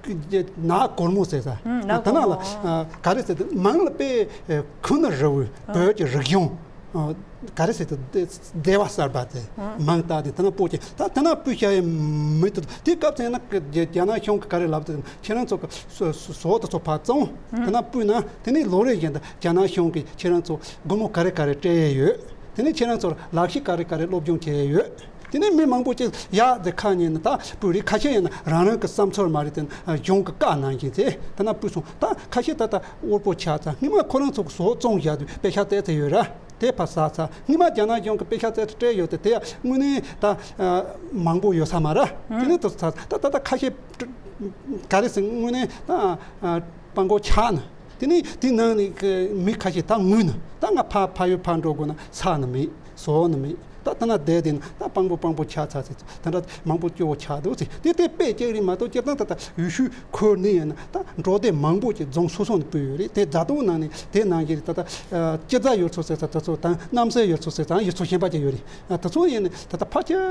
ནགས་གོར་མོ་ཟེར་ས། ཨུམ། ནགས་ད་ན་ལ་གོར་མོ། ཨ་ག་རེ་ཟེར་དུས་མང་ལ་དཔེ་ཨེ་ཁོ་ན་རི་བོའི་ཨ་བོད་ཀྱི་རིག་གཞུང་ཨ་ག་རེ་ཟེར་དུས་སྡེ་བ་གསར་པ་དེ་ཨ་མང་དག་དེ་ད་ན་སྤོ་ཅིག་ད་ད་ན་སྤོས་བཞག་ཡས་མི་འདུག་དེ་སྐབས་ཚེ་ན་རྒྱ་ནག་གཞུང་གི་ག་རེ་ལབ་དུས་ཁྱེད་རང་ཚོ་གི་བཟོ་བཟོ་དེ་ཚོ་ཕར་བཙོང་། ཨ་ད་ན་སྤོས་ན་དེ་ནས་ལོ་རེ་བཞིན་དུ་རྒྱ་ནག་གཞུང་གིས་ཁྱེད་རང་ཚོ་སྒོར་མོ་ག་རེ་ག་རེ་སྤྲད་ཡས་ཡོད། དེ་ནས་ཁྱེད་རང་ཚོར་ལག་ཤེས་ག་རེ་ག་རེ་སློབ་སྦྱོང་བྱས་ཡས་ཡོད། དེ་ནས་མི་མང་པོ་ཅིག་ཡག་དེ་ཁ་ཉན་ན་ད་སྤུས་རེད། ཁ་ཤས་ཡིན་ན་རང་རང་གི་བསམ་ཚུལ་མ་རེད་དེ་གཞུང་གི་བཀའ་གནང་གིན་ཚེ་ད་ན་སྤུས་སོང་། ད་ཁ་ཤས་ད་ད་དབུལ་པོ་ཆགས་ཚར། སྔོན་མ་ཁོ་རང་ཚོ་གི་བཟོ་བཙོང་བཞག་དུས་པེ་ཤག་བཙལ་ཚེ་ཡོད་ར། དེ་ཕར་ཟ་ཚར། སྔོན་མ་རྒྱ་ནག་གཞུང་གི་པེ་ཤག་བཙལ་དུ་སྤྲད་ཡོད་དེ་དེ་ཡང་དངོས་གནས་ད་མང་པོ་ཡོད་ས་མ་ར། དེ་ནས་ད་ད་ད་ད་ཁ་ཤས་ག་རེ་ཟེར་དངོས་གནས་ད་སྤྲང་པོ་ཆགས་ན། དེ་ནས་དེ་ནང་ནས་ཀྱི་མི་ཁ་ཤས་ད་ངུས་ན། ད་ང་ཕ་ཕ་ཡུལ་ཕར་འགྲོ་དགོས་ན་ཟ་ནི་མེད། ཟོ་ནི་མེད། ད་ལྟ་ན་བསྡད་དེ་ན་ད་སྤྲང་པོ་སྤྲང་པོ་ཆགས་ཚར་ཚེ་ད་ལྟ་མང་པོ་སྐྱོ་བོ་ཆགས་འདུག་ཟེར། དེ་དེ་དཔེ་གཅིག་རེད་མ་གཏོགས་སྤྱིར་བཏང་ད་ལྟ་ཡུལ་ཤུལ་ཁུལ་ནས་ཡིན་ན་ད་འབྲོག་སྡེ་མང་པོ་ཅིག་རྫོང་སོ་སོ་ནས་སྤོས་ཡོད་རེད། དེ་རྫ་དོག་ནང་ནས་དེ་ནང་བཞིན་རེད། ད་ལྟ་སྤྱི་རྫ་ཡུལ་ཚོ་ཟེར་ཚ་དེ་ཚོ་དང་རྣམ་སྲས་ཡུལ་ཚོ་ཟེར་ཚ་ཡུལ་ཚོ་གཞན་པ་ཅིག་ཡོད་རེད། དེ་ཚོ་ཡིན་ན་ད་ལྟ་ཕལ་ཆེར་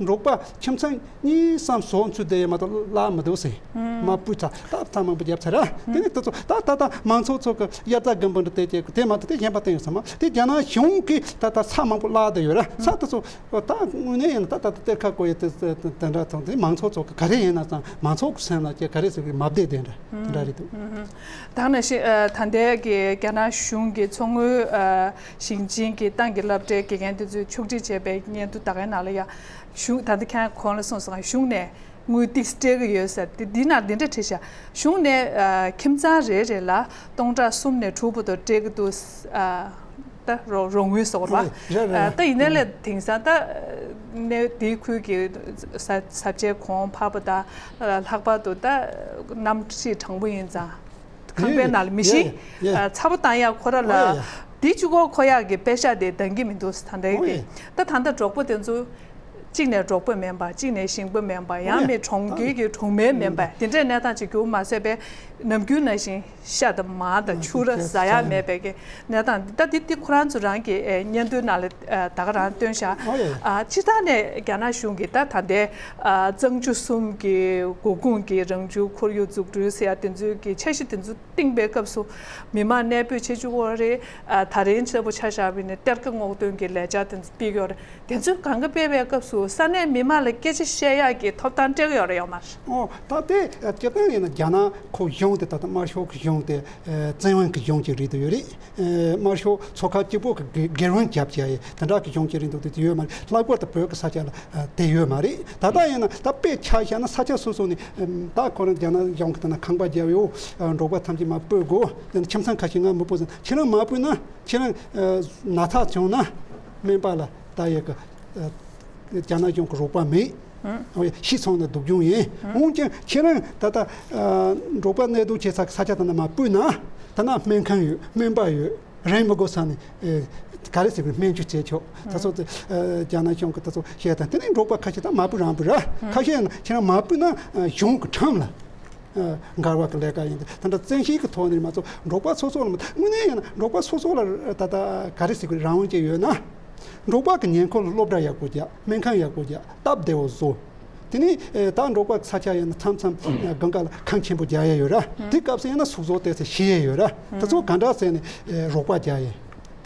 འབྲོག་པ་ཁྱིམ་ཚང་གཉིས་སམ་ཟོ་ཚུད་བསྡད་ཡོད་མ་གཏོགས་བརླག་མི་འདུག་ཟེར། མ་སྤུས་ཚར། ད་ཚ་མང་པོ་བརྒྱབ་ཚར་ར། དེ་ནས་དེ་ཚོ་ད་ད་ད་མང་ཚོགས་ཚོ་གི་དབྱར་རྩྭ་དགུན་འབུ་འདྲ་དེ་བྱེད་དེ་མ་གཏོགས་དེ་གཞན་པ་བསྟན་ཡོད་ས་མ། དེ་རྒྱ་ནག་གཞུང་གིས་ད་ད་ས་མང་པོ་བརླག་བསྡད་ཡོད་ར། ས་དེ་ཚོ་ད་དངོས་གནས་ཡིན་ན་ད་ད་གཏེར་ཁ་བརྐོ་ཡས་དེ་དེ་འདྲ་ཚོ་དེ་མང་ཚོགས་ཚོ་གི་ག་རེ་ཡིན་ན་ཙང་མང་ཚོགས་ཀྱི་སེམས་ལ་ཅིག་ག་རེ་ཟེར་གི་མ་བདེ་དེ་འདྲ་དེ་འདྲ་རེད་འདུག། ད་ནང་བཞིན་ད་ལྟའི་གི་རྒྱ་ནག་གཞུང་གི་མཚོ་སྔོན་ཞིང་ཆེན་གྱི་ཏང་གི་སློབ་གྲྭའི་དགེ་རྒན་དེ་ཚོས་ཕྱོགས་སྒྲིག་བྱས་པའི་སྙན་ཐོ་ད་གའི་ནང་ལ་ཡ་གཞུང་ད་ལྟ་ཁྱེད་གོང་ལ་གསུངས་སོང་། གཞུང་ནས་དངུལ་ཏིག་སྤྲད་གི་ཡོད་ཟེར་ཏེ་འདི་ནང་འདི་འདྲ་བྲིས་ཤག། གཞུང་ནས་ཨ་ཁྱིམ་ཚང་རེ་རེ་ལ་སྟོང་ཕྲག་གསུམ་ནས་དྲུག་བར་དུ་སྤྲད་གི་འདུག། ཨ་ད་རོགས་རོགས་དངུལ་ཟེར་བ། ཨ་ད་ཡིན་ནའི་ལས་དེང་སང་ད་གནས་དེའི་ཁུལ་གྱི་ས་ས་ཆའི་གོང་འཕར་པ་དང་ལྷག་པར་དུ་ད་གནམ་གཤིས་གྲང་མོ་ཡིན་ཙང་ཁང་པའི་ནང་ལ་མེ་ཤིང་ཨ་ཚ་པོ་བཏང་ཡག་ཁོ་ར་ལ་དེ་གཅིག་པོ་མཁོ་ཡག་གི་པེ་ཤག་དེ་འདང་གི་མི་འདུག་ཟེར། ད་ལྟའི་དེ་ད་ད་ལྟ་འབྲོག་པ་དེ་ཚོ། གཅིག་ནས་འབྲོག་པ་མིན་པ། གཅིག་ནས་ཞིང་པ་མིན་པ། ཡང་མིན་གྲོང་ཁྱེར་གྱི་གྲོང་མི་མིན་པ། དེ་འདྲའི་གནས་སྟངས་ཅིག་གྱུར་མ་ཟད་པའི་ནམ་རྒྱུན་ནང་བཞིན་ཤ་དང་མར་དང་ཕྱུར་ར་ཟ་ཡག་མེད་པའི་གི་གནས་སྟངས་འདི་ད་འདི་འདི་ཁོ་རང་ཚོ་རང་གི་ཨེ་སྙན་ཐོའི་ནང་ལ་ཨ་ད་ག་རང་བཏོན་ཤག། ཨ་སྤྱིར་བཏང་ནས་རྒྱ་ནག་གཞུང་གིས་ད་ད་ལྟའི་ཨ་གཙང་ཆུ་གསུམ་གྱི་མགོ་ཁུངས་ཀྱི་རང་བྱུང་ཁོར་ཡུག་འཛུགས་སྐྲུན་ཟེར་ཡག་དེ་ཚོའི་གི་འཆར་གཞི་དེ་ཚོ་བཏིང་པའི་སྐབས་སུ་མི་མང་གནས་སྤོས་བྱེད་བཅུག་གི་ཡོད་རེད། ཨ་ད་རིང་གསལ་པོ་ཆ་བཞག་པ་ཡིན་ན་གཏེར་ཁ་སྔོག་འདོན་གྱི་ལས་འཆར་དེ་ཚོ་སྤེལ་གྱི་ཡོད་རེད། དེ་ཚོ་གང་ག་སྤེལ་བའི་སྐབས་སུ་ས་གནས་མི་མང་ལ་སྐད་ཆ་བཤད་ཡག་གི་ཐོབ་ཐང་སྤྲད་ཀྱི་ཡོད་རེད་ཡོད་མ་རེད། ཨོ་ད་དེ་སྤྱིར་བཏང་ཡིན་ན་རྒྱ་ནག་ཁོ་གཞུང་དེ་ད་ལྟ་དམར་ཤོག་གི་གཞུང་དེ་བཙན་དབང་གི་གཞུང་ཅིག་རེད་དུ་ཡོད་རེད། དམར་ཤོག་ཚོགས་ཁག་གཅིག་པོ་གི་སྒེར་དབང་རྒྱབ་བྱས་ཡོད་དེ་འདྲ་གི་གཞུང་ཅིག་རེད་འདུག། དེ་དེ་ཡོད་མ་རེད། ལྷག་པར་དུ་བོད་ཀྱི་ས་ཆ་ལ་དེ་ཡོད་མ་རེད། ད་ལྟ་ཡིན་ན་ད་དཔེ་ཆ་བཞག་ན་ས་ཆ་སོ་སོ་ནས་ད་ཁོ་རང་རྒྱ་ནག་གཞུང་གི་ད་ན་ཁང་པ་རྒྱབ་ཡོད། འབྲོག་པ་ཐམས་ཅད་མར་སྤོས་དགོས། ཁྱིམ་ཚང་ཁ་ཤས་ང་མི་སྤོ་ཟིན། ཁྱེད་རང་མ་སྤོས་ན། ཁྱེད་རང་ན་ཚ་བྱུང་ན་སྨན་པ་ལ་ལྟ་ཡས་ཀྱི་རྒྱ་ནག་གཞུང་གི་རོགས་པ་མེད། ཤི་སོང་ན་སྡུག་གྱོང་ཡིན། འོན་ཀྱང་ཁྱེད་རང་ད་ལྟ་འབྲོག་པ་གནས་སྡོད་བྱེད་ས་ས་ཆ་དེ་ན་མ་སྤོས་ན་ད་ན་སྨན་ཁང་ཡོད། སྨན་པ་ཡོད། རིན་མི་དགོས་ས་ནས་ག་རེ་ཟེར་བའི་སྨན་བཅོས་བྱེད་ཆོག། ད་ཚོ་རྒྱ་ནག་གཞུང་གི་ད་ཚོ་བཤད་དང་དེ་ནས་འབྲོག་པ་ཁ་ཤས་ད་མ་སྤོས་རང་སྤོས་ར། ཁ་ཤས་ཡང་ཁྱེད་རང་མ་སྤོས་ན་གཞུང་གི་ཁྲིམས་ལ། འགལ་བ་གི་ལས་ཀ་ཡིན་ཏེ། དེ་འདྲ་བཙན་ཤེད་ཀྱི་ཐོག་ནས་མ་གཏོགས་འབྲོག་པ་སོ་སོ་ལ་མ་གཏོགས། དངོས་གནས་ཡིན་ན་འབྲོག་པ་སོ་སོ་ལ་ད་ལྟ་ག་རེ་ཟེར་དགོས་རང་དབང་ཅིག་ཡོད་ན། འབྲོག་པ་གི་ཉེ་འཁོར་ལ་སློབ་གྲྭ་ཡག་པོ་རྒྱག། སྨན་ཁང་ཡག་པོ་རྒྱག། སྟབས་བདེ་བོ་བཟོ། དེ་ནས་ད་འབྲོག་པ་ས་ཆ་ཡིན་ན་མཚམས་མཚམས་སྒང་ག་ལ་ཁང་ཆེན་པོ་རྒྱག་ཡས་ཡོད་ར། དེ་སྐབས་སུ་ཡིན་ན་ཟུག་གཟོག་དེ་ཚོ་ཤི་ཡས་ཡོད་ར། དེ་ཚོ་ག་འདྲ་ཟེར་ནས་རོགས་པ་རྒྱག་ཡས།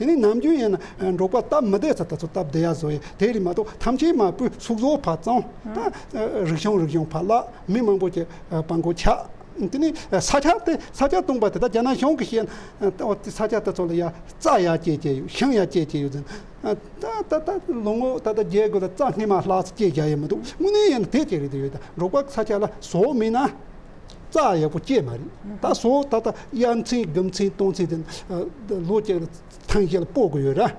དེ་ནས་ནམ་རྒྱུན་ཡིན་ན་འབྲོག་པ་སྟབས་མི་བདེ་ས་དེ་ཚོ་སྟབས་བདེ་ཡ་བཟོ་ཡས་དེ་རེད་མ་གཏོགས་ཐམས་ཅད་མ་སྤོས་ཟུག་གཟོག་ཕར་བཙོང་། ད་རིག་གཞུང་རིག་གཞུང་ཕར་བརླག། མི་མང་པོ་ཅིག་སྤྲང་པོ་ཆགས། དེ་ནས་ས་ཆ་དེ་ས་ཆ་སྟོང་པ་དེ་ད་རྒྱ་ནག་གཞུང་གིས་བཤད་ན་ཨོ་དེ་ས་ཆ་དེ་ཚོ་ལ་ཡ་རྩྭ་ཡ་སྐྱེས་སྐྱེས་ཡོད། ཤིང་ཡ་སྐྱེས་སྐྱེས་ཡོད་ཟེར། ད་ད་ད་ལོ་ངོ་ད་ལྟ་བརྒྱད་དགུ་ལ་རྩྭ་སྔོན་མ་ལྷག་ཙམ་སྐྱེས་རྒྱ་ཡས་མི་འདུག། དངོས་གནས་ཡིན་ན་དེ་ཅིག་རེད་དེ་ཡོད། ད་འབྲོག་པ་ས་ཆ་ལ་ཟོག་མེད་ན། རྩྭ་ཡག་པོ་སྐྱེས་མ་རེད། ད་ཟོག་ད་ལྟ་དབྱར་མཚན་དགུན་མཚན་སྟོན་མཚན་དེ་ལོ་གཅིག་ལ་ཐེངས་གཅིག་ལ་སྤོ་དགོས་ཡོད་ར།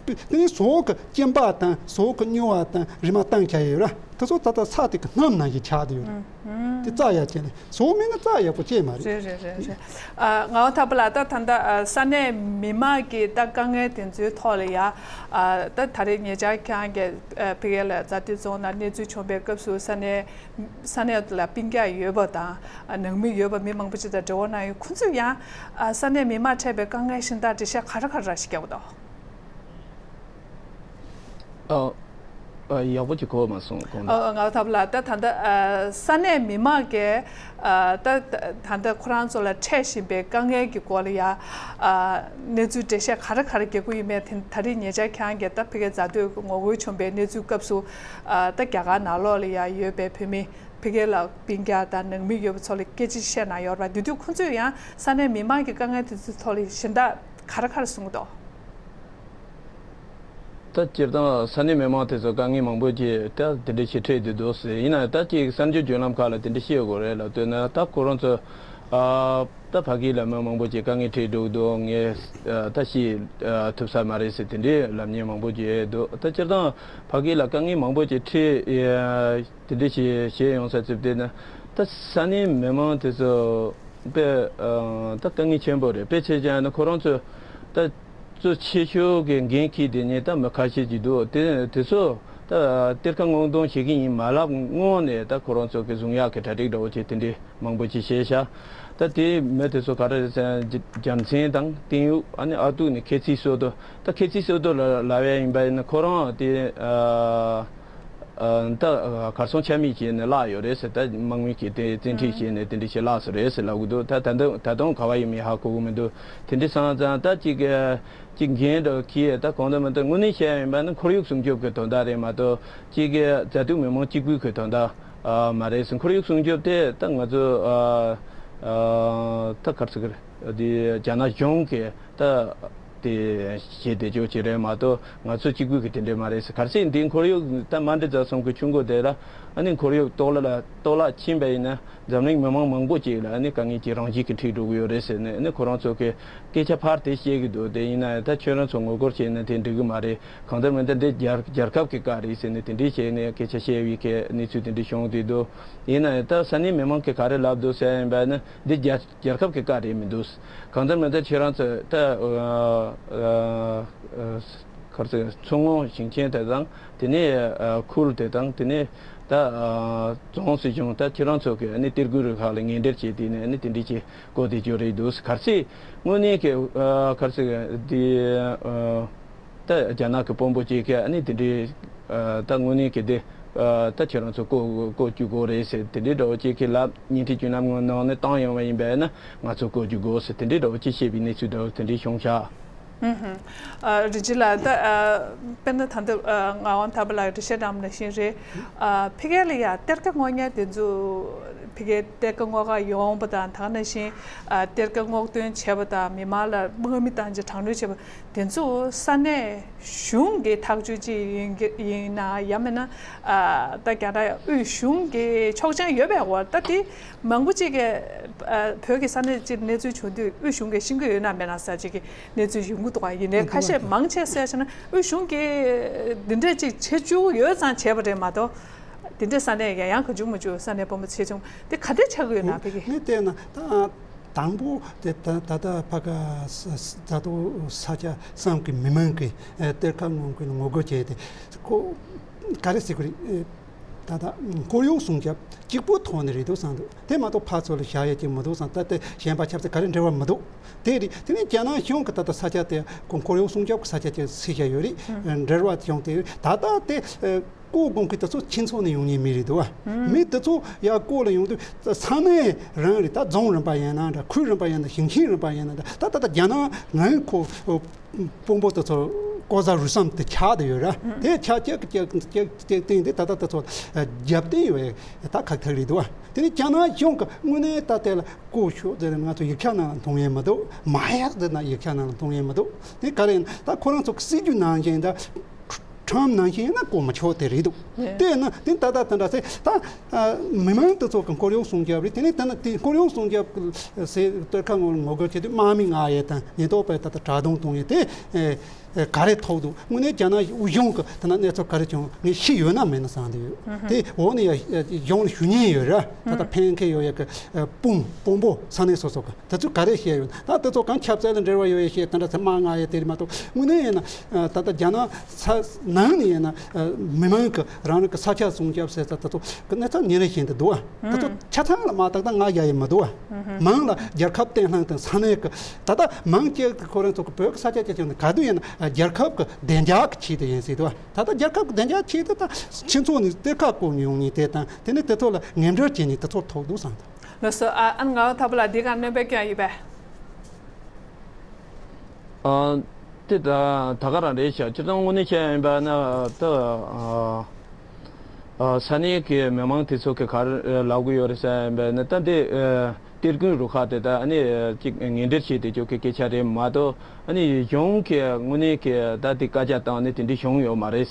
དེ་ནས་ཟོག་གི་སྐྱེ་འབག་དང་ཟོག་གི་སྨྱོ་བ་དང་རིལ་མ་བཏང་བྱ་ཡོད་ར། དེ་ཚོ་ད་ལྟ་ས་དེ་གི་སྣུམ་ནང་བཞིན་ཆགས་བསྡད་ཡོད་ར། དེ་རྩྭ་ཡག་སྐྱེས་ནས་ཟོག་མེད་ན་རྩྭ་ཡག་པོ་སྐྱེས་མ་རེད། རེད་རེད་རེད་རེད། ཨ་ངག་དབང་ཐར་པ་ལགས། ད་ད་ལྟ་ཨ་ས་གནས་མི་མང་གི་ད་དཀའ་ངལ་དེ་ཚོའི་ཐོག་ལ་ཡ། ཨ་ད་ད་རེས་ཉེ་ཆར་ཁྱེད་རང་གིས་ཨ་ཕ་གི་ལ་རྫ་སྟོད་རྫོང་ནང་གནས་ཚུལ་བྱུང་པའི་སྐབས་སུ་ས་གནས། ས་གནས་ལ་སྤུན་ཀྱག་ཡོད་པ་དང་ནང་མི་ཡོད་པ་མི་མང་པོ་ཅིག་དང་འབྲེལ་བ་གནང་ཡོད། ཁོང་ཚོས་ཡང་ས་གནས་མི་མང་འཕྲད་པའི་དཀའ་ངལ་གཞན་དག་འགྲེལ་བཤད་ག་རེ་ག་རེ་རག་ཤེས་ཀྱི་ཡོད་པ་དང་། ཨ་ཨ་ཡག་པོ་ཅིག་གོ་མ་སོང་གོང་ལ། ཨ་ཨ་ངག་ཐབས་ལ་ད་ད་ལྟ་ཨ་ས་གནས་མི་མང་གིས་ཨ་ད་ད་ལྟ་ཁོ་རང་ཚོ་ལ་འཕྲད་བཞིན་པའི་དཀའ་ངལ་གྱི་སྐོར་ལ་ཡ་ཨ་གནས་ཚུལ་འགྲེལ་བཤད་ག་རེ་ག་རེ་རྒྱག་གི་ཡོད་མེད་དེ་ད་རེས་ཉེ་ཆར་ཁྱེད་རང་གིས་ད་ཕ་གིའི་རྫ་སྟོད་ངོ་རྒོལ་བྱུང་པའི་གནས་ཚུལ་སྐབས་སུ་ཨ་ད་རྒྱ་གར་ནང་ལོགས་ལ་ཡ་ཡོད་པའི་བོད་མི། ཕ་གི་ལ་སྤུན་ཀྱག་དང་ནང་མི་ཡོད་པ་ཚོ་ལ་སྐད་ཆ་བཤད་གནང་ཡོད་རེད་པ། དེ་དུས་ཁོང་ཚོས་ཡང་ས་གནས་མི་མང་གི་དཀའ་ངལ་དེ་ཚོའི་ཐོག་ལ་གཞན་དག་ག་རེ་ག་རེ་གསུང་གི་འདུག། ད་སྤྱིར་བཏང་ས་གནས་མི་མང་དེ་ཚོ་དཀའ་ངལ་མང་པོ་ཅིག་ད་དེ་འདྲ་ཞིག་འཕྲད་བསྡད་འདུག་ཟེར། ཡིན་ན་ད་ཅིག་གསར་འགྱུར་བརྒྱུད་ལམ་ཁག་ལ་དེ་འདྲ་བཤད་དགོས་རེད་ལབ་དུས་ན། ད་ཁོ་རང་ཚོ་ཨ་ད་ཕ་གི་ལ་མི་མང་པོ་ཅིག་དཀའ་ངལ་འཕྲད་འགྲོ་གི་འདུག་ངས་ཨ་ད་ཤེས་ཨ་ཐུབ་ས་མ་རེད་ཟེར་དེ་འདྲའི་ལབ་མཁན་མང་པོ་ཅིག་ཡོད་འདུག་ད་སྤྱིར་བཏང་ཕ་གི་ལ་དཀའ་ངལ་མང་པོ་ཅིག་འཕྲད་ཨ་དེ་འདྲ་ཞིག་བྱས་ཡོང་ས་ཚུལ་དེ་ན། ད་ས་གནས་མི་མང་དེ་ཚོ་དཔེ་ཨ་ད་དཀའ་ངལ་ཆེན་པོ་རེད། དཔེ་ཆ་བཞག་ན་ཁོ་རང་ཚོ་ད་གཙོ་ཆེ་ཤོས་ཀྱི་འགན་འཁྱེར་དེ་ཉིད་ད་མི་ཁ་ཤས་ཅིག་འདུག་དེ་དེ་ཚོ་ད་གཏེར་ཁ་སྔོག་འདོན་བྱེད་ཀྱི་ཡིན་མ་ལབ་སྔོན་ནས་ད་ཁོ་རང་ཚོ་གི་བཟུང་ཡག་གི་གྲ་སྒྲིག་འདྲ་བོ་བྱས་དེ་འདྲའི་མང་པོ་ཅིག་བྱས་ཤག་ད་དེ་མི་དེ་ཚོ་ག་རེ་རེད་ཟེར་ན། རྒྱ་རྒྱལ་མཚན་དང་བསྟན་འོག་ཨ་ནི་ཨ་ཏུ་ནས་ཁེ་ཚིག་སོ་ཏོ། ད་ཁེ་ཚིག་སོ་ཏོ་ལ་ལབ་ཡ་ཡིན་པ་ཡིན་ན་ཁོ་རང་དེ་ཨ་ཨ་ད་གར་སོང་ཆ་མེད་བྱས་ནས་བརླག་ཡོད་རེད་ཟེར། ད་དམག་མི་གིས་དེ་བཙན་ཁྲིད་བྱས་ནས་དེ་འདྲ་ཞིག་བརླག་སོང་རེད་ཟེར་ལབ་གི་འདུག་ད་ད་དུང་ད་དུང་ག་བ་ཡིན་མིན་ཧ་གོ་གི་མི་འདུག་དེ་འདྲ་སོང་ཙང་ད་ཅིག་ཅིག་འགན་འདྲ་བོ་འཁྱེར། ད་གང་ལྟར་མི་ལྟར་དངོས་གནས་བཤད་ཡ་ཡིན་པ་ན་ཁོར་ཡུག་སྲུང་སྐྱོབ་ཀྱི་དོན་དག་རེད་མ་གཏོགས་ཅིག་གི་མཛའ་སྡུག་མི་མང་གཅིག་པུའི་གི་དོན་དག་ཨ་མ་རེད་ཟེར། ཁོར་ཡུག་སྲུང་སྐྱོབ་དེ་ད་ང་ཚོ་ཨ་ཨ་ད་ག་རེ་ཟེར་གི་རེད། དེ་རྒྱ་ནག་གཞུང་གིས་ད་དེ་བྱས་བསྡད་ཆོག་ཅིག་རེད་མ་གཏོགས་ང་ཚོ་གཅིག་པུའི་གི་དེ་འདྲ་མ་རེད་ཟེར། གལ་སྲིད་འདི་ཁོར་ཡུག་ད་མ་འདྲི་རྫ་གསུམ་གི་ཆུ་མགོ་དེ་ལ་ཨ་ནི་ཁོར་ཡུག་གཏོར་བརླག་ལ་གཏོར་བརླག་ཕྱིན་པ་ཡིན་ན་འཛམ་གླིང་མི་མང་མང་པོ་ཅིག་ལ་ཨ་ནི་དཀའ་ངལ་ཅིག་རང་བཞིན་གྱིས་འཕྲད་འགྲོ་གི་ཡོད་རེད་ཟེར་ནས་ཨ་ནི་ཁོ་རང་ཚོ་གི་སྐད་ཆ་ཕར་དེ་བཤད་གི་འདུག་དེ་ཡིན་ན་ད་ཁྱོད་རང་ཚོ་ངོ་རྒོལ་བྱས་ན་དེ་འགྲིག་གི་མ་རེད། གང་ལྟར་མི་ལྟར་འདི་རྒྱལ་རྒྱལ་ཁབ་ཀྱི་བཀའ་རེད་ཟེར་ནས་དེ་འདྲའི་བྱས་ནས་སྐད་ཆ་བཤད་པའི་གི་གནས་ཚུལ་དེ་འདྲ་བྱུང་བསྡད་འདུག་ཡིན་ན་ཡང་ད་ས་གནས་མི་མང་གིས་ག་རེ་ལབ་འདུག་ཟེར་ཡིན་པ་ན། འདི་རྒྱལ་རྒྱལ་ཁབ་ཀྱི་བཀའ་རེད་མི་འདུག་གང་ལྟར་མི་ལྟར་ཁྱེད་རང་ཚོ་ད་ཨ་ཨ་ཨ་ག་རེ་ཟེར། མཚོ་སྔོན་ཞིང་ཆེན་དེ་དང་དེ་ནས་ཨ་ཁུལ་དེ་དང་དེ་ནས་ད་ཨ་རྫོང་སྲིད་གཞུང་ད་ཁྱེད་རང་ཚོ་གི་ཨ་ནི་གཏེར་ཁུལ་རུ་ཁག་ལ་ངན་འབྲེལ་བྱས་དེ་ནས་ཨ་ནི་དེ་འདྲ་ཅིག་བཀོད་དེ་བཅོས་རེད་འདུག་གལ་སྲིད་དངོས་གནས་ཀྱི་ཨ་ག་རེ་ཟེར། འདི་ཨ་ད་རྒྱ་ནག་གི་དཔོན་པོ་གཅིག་གིས་ཨ་ནི་དེ་འདྲའི་ཨ་ད་དངོས་གནས་ཀྱི་དེ་ཨ་ད་ཁྱེད་རང་ཚོ་བཀོད་བཀོད་བཅུག་དགོས་རེད་ཟེར་དེ་འདྲའི་འདྲ་བོ་གཅིག་གིས་ལབ། ཉིན་ཁྲི་བཅུ་ནང་ནང་ནས་བཏང་ཡོང་བ་ཡིན་པས་ན་ང་ཚོ་བཀོད་བཅུག་དགོས་ཟེར་དེ་འདྲའི་འདྲ་བོ་གཅིག་བཤད་པའི་གནས་ཚུལ་འདྲ་བོ་དེ་འདྲའི་བྱུང་ཤག་ཨུ་ཧུམ། ཨ་རིན་ཆེན་ལགས། ད་ཨ་དཔེར་ན་ད་ལྟ་ཨ་ངག་དབང་ཐར་པ་ལགས་འགྲེལ་བཤད་གནང་བ་ནང་བཞིན་རེད། ཨ་ཕ་གི་ལ་ཡ་གཏེར་ཁ་སྔོག་མཁན་དེ་ཚོ་ཕ་གིར་གཏེར་ཁ་སྔོག་ག་ཡོང་བ་དང་། ད་ག་ནང་བཞིན་ཨ་གཏེར་ཁ་སྔོག་འདོན་བྱས་པ་དང་། མི་མང་ལ་དམག་མི་བཏང་བྱས་དྲག་གནོན་བྱས་པ་དེ་ཚོ་ས་གནས་གཞུང་གིས་ཐག་གཅོད་ཅིག་ཡིན་གྱི་ཡིན་ན། ཡང་མིན་ན་ཨ་ད་རྒྱ་ནག་དབུས་གཞུང་གི་ཆོག་མཆན་ཡོད་པའི་འོག་ད་དེ་མང་པོ་ཅིག་གིས་ཨ་བོད་ཀྱི་ས་གནས་ཅིག་གནས་ཚུལ་བྱུང་དུས་དབུས་གཞུང་གིས་ཤེས་ཀྱི་ཡོད་ན་མེད་ན་ཟེར་ཅིག་གི་གནས་ཚུལ་ཡོང་གི་འདུག་ག་ཡིན་ནའི་ཁ་ཤས་མང་ཆེ་ཟེར་བྱས་ན་དབུས་གཞུང་གིས་འདི་འདྲ་ཅིག་བྱེད་བཅུག་ཡོད་ཙང་བྱས་པ་རེད་མ་གཏོགས། དེ་འདྲའི་ས་གནས་ཡང་ཡང་གང་བྱུང་མང་བྱུང་ས་གནས་དཔོན་པོ་ཆེ་ཆུང་དེ་ག་འདྲ་ཆགས་ཀྱི་ཡོད་ན་ཕ་གི། ངས་བལྟས་ན་ད་དང་པོ་དེ་ད་ད་ལྟ་ཕ་ག་ས་ས་ད་ལྟ་ས་ཆ་གསུམ་གྱི་མི་མང་གིས་ཨ་གཏེར་ཁ་སྔོག་མཁན་ངོ་རྒོལ་བྱས་ཏེ་ཁོ་ག་རེ་ཟེར་དགོས་རེད། ད་ལྟ་ཁོར་ཡུག་སྲུང་སྐྱོབ་གཅིག་པུའི་ཐོག་ནས་རེད་འདུག་བསམ་འདུག་དེ་མ་གཏོགས་ཕར་ཚུར་ལ་བཞག་ཡ་ཅིག་མི་འདུག་བསམ། ད་ལྟ་གཞན་པ་ཆབ་སྲིད་ག་རེ་འབྲེལ་བ་མི་འདུག་དེ་རེད། དེ་ནས་རྒྱ་ནག་གཞུང་གི་ད་ལྟ་ས་ཆ་དེ་ཁོ་ཁོར་ཡུག་སྲུང་སྐྱོབ་ཀྱི་ས་ཆ་ཅིག་བརྩིས་བཞག་ཡོད་རེད། འབྲེལ་བ་བྱུང་སྟེ་ད་ལྟ་དེ་བཀོད་དགོས་མཁན་དེ་ཚོ་ཁྱིམ་ཚང་ནས་ཡོང་མཁན་མི་རེད་འདུག་བ། མི་དེ་ཚོ་ཡར་བཀོད་ལ་ཡོང་དུས་ས་གནས་རང་རེད། ད་རྫོང་རིམ་པ་ཡིན་ན་འདྲ། ཁུལ་རིམ་པ་ཡིན་ན། ཞིང་ཆེན་རིམ་པ་ཡིན་ན་འདྲ། ད་ད་ལྟ་རྒྱ་ནག་ངའི་ཁོ་དཔོན་པོ་དེ་ཚོ་ལྐོག་ཟ་རུལ་སུངས་དེ་ཆགས་བསྡད་ཡོད་ར། དེ་ཆགས་ཀྱི་ཀྱི་ཀྱི་སྟེང་དེ་ད་ལྟ་དེ་ཚོ་རྒྱབ་རྟེན་ཡོད་ད་ཁག་ཐེག་རེད་འདུག་བ། དེ་ནས་རྒྱ་ནག་གཞུང་གི་དངོས་གནས་ད་ལྟ་ལ་བཀོད་ཤོག་ཟེར་ན་ང་ཚོ་ཡིག་ཆ་ནང་ལ་མཐོང་ཡས་མི་འདུག་མ་ཡག་ཟེར་ན་ཡིག་ཆ་ནང་ལ་མཐོང་ཡས་མི་འདུག་དེ་ག་རེ་ཡིན་ད་ཁོ་རང་ཚོ་གི་སྲིད་ཇུས་ནང་བཞིན་ད། ཁྲམ་ནང་བཞིན་ཡིན་ན་བཀོད་མི་ཆོག་དེ་རེད་འདུག་དེ་ཡིན་ན་དེ་ད་ལྟ་དེ་འདྲ་ཟེར་ད་ཨ་མི་མང་དེ་ཚོ་གི་ཁོར་ཡུག་སྲུང་སྐྱོབ་རེད། དེ་ནས་དེ་ན་དེ་ཁོར་ཡུག་སྲུང་སྐྱོབ་ཟེར་གཏེར་ཁ་ངོ་ངོ་རྒོལ་བྱེད་དུས་དམག་མི་མངགས་ཡས་དང་ཉེན་རྟོག་པས་ད་ལྟ་དྲག་རྡུང་གཏོང་ཡས་དེ་ཨེ་ཨེ་ག་རེ་ཐོགས་འདུག་དངོས་གནས་རྒྱ་ནག་གཞུང་གི་དེ་ན་གནས་ཚུལ་ག་རེ་བྱུང་ངས་ཤེས་ཡོད་ན་མེད་ན་བསམ་གྱི་ཡོད། དེ་འོག་ནས་ཡ་གཞུང་ལ་ཞུ་མཁན་ཡོད་ར། ད་ལྟ་ཕན་ཁེ་ཡོད་ཡ་གི་དཔུང་དཔོན་པོ་ས་གནས་སོ་སོ་གི་དེ་ཚོས་ག་རེ་བཤད་ཡོད་ན། ད་དེ་ཚོ་གང་ཆབ་སྲིད་ལ་འབྲེལ་བ་ཡོད་ཡ་བཤད་དེ་འདྲ་ཚེ་དམག་མངགས་ཡ་དེ་རེད་མ་གཏོགས་དངོས་གནས་ཡིན་ན་ད་ལྟ་རྒྱ་ནག་ས་ནང་ནས་ཡིན་ན་མི་མང་གི་རང་རང་གི་ས་ཆ་སྲུང་སྐྱོབ་ཟེར་ས་དེ་ཚོ་གི་གནས་ཚུལ་ཉིན་རེ་བཞིན་དུ་འདུག་བ། དེ་ཚོ་ཆ་ཚང་ལ་མ་བརྟག་ད་ང་རྒྱ་ཡི་མི་འདུག་བ། མང་ལ་རྒྱལ་ཁབ་བརྟན་ལྷིང་དང་ས་གནས་གི་ད་ལྟ་མང་སྐྱེ་གི་ཁོ་རང་ཚོ་གི་བོད་གི་ས་ཆ་ཆ་ཆ་ནི་ག་དུས་ཡིན་ན་རྒྱལ་ཁབ་གི་བདེ་འཇགས་ཀྱི་ཆེད་དུ་ཡིན་ཟེར་འདུག་བ། ད་ལྟ་རྒྱལ་ཁབ་ཀྱི་བདེ་འཇགས་ཆེད་དུ་ད་ཁྱེད་ཚོ་ནི་གཏེར་ཁ་བཀོལ་ནས་ཡོང་ནས་དེ་དང་དེ་ནི་དེ་ཚོ་ལ་ངན་འབྲེལ་བྱས་ནས་དེ་ཚོ་ཐོག་འདུག་བསམ་འདུག་ལགས་སོ། ཨ་ཨ་ནི་ང་ཐབས་ལ་འདི་ག་སྣོན་པ་སྐྱོན་ཡོད་པས། ཨ་དེ་ད་ད་ག་རང་རེད་ཤག་སྤྱིར་བཏང་དངོས་གནས་བཤད་ཡིན་པ་ན་ད་ཨ་ ཨ། ས་གནས་ཀྱི་མི་མང་དེ་ཚོ་གི་ག་རེ་ལབ་གི་ཡོད་རེད་ཟེར་ཡིན་པ་ན། ད་འདི་ཨ་གཏེར་ཁུང་རུ་ཁག་དེ་ད་ཨ་ནི་ཅིག་ངན་འབྲེལ་བྱས་ཏེ་ཅོག་གི་སྐད་ཆ་རེད་མ་གཏོགས། ཨ་ནི་གཞུང་གི་དངོས་གནས་ཀྱི་ད་དེ་བཀའ་རྒྱ་བཏང་ནས་དེ་འདྲ་བྱུང་ཡོད་མ་རེད།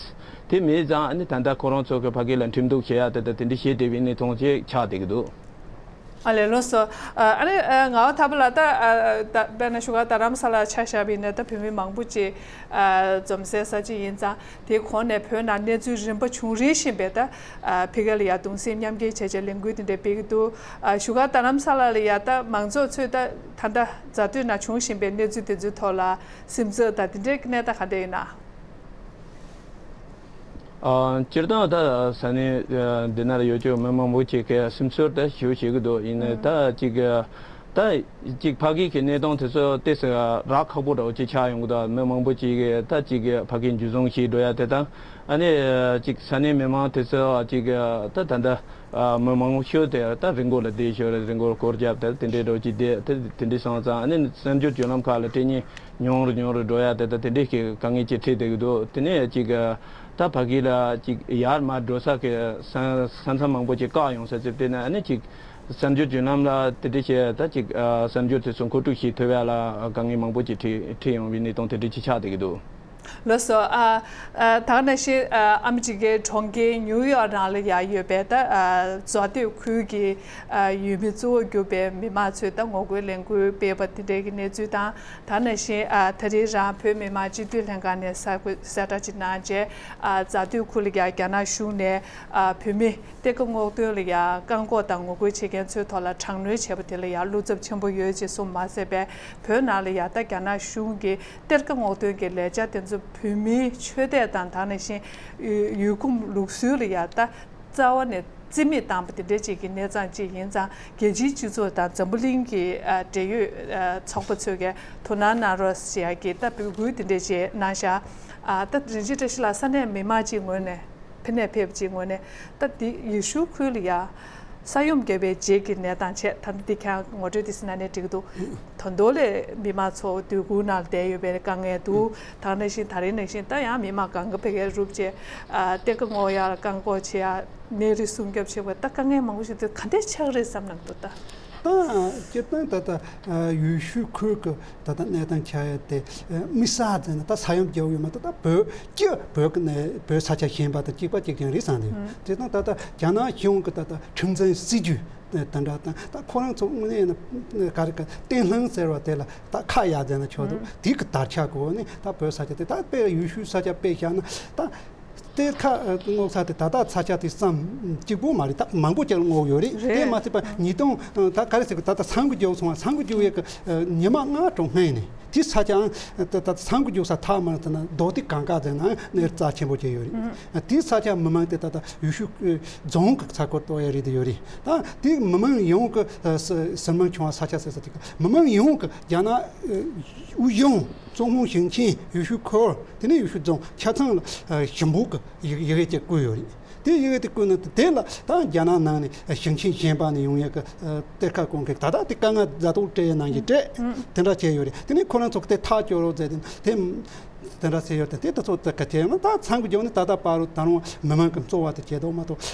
དེ་མེད་ཙང་ཨ་ནི་ད་ལྟ་ཁོ་རང་ཚོ་གི་ཕ་གི་ལ་ཁྲིམས་གཏུག་བྱེད་ཡ་དེ་ད་དེ་འདྲ་བྱེད་བསྡད་པའི་གནས་སྟངས་ཅིག་ཆགས་བསྡད་ཀྱི་འདུག་ཨ་ལས། ལགས་སོ། ཨ་ནི་ངག་དབང་ཐར་པ་ལགས། ད་ད་དཔེར་ན་བཞུགས་སྒར་རྡ་རམ་ས་ལར་ཆ་བཞག་པ་ཡིན་ན། ད་བོད་མི་མང་པོ་ཅིག་འཛོམས་སའི་ས་ཆ་ཡིན་ཙང་། དེའི་གོང་ནས་བོད་ནང་གནས་ཚུལ་རིམ་པ་བྱུང་རིམ་བཞིན་པའི་ད་ཕ་གི་ལ་ཡ་གདུང་སེམས་མཉམ་སྐྱེད་བྱས་བྱས་ལས་འགུལ་དེ་འདྲ་སྤེལ་གྱི་འདུག་བཞུགས་སྒར་རྡ་རམ་ས་ལ་ལ་ཡ་ད་མང་ཚོགས་ཚོས་ད་ད་ལྟ་མཛའ་སྡོད་ནང་བྱུང་བཞིན་པའི་གནས་ཚུལ་དེ་ཚོའི་ཐོག་ལ་སེམས་ཚོར་དང་དེ་འདྲའི་གནས་སྟངས་ག་འདྲ་ཡིན་ན། ཨ། སྤྱིར་བཏང་ད་ས་གནས་ཨ་འདི་ན་ཡོད་ཀྱི་མི་མང་པོ་ཅིག་གིས་སེམས་ཚོར་ད་ཞེ་པོ་བྱེད་ཀྱི་འདུག་ཡིན་ནའི་ད་ཅིག་ད་ཅིག་ཕ་གི་གི་གནས་སྟངས་དེ་ཚོ་ཏོག་ཙམ་རག་ཁག་པོ་འདྲ་བོ་ཅིག་ཆགས་ཡོང་གི་འདུག་མི་མང་པོ་ཅིག་གིས་ད་ཅིག་ཕ་གི་འཇུ་བཟུང་བྱས་འགྲོ་ཡ་དེ་དང་། ཨ་ནི་ཅིག་ས་གནས་མི་མང་དེ་ཚོ་ཅིག་ད་ད་ལྟ་མི་མང་པོ་ཤོས་དེ་ད་རི་མགོ་ལ་བསྡད་ཤོར་རེད། རི་མགོར་སྐོར་རྒྱབ་དེ་དེ་འདྲའི་འདྲ་བོ་ཅིག་བསྡད་དེ་དེ་འདྲའི་སོང་ཙང་། ཨ་ནི་གསར་འགྱུར་བརྒྱུད་ལམ་ཁག་ལ་སྤྲད་ཉེན་ཉུང་རུ་ཉུང་རུ་འགྲོ་ཡ་དེ་ད་དེ་འདྲའི་གི་དཀའ་ངལ་ཅིག་འཕྲད་བསྡད་ཀྱི་འདུག་དེ་ནས་ཅིག་ད་ཕ་གི་ལ་ཅིག་ཡར་མར་འགྲོ་ས་གི་ས་ས་མཚམས་མང་པོ་ཅིག་བཀག་ཡོང་ས་ཅིག་དེ་ནས་ཨ་ནི་ཅིག་གསར་འགྱུར་བརྒྱུད་ལམ་ལ་དེ་འདྲའི་བྱས་ད་ཅིག་གསར་འགྱུར་དེ་ཚོ་མཁོ་སྤྲོད་བྱེད་ཐུབ་ཡ་ལ་དཀའ་ངལ་མང་པོ་ཅིག་འཕྲད་འཕྲད་ཡོང་བའི་གནས་སྟངས་དེ་འདྲ་ཅིག་ཆགས་བསྡད་ཀྱི་འདུག་ལགས་སོ། ཨ་ཨ་ད་ག་ནང་བཞིན་ཨ་ཨ་མི་རི་ཀའི་གྲོང་ཁྱེར་ཉིའུ་ཡོག་ནང་ལ་ཡང་ཡོད་པའི་ད་ཨ་མཛའ་སྡོད་ཁུལ་གྱི་ཨ་ཡུལ་མི་གཙོ་བོ་གྱུར་པའི་མི་མང་ཚོས་ད་ངོ་རྒོལ་ལས་འགུལ་སྤེལ་བ་དེ་འདྲའི་གི་གནས་ཚུལ་དང་། ད་ག་ནང་བཞིན་ཨ་ད་རེས་རང་བོད་མི་མང་སྤྱི་འཐུས་ལྷན་ཁང་ནས་གསལ་གསལ་བསྒྲགས་ཅིག་གནང་རྗེས། ཨ་མཛའ་སྡོད་ཁུལ་ལ་ཡང་རྒྱ་ནག་གཞུང་ནས་ཨ་བོད་མི་གཏེར་ཁ་སྔོག་འདོན་ལ་ཡང་བཀག་འགོག་དང་ངོ་རྒོལ་བྱེད་མཁན་ཚོའི་ཐོག་ལ་དྲག་གནོན་བྱས་པ་དེ་ལ་ཡང་བློ་འཚབ་ཆེན་པོ་ཡོད་ཅེས་གསུངས་མ་ཟད་པའི། བོད་ནང་ལ་ཡང་ད་རྒྱ་ནག་གཞུང་གིས་གཏེར་ཁ་སྔོག་འདོན་གྱི་ལས་འཆར་དེ་ཚོ་བོད་མིའི་ཆོས་དད་དང་། ད་ག་ནང་བཞིན་ཡུལ་ཁམས་ལུགས་སྲོལ་ལ་ཡང་ད་རྩ་བ་ནས་རྩིས་མེད་བཏང་པ་དེ་འདྲ་ཅིག་གི་གནས་སྟངས་ཅིག་ཡིན་ཙང་། རྒྱལ་སྤྱིའི་སྤྱི་ཚོགས་དང་འཛམ་བུ་གླིང་གི་ཨ་འབྲེལ་ཡོད་ཨ་ཚོགས་པ་ཚོས་ཀྱིས་དོ་སྣང་གནང་རོགས་ཞེས་ཀྱི་ད་འབོད་སྐུལ་དེ་འདྲ་ཅིག་གནང་བཞག་ཨ་ད་རིན་ཆེན་བཀྲ་ཤིས་ལགས། ས་གནས་མི་མང་ཅིག་ངོས་ནས། ཕ་ནས་ཕེབས་ཀྱི་ངོས་ནས་ད་འདི་ཡེ་ཤུ་ཁུལ་ལ་ཡ་ས་ཡོམ་བརྒྱབ་པའི་རྗེས་ཀྱི་གནས་སྟངས་བྱས། ད་འདི་ཁྱེད་རང་ངོ་སྤྲོད་ཏོག་ཙམ་གནང་ན་འགྲིག་གི་འདུག་ད་དུང་ལས་མི་མང་ཚོ་སྡོད་ཁུལ་ནང་ལ་བསྡད་ཡོད་པའི་དཀའ་ངལ་འདུག་ད་ག་ནང་བཞིན་ད་རེས་ནང་བཞིན་ད་ཡང་མི་མང་གང་ག་ཕ་གིར་རུབ་བྱས། ཨ་གཏེར་ཁ་སྔོག་ཡ་ལ་བཀག་འགོག་བྱེད་ཡ། ནད་རིགས་སྲུང་སྐྱོབ་བྱེད་པ་ད་དཀའ་ངལ་མང་པོ་ཞིག་འདུག་ག་འདྲས་ཆགས་རེད་བསམ་གནང་འདུག་ད། ད་སྤྱིར་བཏང་ད་ལྟ་ཡེ་ཤུ་ཁུལ་གྱི་ད་ལྟ་གནས་སྟངས་ཆགས་ཡ་དེ་དམིགས་བསལ་ཟེར་ན་ད་ས་ཡོམ་བརྒྱབ་ཡོད་མ་གཏོགས། ད་བོད་སྤྱི་བོད་ཀྱི་ནས་བོད་ས་ཆ་གཞན་པ་དང་གཅིག་པ་གཅིག་རྐྱང་རེད་བསམ་གྱི་ཡོད། དེ་དང་ད་ལྟ་རྒྱ་ནག་གཞུང་གི་ད་ལྟ་ཁྲིམས་འཛིན་སྲིད་ཇུས་དེ་འདྲ་དང་། ད་ཁོ་རང་ཚོ་དངོས་གནས་ན་ག་རེ་ག་བརྟན་ལྷིང་ཟེར་བ་དེ་ལ་ད་ཁ་གཡར་ཟེར་ན་ཆོག་འདུག་དེ་གི་དར་ཆ་གོ་ནས་ད་བོད་ས་ཆ་དེ་ད་དཔེ་ཡེ་ཤུ་ས་ཆ་དཔེ་བཞག་ན་ད། གཏེར་ཁ་སྔོག་ས་དེ་ད་ལྟ་ས་ཆ་དེ་ཙམ་གཅིག་པོ་མ་རེད། ད་མང་པོ་ཅིག་སྔོག་ཡོད་རེད། རེད། དེ་མ་ཚད་པ་ཉིས་སྟོང་ད་ག་རེ་ཟེར་གི། ད་ལྟ་ཚང་གི་རྒྱུག་སོང་བ། ཚང་གི་རྒྱུག་ཡས་གི་ཉི་མ་ལྔ་དྲུག་སྔོན་ནས་དེ་ས་ཆའང་ད་ད་ཚང་གི་རྒྱུག་ས་ཐག་མ་ཐག་ན་རྡོ་ཏི་གང་ག་ཟེར་ན་གནས་རྩ་ཆེན་པོ་ཅིག་ཡོད་རེད། དེ་ས་ཆ་མི་མང་དེ་ད་ལྟ་ཡེ་ཤུ་རྫོང་གི་ས་ཁུལ་གཏོགས་ཡ་རེད། དེ་ཡོད་རེད། ད་དེ་མི་མང་ཡོངས་གི་ཟུར་མང་ཆུང་བ་ས་ཆ་ཟེར་ས་དེ་ག་མི་མང་ཡོངས་གི་རྒྱ་ནག་དབུས་གཞུང་། 总统省厅། 沂水区། དེ་ནས་ཡེ་ཤུ་རྫོང་ཆ་ཚང་ལ་ཞུ་འབོད་ཀྱི་ཡི་གེ་ཅིག་བསྐུར་ཡོད་རེད། དེ་ཡི་གེ་དེ་བསྐུར་ནས་དེ་ལ་ད་རྒྱ་ནག་ནང་ནས་ཞིང་ཆེན་གཞན་པ་ནས་ཡོང་ཡས་ཀྱི་གཏེར་ཁ་སྐོང་མཁན། ད་ལྟ་དེ་དཀའ་ངལ་ཛ་དྲག་འཕྲད་ཡས་ནང་བཞིན་འཕྲད། དེ་འདྲ་བྱས་ཡོད་རེད། དེ་ནས་ཁོ་རང་ཚོ་གི་དེ་ཐག་གཅོད་རོགས་ཟེར་ཏེ་དེ་དེ་འདྲ་བྱས་ཡོད་དེ། དེ་ད་ཚོ་ད་ག་བྱས་ཡོད་ན། ད་ཚང་གི་རྒྱབ་ནས་ད་ལྟ་བར་དུ་ད་རུང་མི་མང་གི་འཚོ་བ་དེ་བྱེད་དོ་མ་གཏོགས།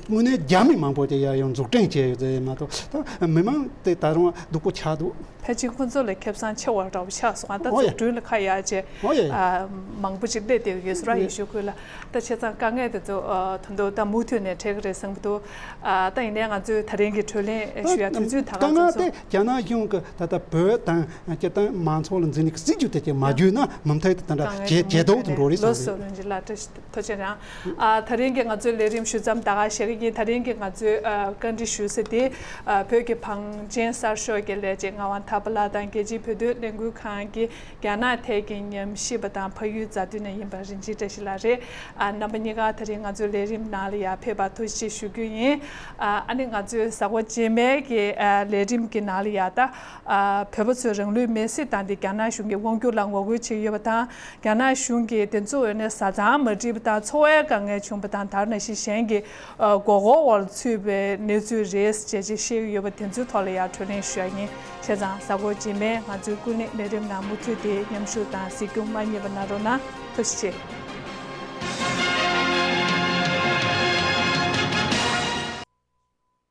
དངོས་གནས་རྒྱ་མི་མང་པོ་དེ་ཡར་ཡོང་འཛུགས་སྐྲུན་བྱས་ཡོད་ཟེར་མ་གཏོགས། ད་མི་མང་དེ་ད་རུང་སྡུག་པོ་ཆགས་འདུག་ཕལ་ཆེར་ཁོང་ཚོ་ལ་ཁེ་བཟང་ཆེ་བ་འདྲ་བོ་ཆགས་སོང་ང་། ད་འཛུགས་སྐྲུན་ལ་ཁ་གཡར་བྱས། ཨོ་ཡེ། ཨ་མང་པོ་ཅིག་སླེབས་བསྡད་ཡོད་ས་རེད། ཡེ་ཤུ་ཁུལ་ལ་ད་བྱས་ཙང་དཀའ་ངལ་དེ་ཚོ་ཨ་ད་དུང་ད་མུ་མཐུད་ནས་འཕྲད་ཀྱི་རེད་བསམ་གྱི་འདུག་ཨ་ད་ཡིན་ནའི་ང་ཚོས་ད་རིང་གི་གྲོས་གླེང་ཞུ་ཡ་དུས་ཚོད་ད་ག་ཙམ་སོང་། དཀའ་ངལ་དེ་རྒྱ་ནག་གཞུང་གི་ད་ལྟ་བོད་དང་སྤྱིར་བཏང་མང་ཚོགས་ལ་འཛིན་ཡིག་སྲིད་ཇུས་དེ་ཅིག་མ་བརྒྱུད་ན་མུ་མཐུད་དེ་ད་འདྲ་བྱེད་བྱེད་མདོག་ཏུ་འགྲོ་རེད་བསམ་གྱི་འདུག་ལགས་སོ། རིན་ཆེན་ལགས། ཐུགས་རྗེ་གནང་། ཨ་ད་རིང་གི་ང་ཚོའི་ལས་རིམ་ཞུ་མཚམས་ད་ག་བཞག་གི་ཡིན། ད་རིང་གི་ང་ཚོའི་ཨ་བཀའ་འདྲི་ཞུ་ས་དེ་ཨ་བོད་ཀྱི་བང་ཆེན་གསར་ཤོག་གི་ལས་བྱེད་ངག་དབང་ཐར་པ་ལགས་དང་། རྒྱལ་སྤྱིའི་བོད་དོན་ལས་འགུལ་ཁང་གི་རྒྱ་ནག་ཐད་ཀྱི་ཉམས་ཞིབ་པ་དང་། ཕ་ཡུལ་མཛའ་མཐུན་ནས་ཡིན་པ་རིན་ཆེན་བཀྲ་ཤིས་ལགས་རེད། ཨ་རྣམ་པ་གཉིས་ཀ་ད་རིང་ང་ཚོའི་ལས་རིམ་ནང་ལ་ཡར་ཕེབས་པར་ཐུགས་རྗེ་ཆེ་ཞུ་རྒྱུ་ཡིན། ཨ་ཨ་ནི་ང་ཚོའི་གཟའ་འཁོར་རྗེས་མའི་གི་ཨ་ལས་རིམ་གྱི་ནང་ལ་ཡ་ད་ཨ་བོད་པ་ཚོས་རང་ལུས་མེར་སྲེག་བཏང་སྟེ་རྒྱ་ནག་གཞུང་གི་དབང་སྒྱུར་ལ་ངོ་རྒོལ་བྱེད་ཀྱི་ཡོད་པ་དང་། རྒྱ་ནག་གཞུང་གིས་དེ་ཚོའི་འོག་ནས་བཟའ་ཚང་མ་འགྲིག་པ་དང་། འཚོ་བའི་དཀའ་ངལ་བྱུང་བ་དང་། དེ་ནང་བཞིན་གཞན་གྱི་ཨ་མགོ་སྐོར་འོག་ལ་ཚུད་པའི་གནས་ཚུལ་རེད་ཅེས་བཤད་ཀྱི་ཡོད་པ་དེ་ཚོའི་ཐོག་ལ་ཡང་གྲོས་གླེང་ཞུ་ཡ་ཡིན། བྱས་ཙང་གཟའ་འཁོར་རྗེས་མའི་ང་ཚོའི་ཀུན་གླེང་ལས་རིམ་ནང་མུ་མཐུད་དེ་མཉམ་ཞུགས་དང་གཟིགས་སྐྱོང་མ་བསྙེལ་བ་གནང་རོགས་གནང་། ཐུགས་རྗེ་ཆེ།